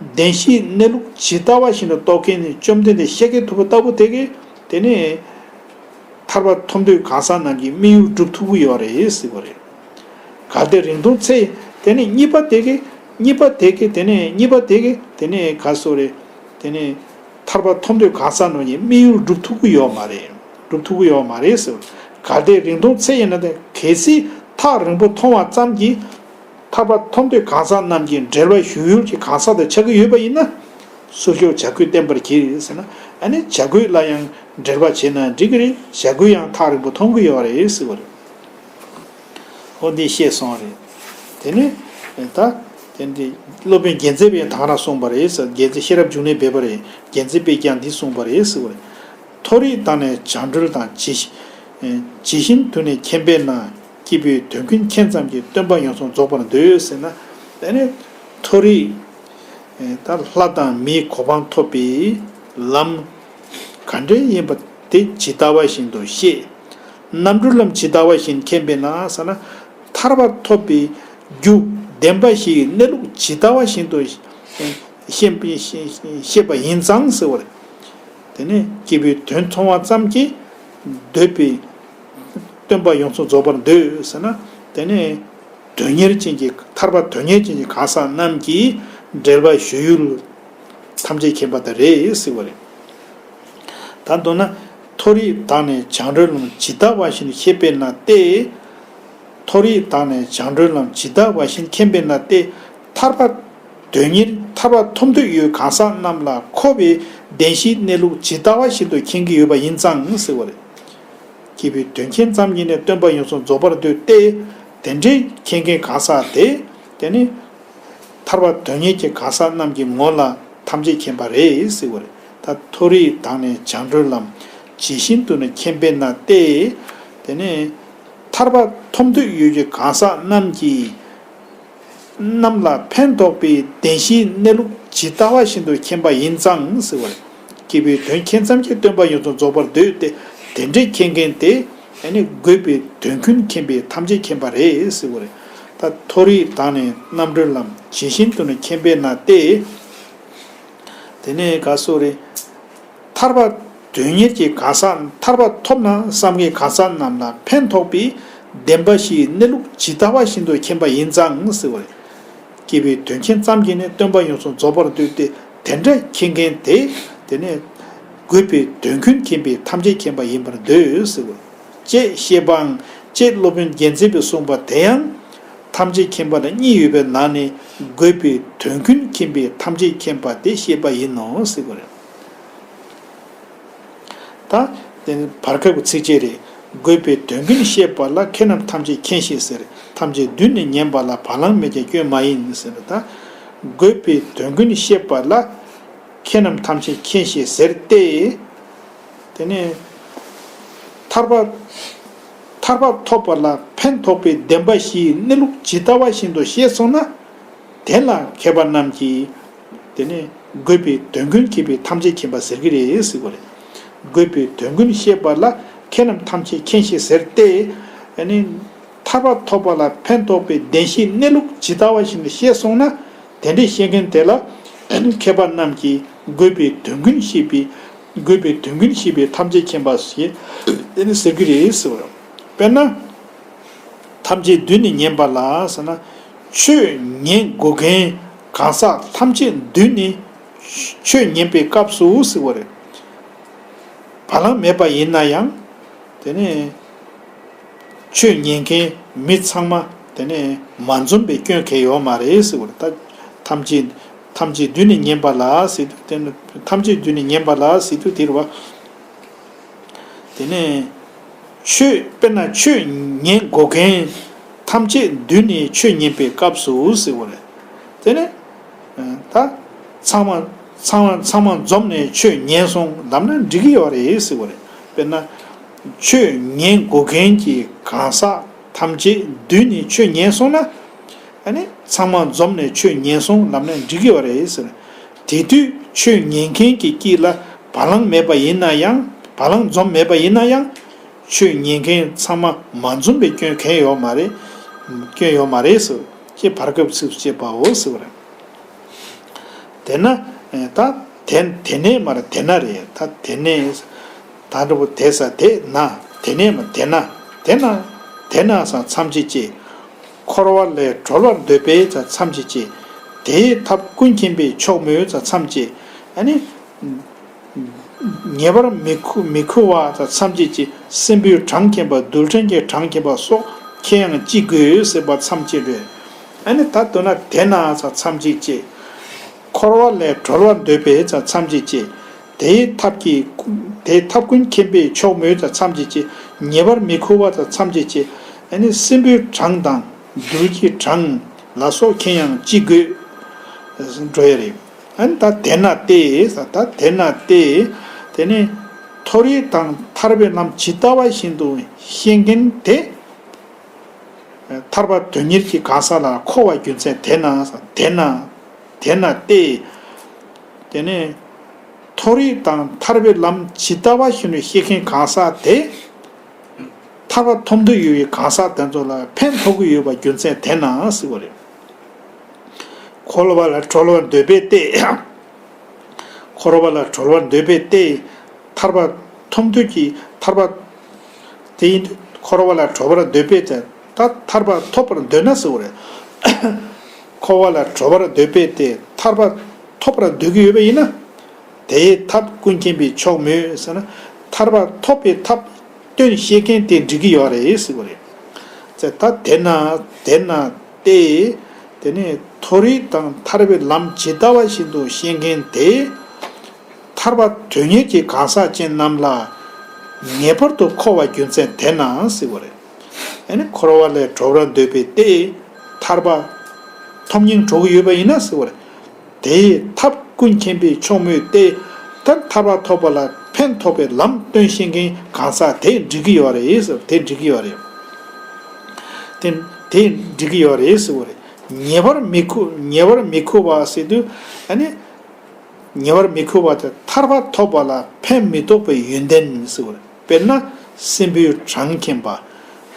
བདེན་བཞིའི་གནས་ལུགས་ཇི་ལྟ་བ་བཞིན་དུ་རྟོགས་མཁན་ནི་བཅོམ་ལྡན་འདས་ཤཱཀྱ་ཐུབ་པ་ལྟ་བུ་དེ་གིས་དེ་ནི། ཐར་པ་ཐོབ་འདོད་གང་ཟག་རྣམས་ཀྱི་དམིགས་ཡུལ་སྒྲུབ་ཐུབ་ཀྱི་ཡོད་རེད་ཟེར་བ་རེད། གལ་ཏེ་རིང་ཐུང་ཚེ་དེ་ནས་གཉིས་པ་དེ་གི་གཉིས་པ་དེ་གི་དེ་ནས་གཉིས་པ་དེ་གི་དེ་ནས་ག་སོ་རེད། དེ་ནས་ཐར་པ་ཐོབ་འདོད་གང་ཟག་རྣམས་ཀྱི་དམིགས་ཡུལ་སྒྲུབ་ཐུབ་ཀྱི་ཡོད་མ་རེད། སྒྲུབ་ཐུབ་ཀྱི་ཡོད་མ་རེད་ཟེར་བ། གལ་ཏེ་རིང་ཐུང་ཚེ་ཡིན་ན་དེ་གལ་སྲིད་ཐག་རིང་པོ་མཐོང་བ་ཙམ་གྱིས། ཐར་པ་ཐོབ་འདོད་གང་ཟག་རྣམས་ཀྱི་འབྲེལ་བ་ཞུ་ཡུལ་གྱི་གང་ཟག་དང་ཆགས་ཀྱི་ཡོད་པ་ཡིན་ན། སུ་ཞིག་བྱ་རྒོད་བསྟེན་པར་བགྱི་ཟེར་ན། ཨ་ནི་བྱ་རྒོད་ལ་ཡང་འབྲེལ་བ་བྱས་ན་འགྲིག་གི་རེད། བྱ་རྒོད་ཡང་ཐག་རིང་པོ་མཐོང་གི་ཡོད་རེད་ཟེར་བ་རེད། འོ་འདི་བཤད་སོང་རེད། དེ་ནས་ད་དེ་འདི་སློབ་དཔོན་རྒྱལ་མཚན་པས་ཡང་དེ་ག་རང་གསུངས་པ་རེད་ཟེར། རྒྱལ་མཚན་ཤེས་རབ་འབྱུང་གནས་སྦས་པ་རེད། རྒྱལ་མཚན་པས་ཀྱང་འདི་གསུངས་པ་རེད་ཟེར་བ་རེད། མཐོ་རིས་དང་ནི་བྱང་གྲོལ་དང་། ཇི་ཇི་བཞིན་དུ་ནི་མཁྱེན་པས་ན། སྐྱེས་བུའི་དོན་ཀུན་མཁྱེན་ཙམ་གྱིས། སྟོན་པ་ཡོངས་སུ་རྫོགས་པར་འདོད་ཟེར་ན། དེ་ནི་མཐོ་རིས་ད་ལྷ་དང་མིའི་གོ་འཕང་ཐོབ་པའི་ལམ་ག་འདྲ་ཡིན་པ་དེ་ཇི་ལྟ་བ་བཞིན་དུ་ཤེས། རྣམ་གྲོལ་ལམ་ཇི་ལྟ་བ་བཞིན་མཁྱེན་པས་ན་ཟེར་ན། ཐར་པ་ཐོབ་པའི་རྒྱུ་བདེན་པ་བཞིའི་གནས་ལུགས་ཇི་ལྟ་བ་བཞིན་དུ་ཤེས་པ་ཤེས་པ་ཡིན་ཙང་ཟེར་བ་རེད། དེ་ནས་སྐྱེས་བུའི་དོན་མཐོང་བ་ཙམ་གྱིས་འདོད་པའི་སྟོན་པ་ཡོངས་སུ་རྫོགས་པར་འདོད་ཟེར་ན། དེ་ནས་དོན་གཉེར་ཅན་གྱི་ཐར་པ་དོན་གཉེར་ཅན་གྱི་གང་ཟག་རྣམས་ཀྱི་འབྲེལ་བ་ཞུ་ཡུལ་ཐམས་ཅད་མཁྱེན་པ་དེ་རེད་ཟེར་བ་རེད། ད་མདོར་ན། མཐོ་རིས་དང་ནི་བྱང་གྲོལ་ལམ་ཇི་ལྟ་བ་བཞིན་ཤེས་པས་ན་སྟེ། མཐོ་རིས་དང་ནི་བྱང་གྲོལ་ལམ་ཇི་ལྟ་བ་བཞིན་མཁྱེན་པས་ན་སྟེ། ཐར་པ་དོན་གཉེར་ཐར་པ་ཐོབ་འདོད་ཡོད་གང་ཟག་རྣམས་ལ་འཁོར་བའི་བདེན་བཞིའི་གནས་ལུགས་ཇི་ལྟ་བ་བཞིན་དུ་མཁྱེན་གྱི་ཡོད་པ་ཡིན་ཙང་ཟེར་བ་རེད། སྐྱེས་བུའི་དོན་མཁྱེན་ཙམ་གྱིས་ནི། སྟོན་པ་ཡོངས་སུ་རྫོགས་པར་འདོད་དེ། དེ་འདྲའི་མཁྱེན་མཁན་གང་ཟག་དེ། དེ་ནི། ཐར་པ་དོན་གཉེར་གྱི་གང་ཟག་རྣམས་ཀྱི་ངོ་ལ་ཐམས་ཅད་མཁྱེན་པ་རེད་ཟེར་བ་རེད། ད་མཐོ་རིས་དང་ནི་བྱང་གྲོལ་ལམ། ཇི་བཞིན་དུ་ནི་མཁྱེན་པས་ན་སྟེ། དེ་ནི་ཐར་པ་ཐོབ་འདོད་ཡོད་ཀྱི་གང་ཟག་རྣམས་ཀྱིས་རྣམས་ལ་ཕན་འདོགས་པའི་བདེན་བཞིའི་གནས་ལུགས་ཇི་ལྟ་བ་བཞིན་དུ་མཁྱེན་པ་ཡིན་ཙང་ཟེར་བ་རེད། སྐྱེས་བུའི་དོན་མཁྱེན་ཙམ་གྱིས། སྟོན་པ་ཡོངས་སུ་རྫོགས་པར་འདོད་དེ། དེ་འདྲའི་མཁྱེན་མཁན་དེ། ཨ་ནི་དགོས་པའི་དོན་ཀུན་མཁྱེན་པས་ཐམས་ཅད་མཁྱེན་པ་རེད་ཟེར་བ་རེད། ད་མཐོ་རིས་དང་ནི་རྣམ་གྲོལ་ལམ། ཇི་བཞིན་དུ་ནི་མཁྱེན་པས་ན་སྟེ། དེ་ནས་ག་སོ་རེད། ཐར་པ་དོན་གཉེར་གྱི་གང་ཟག་ཐར་པ་ཐོབ་ན་བསམ་མཁན་གང་ཟག་རྣམས་ལ་ཕན་ཐོགས་པའི་བདེན་པ་བཞིའི་གནས་ལུགས་ཇི་ལྟ་བ་བཞིན་དུ་མཁྱེན་པ་ཡིན་ཙང་ཟེར་བ་རེད། སྐྱེས་བུའི་དོན་མཁྱེན་ཙམ་གྱིས་ནི། སྟོན་པ་ཡོངས་སུ་རྫོགས་པར་འདོད་དེ། དེ་འདྲ་མཁྱེན་མཁན་དེ། དེ་ནས་དགོས་པའི་དོན་ཀུན་མཁྱེན་པས་ཐམས་ཅད་མཁྱེན་པ་ཡིན་པར་འདོད་ཟེར་བ། ཅེས་བཤད་པའང་ཅེས་སློབ་དཔོན་རྒྱལ་མཚན་པས་གསུངས་པ་དེ་ཡང་ཐམས་ཅད་མཁྱེན་པ་ལ་གཉིས་ཡོད་པའི་ནང་ནས་དགོས་པའི་དོན་ཀུན་མཁྱེན་པས་ཐམས་ཅད་མཁྱེན་པ་དེ་བཤད་པ་ཡིན་ནོ་ཟེར་བ་རེད། ད་དེ་ནི་བར་སྐབས་ཀྱི་ཚིགས་བཅད་རེད། དགོས་པའི་དོན་ཀུན་ཤེས་པ་ལ། མཁས་རྣམས་ཐམས་ཅད་མཁྱེན་ཞེས་ཟེར། ཐམས་ཅད་བསྡུས་ནས་ཉན་པ་ལ། བ་ལང་མེད་ཀྱང་སྐྱོན་མ་ཡིན་ཟེར། ད་དགོས་པའི་དོན་ཀུན་ཤེས་པ་ལ། མཁས་རྣམས་ཐམས་ཅད་མཁྱེན་ཞེས་ཟེར་ཏེ། དེ་ནས་ཐར་པ་ཐར་པ་ཐོབ་པ་ལ་ཕན་ཐོགས་པའི་བདེན་པ་བཞིའི་གནས་ལུགས་ཇི་ལྟ་བ་བཞིན་དུ་ཤེས་སོང་ན། དེ་ལ་མཁས་པ་རྣམས་ཀྱིས་དེ་ནས་དགོས་པའི་དོན་ཀུན་མཁྱེན་པས་ཐམས་ཅད་མཁྱེན་པ་ཟེར་གྱི་རེད་ཟེར་བ་རེད། དགོས་པའི་དོན་ཀུན་ཤེས་པ་ལ། མཁས་རྣམས་ཐམས་ཅད་མཁྱེན་ཞེས་ཟེར་ཏེ། ཨ་ནི་ཐར་པ་ཐོབ་པ་ལ་ཕན་ཐོགས་པའི་བདེན་བཞིའི་གནས་ལུགས་ཇི་ལྟ་བ་བཞིན་དུ་ཤེས་སོང་ན། དེ་འདྲའི་ཤེས་མཁན་དེ་ལ་ཨ་ནི་མཁས་པ་རྣམས་ཀྱིས་དགོས་པའི་དོན་ཀུན་ཤེས་པའི། དགོས་པའི་དོན་ཀུན་ཤེས་པས་ཐམས་ཅད་མཁྱེན་པ་ཞེས་ཨ་ནི་ཟེར་གྱི་རེད་ཟེར་བ་རེད། དཔེར་ན། ཐམས་ཅད་བསྡུས་ནས་ཉན་པ་ལ་ཟེར་ན། ཆོས་ཉན་དགོས་མཁན་གང་ཟག་ཐམས་ཅད་བསྡུས་ནས་ཆོས་ཉན་པའི་སྐབས་སུ་ཟེར་བ་རེད། བ་ལང་མེད་པ་ཡིན་ན་ཡང་ དེ་ནས་ཆོས་ཉན་མཁན་མི་ཚང་མ་དེ་ནས་མ་འཛོམས་པའི་སྐྱོན་གང་ཡང་ཡོད་མ་རེད་ཟེར་བ་རེད། ད་ཐམས་ཅད་ཐམས་ཅད་དུས་ནི་ཉན་པ་ལ་ཟེར་དུས། དེ་ནི་ཐམས་ཅད་དུས་ནི་ཉན་པ་ལ་ཟེར་དུས་དེ་རེད་བ། དེ་ནས་ཆོས་དཔེར་ན་ཆོས་ཉན་དགོས་མཁན་ཐམས་ཅད་དུས་ནི་ཆོས་ཉན་པའི་སྐབས་སུ་ཟེར་བ་རེད། དེ་ནས་ད་ཚང་མ་ཚང་མ་ཚང་མ་འཛོམས་ནས་ཆོས་ཉན་སོང་ལབ་ན་འགྲིག་གི་ཡོད་རེད་ཟེར་བ་རེད། དཔེར་ན་ཆོས་ཉན་དགོས་མཁན་གྱི་གང་ཟག་ཐམས་ཅད་དུས་ནི་ཆོས་ཉན་སོང་ན། ཨ་ནི་ཚང་མ་འཛོམས་ནས་ཆོས་ཉན་སོང་ལབ་ན་འགྲིག་གི་ཡོད་རེད་ཟེར། དེ་དུས་ཆོས་ཉན་མཁན་གྱི་དཀྱིལ་ལ་བ་ལང་མེད་པ་ཡིན་ན་ཡང་། བ་ལང་འཛོམས་མེད་པ་ཡིན་ན་ཡང་། ཆོས་ཉན་མཁན་ཚང་མ་མ་འཛོམས་པའི་སྐྱོན་གང་ཡང་ཡོད་མ་རེད། སྐྱོན་ཡོད་མ་རེད་ཟེར། ཅེས་བར་སྐབས་ཚིགས་སུ་བཅད་པའོ་ཟེར་བ་རེད། དེས་ན། ད་དེ་དེ་ནས་མ་རེད། དེས་ན་རེད། ད་དེ་ནས། ད་འགྲོ་བོ་དེ་ས་དེས་ན། དེ་ནས་མ་དེས་ན། དེས་ན། དེས་ན་ས་མཚམས་གཅིག་ཅེས། འཁོར་བ་ལས་གྲོལ་བར་འདོད་པས་ས་མཚམས་གཅིག་ཅེས། དེའི་ཐབས་ཀུན་མཁྱེན་པས་ཆོག་མོད་ས་མཚམས་གཅིག། ཨ་ནི། ཉེ་བར་མི་མཁོ་མི་མཁོ་བ་ས་མཚམས་གཅིག་ཅེས། སྲིན་པོའི་གྲངས་མཁྱེན་པ། རྡུལ་ཕྲན་གྱི་གྲངས་མཁྱེན་པ་སོགས་མཁྱེན་ཡང་ཅི་དགོས་ཟེར་བ་མཚམས་གཅིག་རེད། ཨ་ནི་ད་མདོར་ན་དེས་ན་ས་མཚམས་གཅིག་ཅེས། འཁོར་བ་ལས་གྲོལ་བར་འདོད་པས་ས་མཚམས་གཅིག་ཅེས། དེའི་ཐབས་ཀྱི་དེའི་ཐབས་ཀུན་མཁྱེན་པས་ཆོག་མོད་ས་མཚམས་གཅིག་ཅེས། ཉེ་བར་མི་མཁོ་བ་ས་མཚམས་གཅིག་ཅེས། ཨ་ནི་སྲིན་པོའི་གྲངས་དང་རྡུལ་གྱི་གྲངས་ལ་སོགས་མཁྱེན་ཡང་ཅི་དགོས། འགྲོ་ཡ་རེད། ཨ་ནི་ད་དེས་ན་སྟེ་ས། ད་དེས་ན་སྟེ། དེ་ནི་མཐོ་རིས་དང་ཐར་པའི་ལམ་ཇི་ལྟ་བ་བཞིན་དུ་ཤེས་མཁན་དེ། ཐར་པ་དོན་གཉེར་གྱི་གང་ཟག་ལ་མཁོ་བ་རྒྱུ་མཚན་དེས་ན། དེས་ན། དེས་ན་སྟེ། དེ་ནས་མཐོ་རིས་དང་ཐར་པའི་ལམ་ཇི་ལྟ་བ་བཞིན་དུ་ཤེས་མཁན་གང་ཟག་དེ། ཐར་པ་ཐོབ་འདོད་ཡོད་པའི་གང་ཟག་དེ་ཚོ་ལ་ཕན་ཐོགས་ཀྱི་ཡོད་པ་རྒྱུ་མཚན་དེས་ན་ཟེར་བ་རེད། འཁོར་བ་ལས་གྲོལ་བར་འདོད་པས་ཏེ། འཁོར་བ་ལས་གྲོལ་བར་འདོད་པས་ཏེ། ཐར་པ་ཐོབ་འདོད་ཀྱི་ཐར་པ། དེ་ཡིན་དུས་འཁོར་བ་ལས་གྲོལ་བར་འདོད་པས་ཏེ། ད་ཐར་པ་ཐོབ་པར་འདོད་ན་ཟེར་བ་རེད། འཁོར་བ་ལས་གྲོལ་བར་འདོད་པས་ཏེ། ཐར་པ་ཐོབ་པར་འདོད་ཀྱི་ཡོད་པ་ཡིན་ན། དེའི་ཐབས་ཀུན་མཁྱེན་པས་ཆོག་མོད་ཟེར་ན། ཐར་པ་ཐོབ་པའི་ཐབས་སྟོན་ཤེས་མཁན་དེ་འགྲིག་གི་ཡོད་རེད་ཟེར་བ་རེད། ཙེ་ད་དེས་ན་དེས་ན་སྟེ། དེ་ནས་མཐོ་རིས་དང་ཐར་པའི་ལམ་ཇི་ལྟ་བ་བཞིན་དུ་ཤེས་མཁན་དེ། ཐར་པ་དོན་གཉེར་གྱི་གང་ཟག་ཅན་རྣམས་ལ་ངེས་པར་དུ་མཁོ་བ་རྒྱུ་མཚན་དེས་ན་ཟེར་བ་རེད། ཨ་ནི་འཁོར་བ་ལས་གྲོལ་བར་འདོད་པས་ཏེ། ཐར་པ་ཐོབ་སྙིང་བྲོ་གི་ཡོད་པ་ཡིན་ན་ཟེར་བ་རེད། དེའི་ཐབས་ཀུན་མཁྱེན་པས་ཆོག་མོད་ཏེ། ད་ཐར་པ་ཐོབ་པ་ལ་ཕན་ཐོགས་པའི་ལམ་སྟོན་ཤེས་མཁན་གང་ཟག་དེ་འགྲིག་གི་ཡོད་རེད་ཟེར། དེ་འགྲིག་གི་ཡོད་རེད། དེ་དེ་འགྲིག་གི་ཡོད་རེད་ཟེར་བ་རེད། ཉེ་བར་མི་མཁོ་ཉེ་བར་མི་མཁོ་བ་ཟེར་དུས། ཨ་ནི་ཉེ་བར་མི་མཁོ་བ་དེ་ཐར་པ་ཐོབ་པ་ལ་ཕན་མི་ཐོགས་པའི་ཡོན་ཏན་ཟེར་བ་རེད། དཔེར་ན་སྲིན་པོའི་གྲངས་མཁྱེན་པ།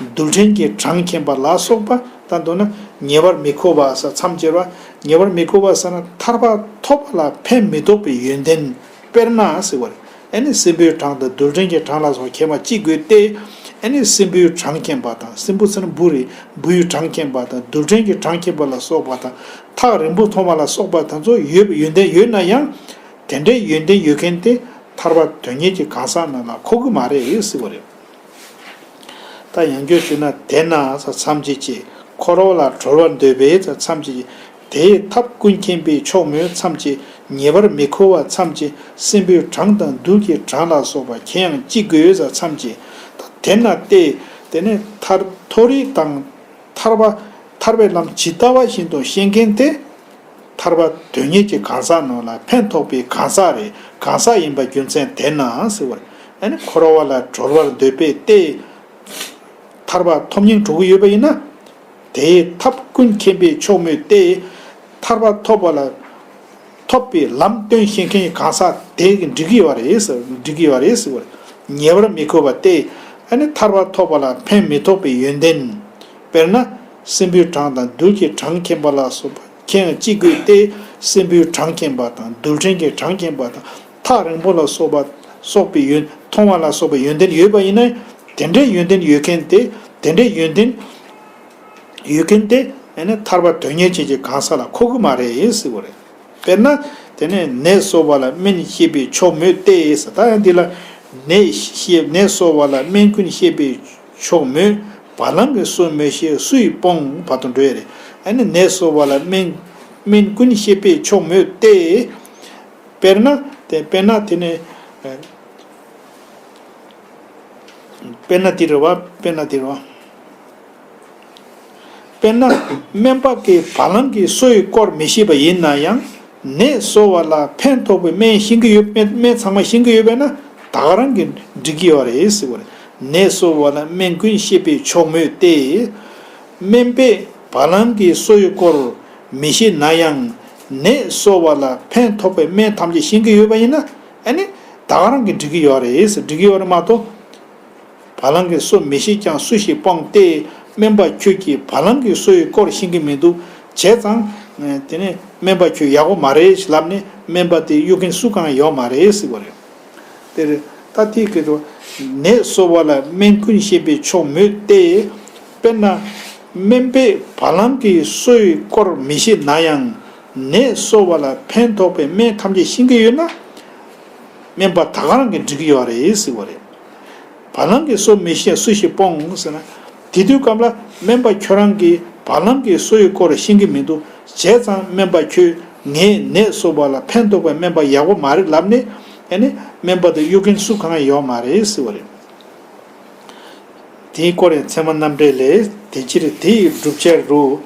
རྡུལ་ཕྲན་གྱི་གྲངས་མཁྱེན་པ་ལ་སོགས་པ། ད་མདོར་ན་ཉེ་བར་མི་མཁོ་བ་ས་མཚམས་སྦྱར་བ། ཉེ་བར་མི་མཁོ་བ་ཟེར་ན་ཐར་པ་ཐོབ་པ་ལ་ཕན་མི་ཐོགས་པའི་ཡོན་ཏན། དཔེར་ན་ཟེར་བ་རེད། ཨ་ནི་སྲིན་པོའི་གྲངས་དང་རྡུལ་ཕྲན་གྱི་གྲངས་ལ་སོགས་མཁྱེན་པ་ཅི་དགོས་ཏེ། ཨ་ནི་སྲིན་པོའི་གྲངས་མཁྱེན་པ་དང་། སྲིན་པོ་ཟེར་ན་འབུ་རེད། འབུ་ཡི་གྲངས་མཁྱེན་པ་དང་། རྡུལ་ཕྲན་གྱི་གྲངས་མཁྱེན་པ་ལ་སོགས་པ་དང་། ཐག་རིང་པོ་མཐོང་བ་ལ་སོགས་པ་དེ་ཚོ་ཡོད་ཡོན་ཏན་ཡོད་ན་ཡང་། དེ་འདྲའི་ཡོན་ཏན་ཡོད་མཁན་དེ་ཐར་པ་དོན་གཉེར་གྱི་གང་ཟག་རྣམས་ལ་མཁོ་གི་མ་རེད་ཟེར་བ་རེད། ད་ཡང་བསྐྱར་ཞུས་ན། དེས་ན་ས་མཚམས་གཅིག་ཅེས། འཁོར་བ་ལས་གྲོལ་བར་འདོད་པས་ས་མཚམས་གཅིག་ཅེས། དེའི་ཐབས་ཀུན་མཁྱེན་པས་ཆོག་མོད་མཚམས་གཅིག། ཉེ་བར་མི་མཁོ་བ་མཚམས་གཅིག། སྲིན་པོའི་གྲངས་དང་རྡུལ་གྱི་གྲངས་ལ་སོགས་པ་མཁྱེན་ཡང་ཅི་དགོས་ས་མཚམས་གཅིག། ད་དེས་ན་སྟེ། དེ་ནས་ཐར་མཐོ་རིས་དང་ཐར་པ་ཐར་པའི་ལམ་ཇི་ལྟ་བ་བཞིན་དུ་ཤེས་མཁན་དེ། ཐར་པ་དོན་གཉེར་གྱི་གང་ཟག་རྣམས་ལ་ཕན་ཐོགས་པའི་གང་ཟག་རེད། གང་ཟག་ཡིན་པ་རྒྱུ་མཚན་དེས་ན་ཟེར་བ་རེད། ཨ་ནི་འཁོར་བ་ལས་གྲོལ་བར་འདོད་པས་ཏེ། ཐར་པ་ཐོབ་སྙིང་བྲོ་གི་ཡོད་པ་ཡིན་ན། དེའི་ཐབས་ཀུན་མཁྱེན་པས་ཆོག་མོད་ཏེ། ཐར་པ་ཐོབ་པ་ལ། ཐོབ་པའི་ལམ་སྟོན་ཤེས་མཁན་གྱི་གང་ཟག་དེ་འགྲིག་གི་ཡོད་རེད་ཟེར། འགྲིག་གི་ཡོད་རེད་ཟེར་བ་རེད། ཉེ་བར་མི་མཁོ་བ་སྟེ། ཨ་ནི་ཐར་པ་ཐོབ་པ་ལ་ཕན་མི་ཐོགས་པའི་ཡོན་ཏན། དཔེར་ན་སྲིན་པོའི་གྲངས་དང་རྡུལ་གྱི་གྲངས་མཁྱེན་པ་ལ་སོགས་པ་མཁྱེན་ཡང་ཅི་དགོས་ཏེ། སྲིན་པོའི་གྲངས་མཁྱེན་པ་དང་རྡུལ་ཕྲན་གྱི་གྲངས་མཁྱེན་པ་དང་། ཐག་རིང་པོ་ལ་སོགས་པ་སོགས་པའི་ཡོན་མཐོང་བ་ལ་སོགས་པའི་ཡོན་ཏན་ཡོད་པ་ཡིན་ན། དེ་འདྲའི་ཡོན་ཏན་ཡོད་མཁན་དེ། དེ་འདྲའི་ཡོན་ཏན་ཡོད་མཁན་དེ། ཨ་ནི་ཐར་པ་དོན་གཉེར་ཅན་གྱི་གང་ཟག་ལ་མཁོ་གི་མ་རེད་ཟེར་བ་རེད། དཔེར་ན། དེ་ནས་ནད་གསོ་བ་ལ་སྨན་བཤད་པས་ཆོག་མོད་ཏེ་ཟེར། ད་ཡང་འདི་ལ་ ནད་ཤེས་ནད་གསོ་བ་ལ་སྨན་ཀུན་ཤེས་པས་ཆོག་མོད། བ་ལང་གི་གསོ་མི་ཤེས་སུ་ཡིས་སྤོང་། བར་དུ་འགྲོ་ཡ་རེད། ཨ་ནི་ནད་གསོ་བ་ལ་སྨན་སྨན་ཀུན་ཤེས་པས་ཆོག་མོད་དེ། དཔེར་ན་དེ་དཔེར་ན་དེ་ནི། དཔེར་ན་དེ་རེད་བ། དཔེར་ན་དེ་རེད་བ། དཔེར་ན། སྨན་པ་གིས་བ་ལང་གི་གསོ་ཡི་སྐོར་མི་ཤེས་པ་ཡིན་ན་ཡང་། ནད་གསོ་བ་ལ་ཕན་ཐོགས་པའི་སྨན་ཤེས་ཀྱི་ཡོད་སྨན་སྨན་ཚང་མ་ཤེས་ཀྱི་ཡོད་པས་ན། ད་ག་རང་གིས་འགྲིག་གི་ཡོད་རེད་ཟེར་བ་རེད། ནད་གསོ་བ་ལ་སྨན་ཀུན་ཤེས་པས་ཆོག་མོད་དེ། སྨན་པས་བ་ལང་གི་གསོ་ཡི་སྐོར་མི་ཤེས་ན་ཡང་། ནད་གསོ་བ་ལ་ཕན་ཐོགས་པའི་སྨན་ཐམས་ཅད་ཤེས་ཀྱི་ཡོད་པ་ཡིན་ན། ཨ་ནི་ད་ག་རང་གིས་འགྲིག་གི་ཡོད་རེད་ཟེར། འགྲིག་གི་ཡོད་རེད་མ་གཏོགས། བ་ལང་གི་གསོ་མི་ཤེས་ཀྱང་སུ་ཞིག་སྤོང་སྟེ། སྨན་པ་ཁྱོད་ཀྱིས་བ་ལང་གི་གསོ་ཡི་སྐོར་ཤེས་ཀྱི་མི་འདུག་བྱས་ཙང་། དེ་ནས་སྨན་པ་ཁྱོད་ཡག་པོ་མ་རེད་ལབ་ནས་སྨན་པ་དེ་གཡོ་མཁན་སུ་གང་ཡོད་མ་རེད་ཟེར་བ་རེད། དེར་ད་དེ་གི་རུ་ནད་གསོ་བ་ལ་སྨན་ཀུན་ཤེས་པས་ཆོག་མོད་དེ། དཔེར་ན། སྨན་པས་བ་ལང་གི་གསོ་ཡི་སྐོར་མི་ཤེས་ན་ཡང་། ནད་གསོ་བ་ལ་ཕན་ཐོགས་པའི་སྨན་ཐམས་ཅད་ཤེས་ཀྱི་ཡོད་ན། སྨན་པ་ད་ག་རང་གིས་འགྲིག་གི་ཡོད་རེད་ཟེར་བ་རེད། བ་ལང་གི་གསོ་མི་ཤེས་སུ་ཞིག་སྤོང་ཟེར་ན། དེ་དུས་སྐབས་ལ་སྨན་པ་ཁྱོད་རང་གིས་བ་ལང་གི་གསོ་ཡི་སྐོར་ཤེས་ཀྱི་མི་འདུག་བྱས་ཙང་སྨན་པ་ཁྱོད་ངས་ནད་གསོ་བ་ལ་ཕན་ཐོགས་པའི་སྨན་པ་ཡག་པོ་མ་རེད་ལབ་ནས། ཨ་ནི་སྨན་པ་དེ་གཡོ་མཁན་སུ་གང་ཡང་ཡོད་མ་རེད་ཟེར་བ་རེད། དེའི་སྐོར་ཡང་ཚད་མ་རྣམ་འགྲེལ་ལས། དེ་ཕྱིར་དེ་ཡི་བསྒྲུབ་བྱ་རུ།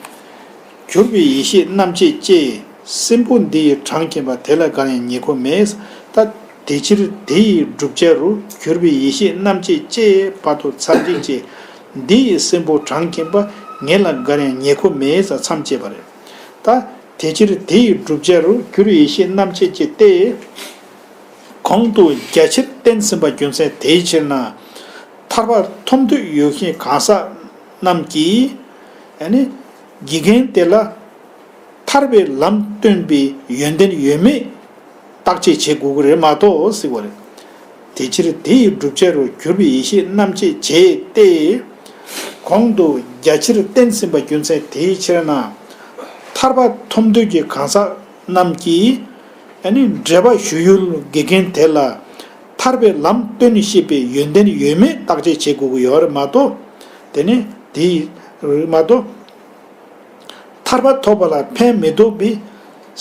གྱུར་པའི་ཡེ་ཤེས་རྣམ་བསྐྱེད་ཅེས། སྲིན་པོ་འདི་ཡི་གྲངས་མཁྱེན་པ། དེ་ལ་འགའ་ཡང་ཉེ་ཁོ་མེད། ད་དེ་ཕྱིར་དེ་ཡི་བསྒྲུབ་བྱ་རུ། གྱུར་པའི་ཡེ་ཤེས་རྣམ་བསྐྱེད་ཅེས། བར་དུ་མཚམས་གཅིག་ཅེས། འདི་ཡི་སྲིན་པོ་གྲངས་མཁྱེན་པ། ངེད་ལ་འགའ་ཡང་ཉེ་ཁོ་མེད་ཟེར་མཚམས་བཅད་པ་རེད། ད་དེ་ཕྱིར་དེ་ཡི་བསྒྲུབ་བྱ་རུ། གྱུར་པའི་ཡེ་ཤེས་རྣམ་བསྐྱེད་ཅེས་ཏེ། གོང་དུ་རྒྱ་ཆེར་བསྟན་ཟིན་པ་རྒྱུ་མཚན་དེའི་ཕྱིར་ན། ཐར་པ་ཐོབ་འདོད་ཡོད་མཁན་གང་ཟག་རྣམས་ཀྱིས། ཨ་ནི། དགེ་རྒན་དེ་ལ་ཐར་པའི་ལམ་སྟོན་པའི་ཡོན་ཏན་ཡོད་མེད་བརྟག་དཔྱད་བྱེད་དགོས་ཀྱི་རེད་མ་གཏོགས་ཟེར་བ་རེད། དེ་ཕྱིར་དེ་ཡི་བསྒྲུབ་བྱ་རུ། གྱུར་པའི་ཡེ་ཤེས་རྣམ་བསྐྱེད་ཅེས་ཏེ། གོང་དུ་རྒྱ་ཆེར་བསྟན་ཟིན་པ་རྒྱུ་མཚན་དེའི་ཕྱིར་ན། ཐར་པ་ཐོབ་འདོད་ཀྱི་གང་ཟག་རྣམས་ཀྱིས། ཨ་ནི་འགྲེལ་པ་ཞུ་ཡུལ་དགེ་རྒན་དེ་ལ་ཐར་པའི་ལམ་སྟོན་ཤེས་པའི་ཡོན་ཏན་ཡོད་མེད་བརྟག་དཔྱད་བྱེད་དགོས་ཀྱི་ཡོད་རེད་མ་གཏོགས། དེ་ནི་དེ་རེད་མ་གཏོགས། ཐར་པ་ཐོབ་པ་ལ་ཕན་མི་ཐོགས་པའི་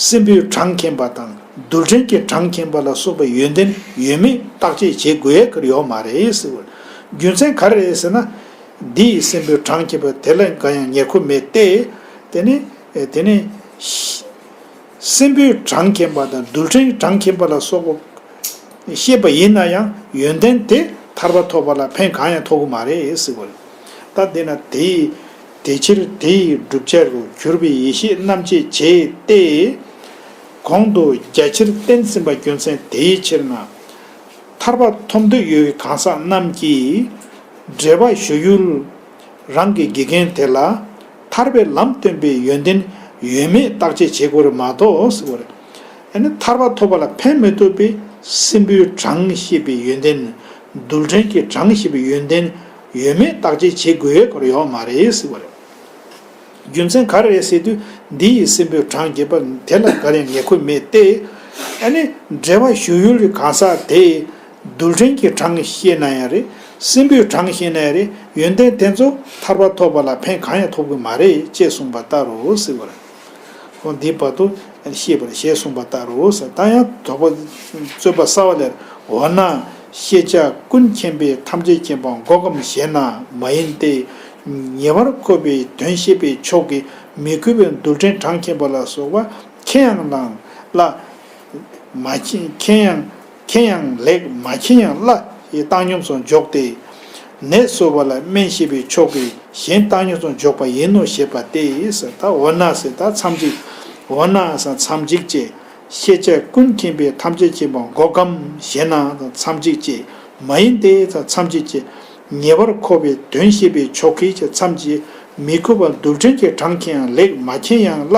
སྲིན་པོའི་གྲངས་མཁྱེན་པ་དང་རྡུལ་ཕྲན་གྱི་གྲངས་མཁྱེན་པ་ལ་སོགས་པའི་ཡོན་ཏན་ཡོད་མེད་བརྟག་དཔྱད་བྱེད་དགོས་ཡ་གི་ཡོད་མ་རེད་ཟེར་བ། རྒྱུ་མཚན་ག་རེ་རེད་ཟེར་ན། འདི་ཡི་སྲིན་པོའི་གྲངས་མཁྱེན་པ་དེ་ལ་འགའ་ཡང་ཉེ་ཁོ་མེད་དེ། དེ་ནི་དེ་ནི། སྲིན་པོའི་གྲངས་མཁྱེན་པ་དང་རྡུལ་ཕྲན་གྱི་གྲངས་མཁྱེན་པ་ལ་སོགས་པ་ཤེས་པ་ཡིན་ན་ཡང་ཡོན་ཏན་དེ་ཐར་པ་ཐོབ་པ་ལ་ཕན་གང་ཡང་ཐོགས་ཀྱི་མ་རེད་ཟེར་བ་རེད། ད་དེས་ན་དེ་ཡི་དེ་ཕྱིར་དེ་ཡི་བསྒྲུབ་བྱ་རུ། གྱུར་པའི་ཡེ་ཤེས་རྣམ་བསྐྱེད་བྱས་ཏེ། གོང་དུ་རྒྱ་ཆེར་བསྟན་ཟིན་པ་རྒྱུ་མཚན་དེའི་ཕྱིར་ན། ཐར་པ་ཐོབ་འདོད་ཡོད་པའི་གང་ཟག་རྣམས་ཀྱིས་འགྲེལ་པ་ཞུ་ཡུལ་རང་གི་དགེ་རྒན་དེ་ལ་ཐར་པའི་ལམ་སྟོན་པའི་ཡོན་ཏན་ཡོད་མེད་བརྟག་དཔྱད་བྱེད་དགོས་རེད་མ་གཏོགས་ཟེར་བ་རེད། ཨ་ནི་ཐར་པ་ཐོབ་པ་ལ་ཕན་མི་ཐོགས་པའི་སྲིན་པོའི་གྲངས་ཤེས་པའི་ཡོན་ཏན། རྡུལ་ཕྲན་གྱི་གྲངས་ཤེས་པའི་ཡོན་ཏན་ཡོད་མེད་བརྟག་དཔྱད་བྱེད་དགོས་ཡ་གི་ཡོད་མ་རེད་ཟེར་བ་རེད། རྒྱུ་མཚན་ག་རེ་རེད་ཟེར་དུས། འདི་ཡི་སྲིན་པོའི་གྲངས་མཁྱེན་པ། དེ་ལ་འགའ་ཡང་ཉེ་ཁོ་མེད་དེ། ཨ་ནི་འགྲེལ་པ་ཞུ་ཡུལ་གྱི་གང་ཟག་དེས་རྡུལ་ཕྲན་གྱི་གྲངས་ཤེས་ན་ཡང་རེད། སྲིན་པོའི་གྲངས་ཤེས་ན་ཡང་རེད། ཡོན་ཏན་དེ་ཚོ་ཐར་པ་ཐོབ་པ་ལ་ཕན་གང་ཡང་ཐོགས་ཀྱི་མ་རེད་ཅེས་གསུངས་པ་ལྟར་རོ་ཟེར་བ་རེད། འོ་འདི་བར་དུ་ཤེས་པར་ཞེས་གསུངས་པ་ལྟར་རོ་ཟེར། ད་ཡང་དོགས་པ་རྩོད་པ་གསར་བ་ལས། འོ་ན་ཤེས་བྱ་ཀུན་མཁྱེན་པས་ཐམས་ཅད་མཁྱེན་པ་འགོག་གམ་ཞེ་ན། མ་ཡིན་ཏེ། ཉེ་བར་འཁོད་པའི་དོན་ཤེས་པས་ཆོག་གི། མི་འཁོད་པའི་རྡུལ་ཕྲན་གྲངས་མཁྱེན་པ་ལ་སོགས་པ་མཁྱེན་ཡང་ལ། མ་མཁྱེན་མཁྱེན་ཡང་མཁྱེན་ཡང་ལེགས། མ་མཁྱེན་ཡང་སླ་ཞེས་བཏང་སྙོམས་སུ་འཇོག་སྟེ། ནད་གསོ་བ་ལ་སྨན་ཤེས་པས་ཆོག་གི། གཞན་བཏང་སྙོམས་སུ་འཇོག་པ་ཡིན་ནོ་ཞེས་པ་སྟེ་ཟེར། ད་འོ་ན་ཟེར། ད་མཚམས་གཅིག་འོ་ན་ཟེར་མཚམས་གཅིག་བཅད། ཤེས་བྱ་ཀུན་མཁྱེན་པས་ཐམས་ཅད་མཁྱེན་པ་འགོག་གམ་ཞེ་ན་མཚམས་གཅིག་བཅད། མ་ཡིན་ཏེ་མཚམས་གཅིག་བཅད། ཉེ་བར་འཁོད་པའི་དོན་ཤེས་པས་ཆོག་གི་ཞེས་མཚམས་གཅིག། མི་འཁོད་པ་རྡུལ་ཕྲན་གྱི་གྲངས་མཁྱེན་ཡང་ལེགས། མ་མཁྱེན་ཡང་སླ།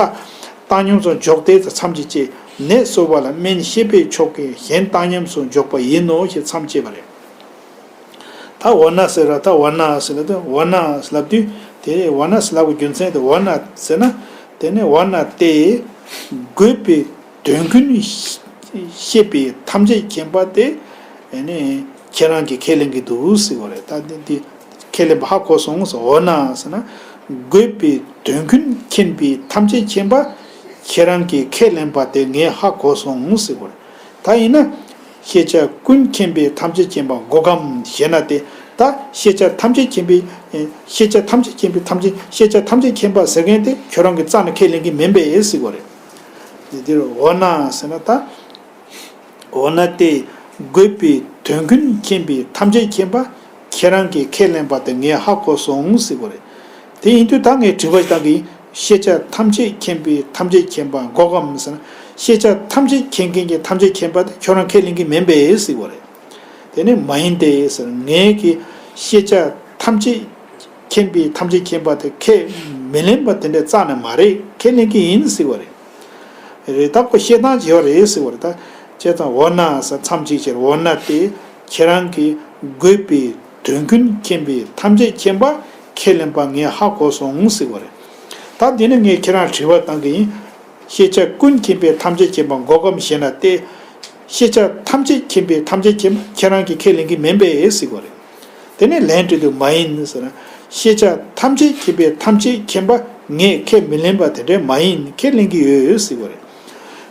བཏང་སྙོམས་སུ་འཇོག་སྟེ་མཚམས་གཅིག་བཅད། ནད་གསོ་བ་ལ་སྨན་ཤེས་པས་ཆོག་གི། གཞན་བཏང་སྙོམས་སུ་འཇོག་པ་ཡིན་ནོ་ཞེས་མཚམས་བཅད་པ་རེད། ད་འོ་ན་ཟེར་ར། ད་འོ་ན་ཟེར་ལབ་དུས། འོ་ན་ཟེར་ལབ་དུས། དེ་འོ་ན་ཟེར་ལབ་པའི་རྒྱུ་མཚན་དེ། འོ་ན་ཟེར་ན། དེ་ནི་འོ་ན་སྟེ། དགོས་པའི་དོན་ཀུན་ཤེས་པའི་ཐམས་ཅད་མཁྱེན་པ་སྟེ། ཨ་ནི་ ཁྱེད་རང་གིས་ཁས་ལེན་གྱི་འདུག་ཟེར་བ་རེད། ད་འདི་འདི་ཁས་ལེན་པ་ཧ་གོ་སོང་ཟེར། འོ་ན་ཟེར་ན། དགོས་པའི་དོན་ཀུན་མཁྱེན་པའི་ཐམས་ཅད་མཁྱེན་པ། ཁྱེད་རང་གིས་ཁས་ལེན་པ་དེ་ངས་ཧ་གོ་སོང་ཟེར་བ་རེད། ད་ཡིན་ན། ཤེས་བྱ་ཀུན་མཁྱེན་པའི་ཐམས་ཅད་མཁྱེན་པ་འགོག་གམ་ཞེ་ན་སྟེ། ད་ཤེས་བྱ་ཐམས་ཅད་མཁྱེན་པའི། ཤེས་བྱ་ཐམས་ཅད་མཁྱེན་པའི་ཐམས་ཅད་ཤེས་བྱ་ཐམས་ཅད་མཁྱེན་པ་ཟེར་མཁན་དེ་ཁྱོད་རང་གིས་རྩ་ནས་ཁས་ལེན་གྱི་མིན་པས་ཟེར་བ་རེད། འདིར་འོ་ན་ཟེར་ན་ད། འོ་ན་སྟེ། དགོས་པའི་དོན་ཀུན་མཁྱེན་པའི་ཐམས་ཅད་མཁྱེན་པ། ཁྱེད་རང་གིས་ཁས་ལེན་པ་དེ་ངས་ཧ་གོ་སོང་ཟེར་བ་རེད། དེ་ཡིན་དུས་ད་ངས་དྲི་བ་ཞིག་བཏང་གི་ཡིན། ཤེས་བྱ་ཐམས་ཅད་མཁྱེན་པའི་ཐམས་ཅད་མཁྱེན་པ་འགོག་གམ་ཟེར་ན། ཤེས་བྱ་ཐམས་ཅད་མཁྱེན་མཁན་གྱི་ཐམས་ཅད་མཁྱེན་པ་དེ་ཁྱོད་རང་ཁས་ལེན་གྱི་མིན་པས་ཟེར་བ་རེད། དེ་ནི་མ་ཡིན་ཏེ་ཟེར། ངས་ཀྱི་ཤེས་བྱ་ཐམས་ཅད་མཁྱེན་པའི་ཐམས་ཅད་མཁྱེན་པ་དེ་ཁས་མི་ལེན་པ་དེ་འདྲ་རྩ་ནས་མ་རེད། ཁས་ལེན་གྱི་ཡིན་ཟེར་བ་རེད། རེད། ད་ཁོ་བཤད་སྟངས་བྱེད་པ་རེད་ཟེར་བ་རེད། ད་བྱས་ཙང་འོ་ན་ཟེར། མཚམས་གཅིག་ཕྱིར་འོ་ན་སྟེ། ཁྱེད་རང་གིས་དགོས་པའི་དོན་ཀུན་མཁྱེན་པའི་ཐམས་ཅད་མཁྱེན་པ་ཁས་ལེན་པ་ངས་ཧ་གོ་སོང་ཟེར་བ་རེད། ད་འདི་ནི་ངས་ཁྱེད་རང་དྲི་བ་བཏང་གི་ཡིན། ཤེས་བྱ་ཀུན་མཁྱེན་པའི་ཐམས་ཅད་མཁྱེན་པ་འགོག་གམ་ཞེ་ན་སྟེ། ཤེས་བྱ་ཐམས་ཅད་མཁྱེན་པའི་ཐམས་ཅད་མཁྱེན་པ་ཁྱེད་རང་གིས་ཁས་ལེན་གྱི་མིན་པས་ཟེར་བ་རེད། དེ་ནས་ལན་འདྲི་དུས་མ་ཡིན་ཟེར་ན། ཤེས་བྱ་ཐམས་ཅད་མཁྱེན་པའི་ཐམས་ཅད་མཁྱེན་པ་ངས་ཁས་མི་ལེན་པ་དེ་འདྲ་མ་ཡིན། ཁས་ལེན་གྱི་ཡོད་ཟེར་བ་རེད།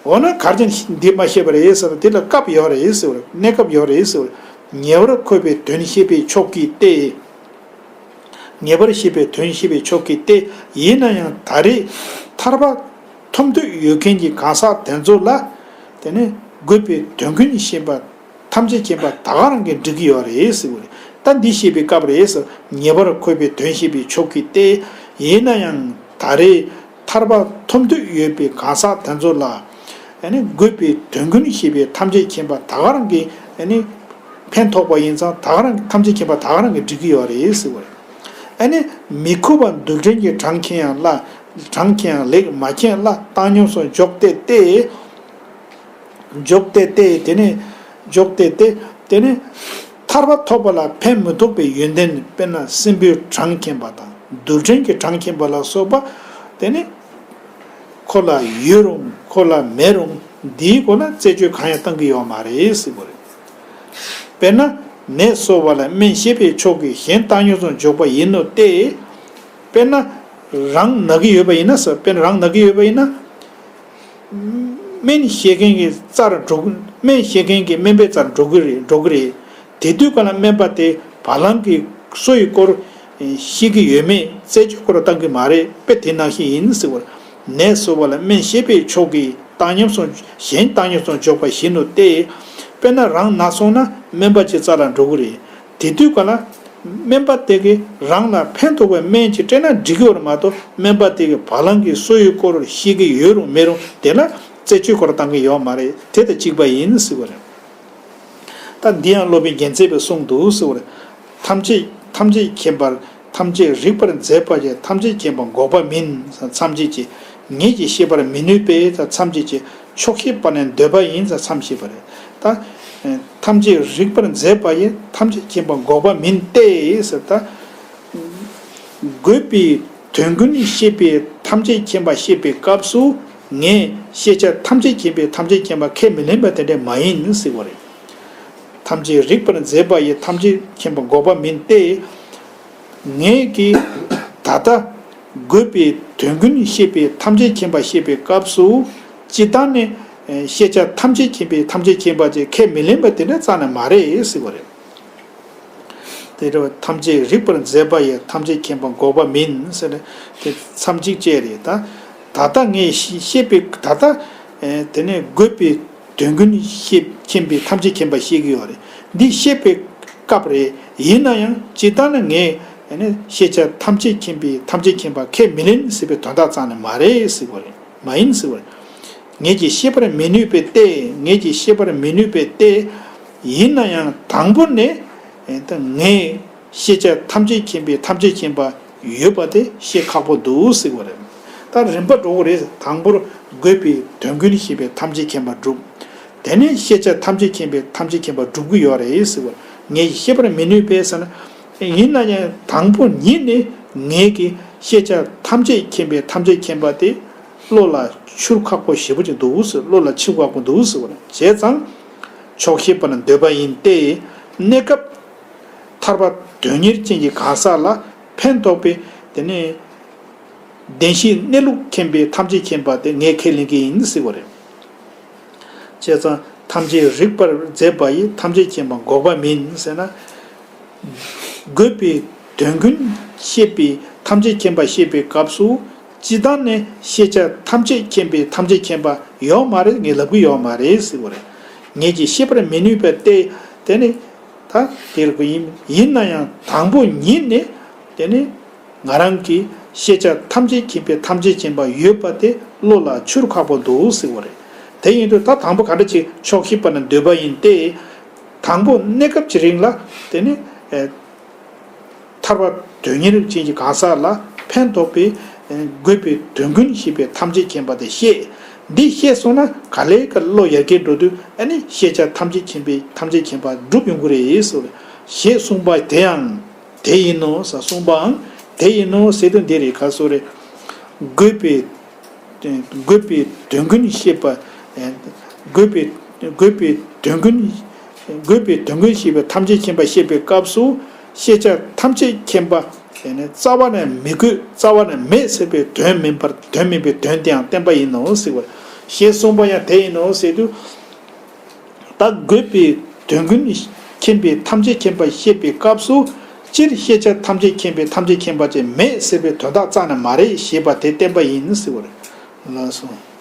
འོ་ན་ག་རེ་བྱས་ནས་འདི་མ་བཤད་པ་རེད་ཟེར་ན། འདི་ལ་སྐབས་ཡོད་རེད་ཟེར་བ་རེད། གནས་སྐབས་ཡོད་རེད་ཟེར་བ་རེད། ཉེ་བར་འཁོད་པའི་དོན་ཤེས་པའི་ཕྱོགས་ཀྱིས་ཏེ། ངེས་པར་ཤེས་པའི་དོན་ཤེས་པའི་ཕྱོགས་ཀྱིས་ཏེ། ཡིན་ན་ཡང་ད་རེས་ཐར་པ་ཐོབ་འདོད་ཡོད་མཁན་གྱི་གང་ཟག་དེ་ཚོ་ལ། དེ་ནི་དགོས་པའི་དོན་ཀུན་ཤེས་པ་ཐམས་ཅད་མཁྱེན་པ་ད་ག་རང་གིས་འགྲིག་གི་ཡོད་རེད་ཟེར་བ་རེད། ད་འདི་ཤེས་པའི་སྐབས་རེད་ཟེར། ངེས་པར་འཁོད་པའི་དོན་ཤེས་པའི་ཕྱོགས་ཀྱིས་ཏེ། ཡིན་ན་ཡང་ད་རེས་ཐར་པ་ཐོབ་འདོད་ཡོད་པའི་གང་ཟག་དེ་ཚོ་ལ། ཨ་ནི་དགོས་པའི་དོན་ཀུན་ཤེས་པའི་ཐམས་ཅད་མཁྱེན་པ་ད་ག་རང་གིས་ཨ་ནི་ཕན་ཐོགས་པ་ཡིན་ཙང་ད་ག་རང་ཐམས་ཅད་མཁྱེན་པ་ད་ག་རང་གིས་འགྲིག་གི་ཡོད་རེད་ཟེར་བ་རེད། ཨ་ནི་མི་ཁུག་པ་རྡུལ་ཕྲན་གྱི་གྲངས་མཁྱེན་ཡང་སླ། གྲངས་མཁྱེན་ཡང་ལེགས། མ་མཁྱེན་སླ། བཏང་སྙོམས་སུ་འཇོག་སྟེ་སྟེ། འཇོག་སྟེ་སྟེ། དེ་ནས་འཇོག་སྟེ་སྟེ། དེ་ནས་ཐར་པ་ཐོབ་པ་ལ་ཕན་མི་ཐོགས་པའི་ཡོན་ཏན། དཔེར་ན་སྲིན་པོའི་གྲངས་མཁྱེན་པ་དང་རྡུལ་ཕྲན་གྱི་གྲངས་མཁྱེན་པ་ལ་སོགས་པ། དེ་ནི་ཁོ་ལ་ཡོད་རུང་ཁོ་ལ་མེད་རུང་འདིའི་སྒོ་ནས་རྩད་གཅོད་གང་ཡང་བཏང་གི་ཡོད་མ་རེད་ཟེར་བ་རེད། དཔེར་ན་ནད་གསོ་བ་ལ་སྨན་ཤེས་པའི་ཕྱོགས་ཀྱིས་གཞན་བཏང་སྙོམས་སུ་འཇོག་པ་ཡིན་ནོ་སྟེ། དཔེར་ན་རང་ན་གི་ཡོད་པ་ཡིན་ན་ཟེར། དཔེར་ན་རང་ན་གི་ཡོད་པ་ཡིན་ན། སྨན་བཞེས་མཁན་གྱི་རྩར་འགྲོ། སྨན་བཞེས་མཁན་གྱི་སྨན་པའི་རྩར་འགྲོ་གི་རེད། འགྲོ་གི་རེད། དེ་དུས་ག་ལ་སྨན་པ་དེ་བ་ལང་གི་གསོ་ཡི་སྐོར་ཤེས་ཀྱི་ཡོད་མེད་རྩད་གཅོད་སྐོར་བཏང་གི་མ་རེད། དཔེ་དེ་ནང་བཞིན་ཡིན་ཟེར་བར། ནད་གསོ་བ་ལ་སྨན་ཤེས་པའི་ཕྱོགས་ཀྱིས་བཏང་སྙོམས་སུ། གཞན་བཏང་སྙོམས་སུ་འཇོག་པ་བཞིན་ནོ་སྟེ། དཔེར་ན་རང་ན་སོང་ན་སྨན་པ་ཅིག་རྩ་ལ་འགྲོ་གི་རེད། དེ་དུས་ག་ལ་སྨན་པ་དེ་གིས་རང་ལ་ཕན་ཐོགས་པའི་སྨན་ཅིག་སྤྲད་ན་འགྲིག་གི་ཡོད་རེད་མ་གཏོགས། སྨན་པ་དེ་གིས་བ་ལང་གི་གསོ་ཡི་སྐོར་ཤེས་ཀྱི་ཡོད་རུང་མེད་རུང་དེ་ལ་རྩད་གཅོད་སྐོར་བཏང་གི་ཡོད་མ་རེད། དེ་དང་གཅིག་པ་ཡིན་ཟེར་བ་རེད། ད་འདི་ཡང་སློབ་དཔོན་རྒྱལ་མཚན་པས་གསུངས་འདུག་ཟེར་བ་རེད། ཐམས་ཅད་ཐམས་ཅད་མཁྱེན་པར་ཐམས་ཅད་རིག་པར་མཛད་པ་ཡིས་ཐམས་ཅད་མཁྱེན་པ་འགོག་པ་མིན། མཚམས་གཅིག་གིས་ངེད་ཀྱིས་ཤེས་པར་མི་ནུས་པས། མཚམས་གཅིག་གིས་ཆོག་ཤེས་པ་ནི་འདོད་པ་ཡིན། མཚམས་ཤེས་པ་རེད། ད་ཐམས་ཅད་རིག་པར་མཛད་པ་ཡིས་ཐམས་ཅད་མཁྱེན་པ་འགོག་པ་མིན་ཏེ་ཟེར། ད་དགོས་པའི་དོན་ཀུན་ཤེས་པའི་ཐམས་ཅད་མཁྱེན་པ་བཤད་པའི་སྐབས་སུ། ངས་ཤེས་བྱ་ཐམས་ཅད་མཁྱེན་པའི་ཐམས་ཅད་མཁྱེན་པ་ཁས་མི་ལེན་པ་དེ་འདྲ་མ་ཡིན་ཟེར་བ་རེད། ཐམས་ཅད་རིག་པར་མཛད་པ་ཡིས་ཐམས་ཅད་མཁྱེན་པ་འགོག་པ་མིན་ཏེ། ངེད་ཀྱིས་ད་ལྟ་དགོས་པའི་དོན་ཀུན་ཤེས་པའི་ཐམས་ཅད་མཁྱེན་པ་བཤད་པའི་སྐབས་སུ། སྤྱིར་བཏང་ནས་ཤེས་བྱ་ཐམས་ཅད་མཁྱེན་པའི་ཐམས་ཅད་མཁྱེན་པ་ཅེས་ཁས་མི་ལེན་པ་དེ་འདྲ་རྩ་ནས་མ་རེད་ཟེར་བ་རེད། དེ་འདྲ་བ་ཐམས་ཅད་རིག་པར་མཛད་པ་ཡིས་ཐམས་ཅད་མཁྱེན་པ་འགོག་པ་མིན་ཟེར་ནས་དེ་མཚམས་གཅིག་བཅད་རེད། ད་ད་ལྟ་ངས་ཤེས་པའི་ད་ལྟ་དེ་ནས་དགོས་པའི་དོན་ཀུན་ཤེས་མཁྱེན་པའི་ཐམས་ཅད་མཁྱེན་པ་ཤེས་ཀྱི་ཡོད་རེད། འདི་ཤེས་པའི་སྐབས་རེད། ཡིན་ན་ཡང་སྤྱིར་བཏང་ནས་ངས་ཤེས་བྱ་ཐམས་ཅད་མཁྱེན་པའི་ཐམས་ཅད་མཁྱེན་པ་ཁས་མི་ལེན་ཟེར་བའི་དོན་དག་རྩ་ནས་མ་རེད་ཟེར་བ་རེད། མ་ཡིན་ཟེར་བ་རེད། ངེད་ཀྱིས་ཤེས་པར་མི་ནུས་པས་ཏེ། ངེད་ཀྱིས་ཤེས་པར་མི་ནུས་པས་ཏེ། ཡིན་ན་ཡང་དང་པོ་ནས་ད་ངས་ཤེས་བྱ་ཐམས་ཅད་མཁྱེན་པའི་ཐམས་ཅད་མཁྱེན་པ་ཡོད་པ་དེ་ཤེས་ཁག་པོ་འདུག་ཟེར་བ་རེད། ད་རིམ་པ་འགྲོ་གི་རེད། དང་པོར་དགོས་པའི་དོན་ཀུན་ཤེས་པའི་ཐམས་ཅད་མཁྱེན་པ་སྒྲུབ། དེ་ནས་ཤེས་བྱ་ཐམས་ཅད་མཁྱེན་པའི་ཐམས་ཅད་མཁྱེན་པ་སྒྲུབ་ཀྱི་ཡོད་རེད་ཟེར་བ། ངས་ཤེས་པར་མི་ནུས་པས་ཟེར་ན། ཡིན་ན་ཡང་དང་པོ་ཉིད་ནས་ངེད་ཀྱིས་ཤེས་བྱ་ཐམས་ཅད་མཁྱེན་པའི་ཐམས་ཅད་མཁྱེན་པ་དེ་བློ་ལ་འཆར་ཁག་པོ་ཞེ་པོ་ཅིག་འདུག་ཟེར། བློ་ལ་འཆར་ཁག་པོ་འདུག་ཟེར་བ་རེད། བྱས་ཙང་ཆོག་ཤེས་པ་ལ་འདོད་པ་ཡིན་ཏེ། གནས་སྐབས་ཐར་པ་དོན་གཉེར་ཅན་གྱི་གང་ཟག་ལ་ཕན་ཐོགས་པའི་དེ་ནས་བདེན་བཞིའི་གནས་ལུགས་མཁྱེན་པའི་ཐམས་ཅད་མཁྱེན་པ་དེ་ངས་ཁས་ལེན་གྱི་ཡིན་ཟེར་བ་རེད། བྱས་ཙང་ཐམས་ཅད་རིག་པར་མཛད་པ་ཡིས་ཐམས་ཅད་མཁྱེན་པ་འགོག་པ་མིན་ཟེར་ན། དགོས་པའི་དོན་ཀུན་ཤེས་པའི་ཐམས་ཅད་མཁྱེན་པ་ཤེས་པའི་སྐབས་སུ་སྤྱིར་བཏང་ནས་ཤེས་བྱ་ཐམས་ཅད་མཁྱེན་པའི་ཐམས་ཅད་མཁྱེན་པ་ཡོད་མ་རེད། ངས་ལབ་གི་ཡོད་མ་རེད་ཟེར་བ་རེད། ངེད་ཀྱིས་ཤེས་པར་མི་ནུས་པ་སྟེ། དེ་ནི་ད་དེར་གོ་ཡིན་ཡིན་ན་ཡང་དང་པོ་ཉིད་ནས་དེ་ནི་ང་རང་གིས་ཤེས་བྱ་ཐམས་ཅད་མཁྱེན་པའི་ཐམས་ཅད་མཁྱེན་པ་ཡོད་པ་དེ་བློ་ལ་ཆུད་ཁག་པོ་འདུག་ཟེར་བ་རེད། དེ་ཡིན་དུས་ད་དང་པོ་ག་འདྲ་ཅིག་ཆོག་ཤེས་པ་ན་འདོད་པ་ཡིན་ཏེ། དང་པོ་གནས་སྐབས་ཀྱི་རིང་ལ་དེ་ནི་ཨེ། ཐར་པ་དོན་གཉེར་ཅན་གྱི་གང་ཟག་ལ་ཕན་ཐོགས་པའི་དགོས་པའི་དོན་ཀུན་ཤེས་པའི་ཐམས་ཅད་མཁྱེན་པ་དེ་ཤེས། འདི་ཤེས་སོང་ན་ག་ལེ་ག་བློ་ཡར་རྒྱས་འགྲོ་དུས་ཨ་ནི་ཤེས་བྱ་ཐམས་ཅད་མཁྱེན་པའི་ཐམས་ཅད་མཁྱེན་པ་འགྲུབ་ཡོང་གི་རེད་ཟེར། ཞེས་གསུངས་པ་དེ་ཡང་དེ་ཡིན་ནོ་ཟེར། གསུངས་པའང་དེ་ཡིན་ནོ་ཟེར་དུས་འདི་རེད། ག་སོ་རེད། དགོས་པའི་དགོས་པའི་དོན་ཀུན་ཤེས་པ། དགོས་པའི་དགོས་པའི་དོན་ཀུན་དགོས་པའི་དོན་ཀུན་ཤེས་པའི་ཐམས་ཅད་མཁྱེན་པ་ཤེས་པའི་སྐབས་སུ་ཤེས་བྱ་ཐམས་ཅད་མཁྱེན་པ་ནི་རྩ་བ་ནས་མི་དགོས། རྩ་བ་ནས་མེད་ཟེར་བའི་དོན་མིན་པར་དོན་མིན་པའི་དོན་དེའང་བསྟན་པ་ཡིན་ནོ་ཟེར་བ། ཞེས་གསུངས་པ་ཡང་དེ་ཡིན་ནོ་ཟེར་དུས། ད་དགོས་པའི་དོན་ཀུན་མཁྱེན་པའི་ཐམས་ཅད་མཁྱེན་པ་ཤེས་པའི་སྐབས་སུ་སྤྱིར་ཤེས་བྱ་ཐམས་ཅད་མཁྱེན་པའི་ཐམས་ཅད་མཁྱེན་པ་ཅན་མེད་ཟེར་བའི་དོན་དག་རྩ་ནས་མ་རེད་ཞེས་པ་དེ་བསྟན་པ་ཡིན་ཟེར་བ་རེད། ལགས་སོ།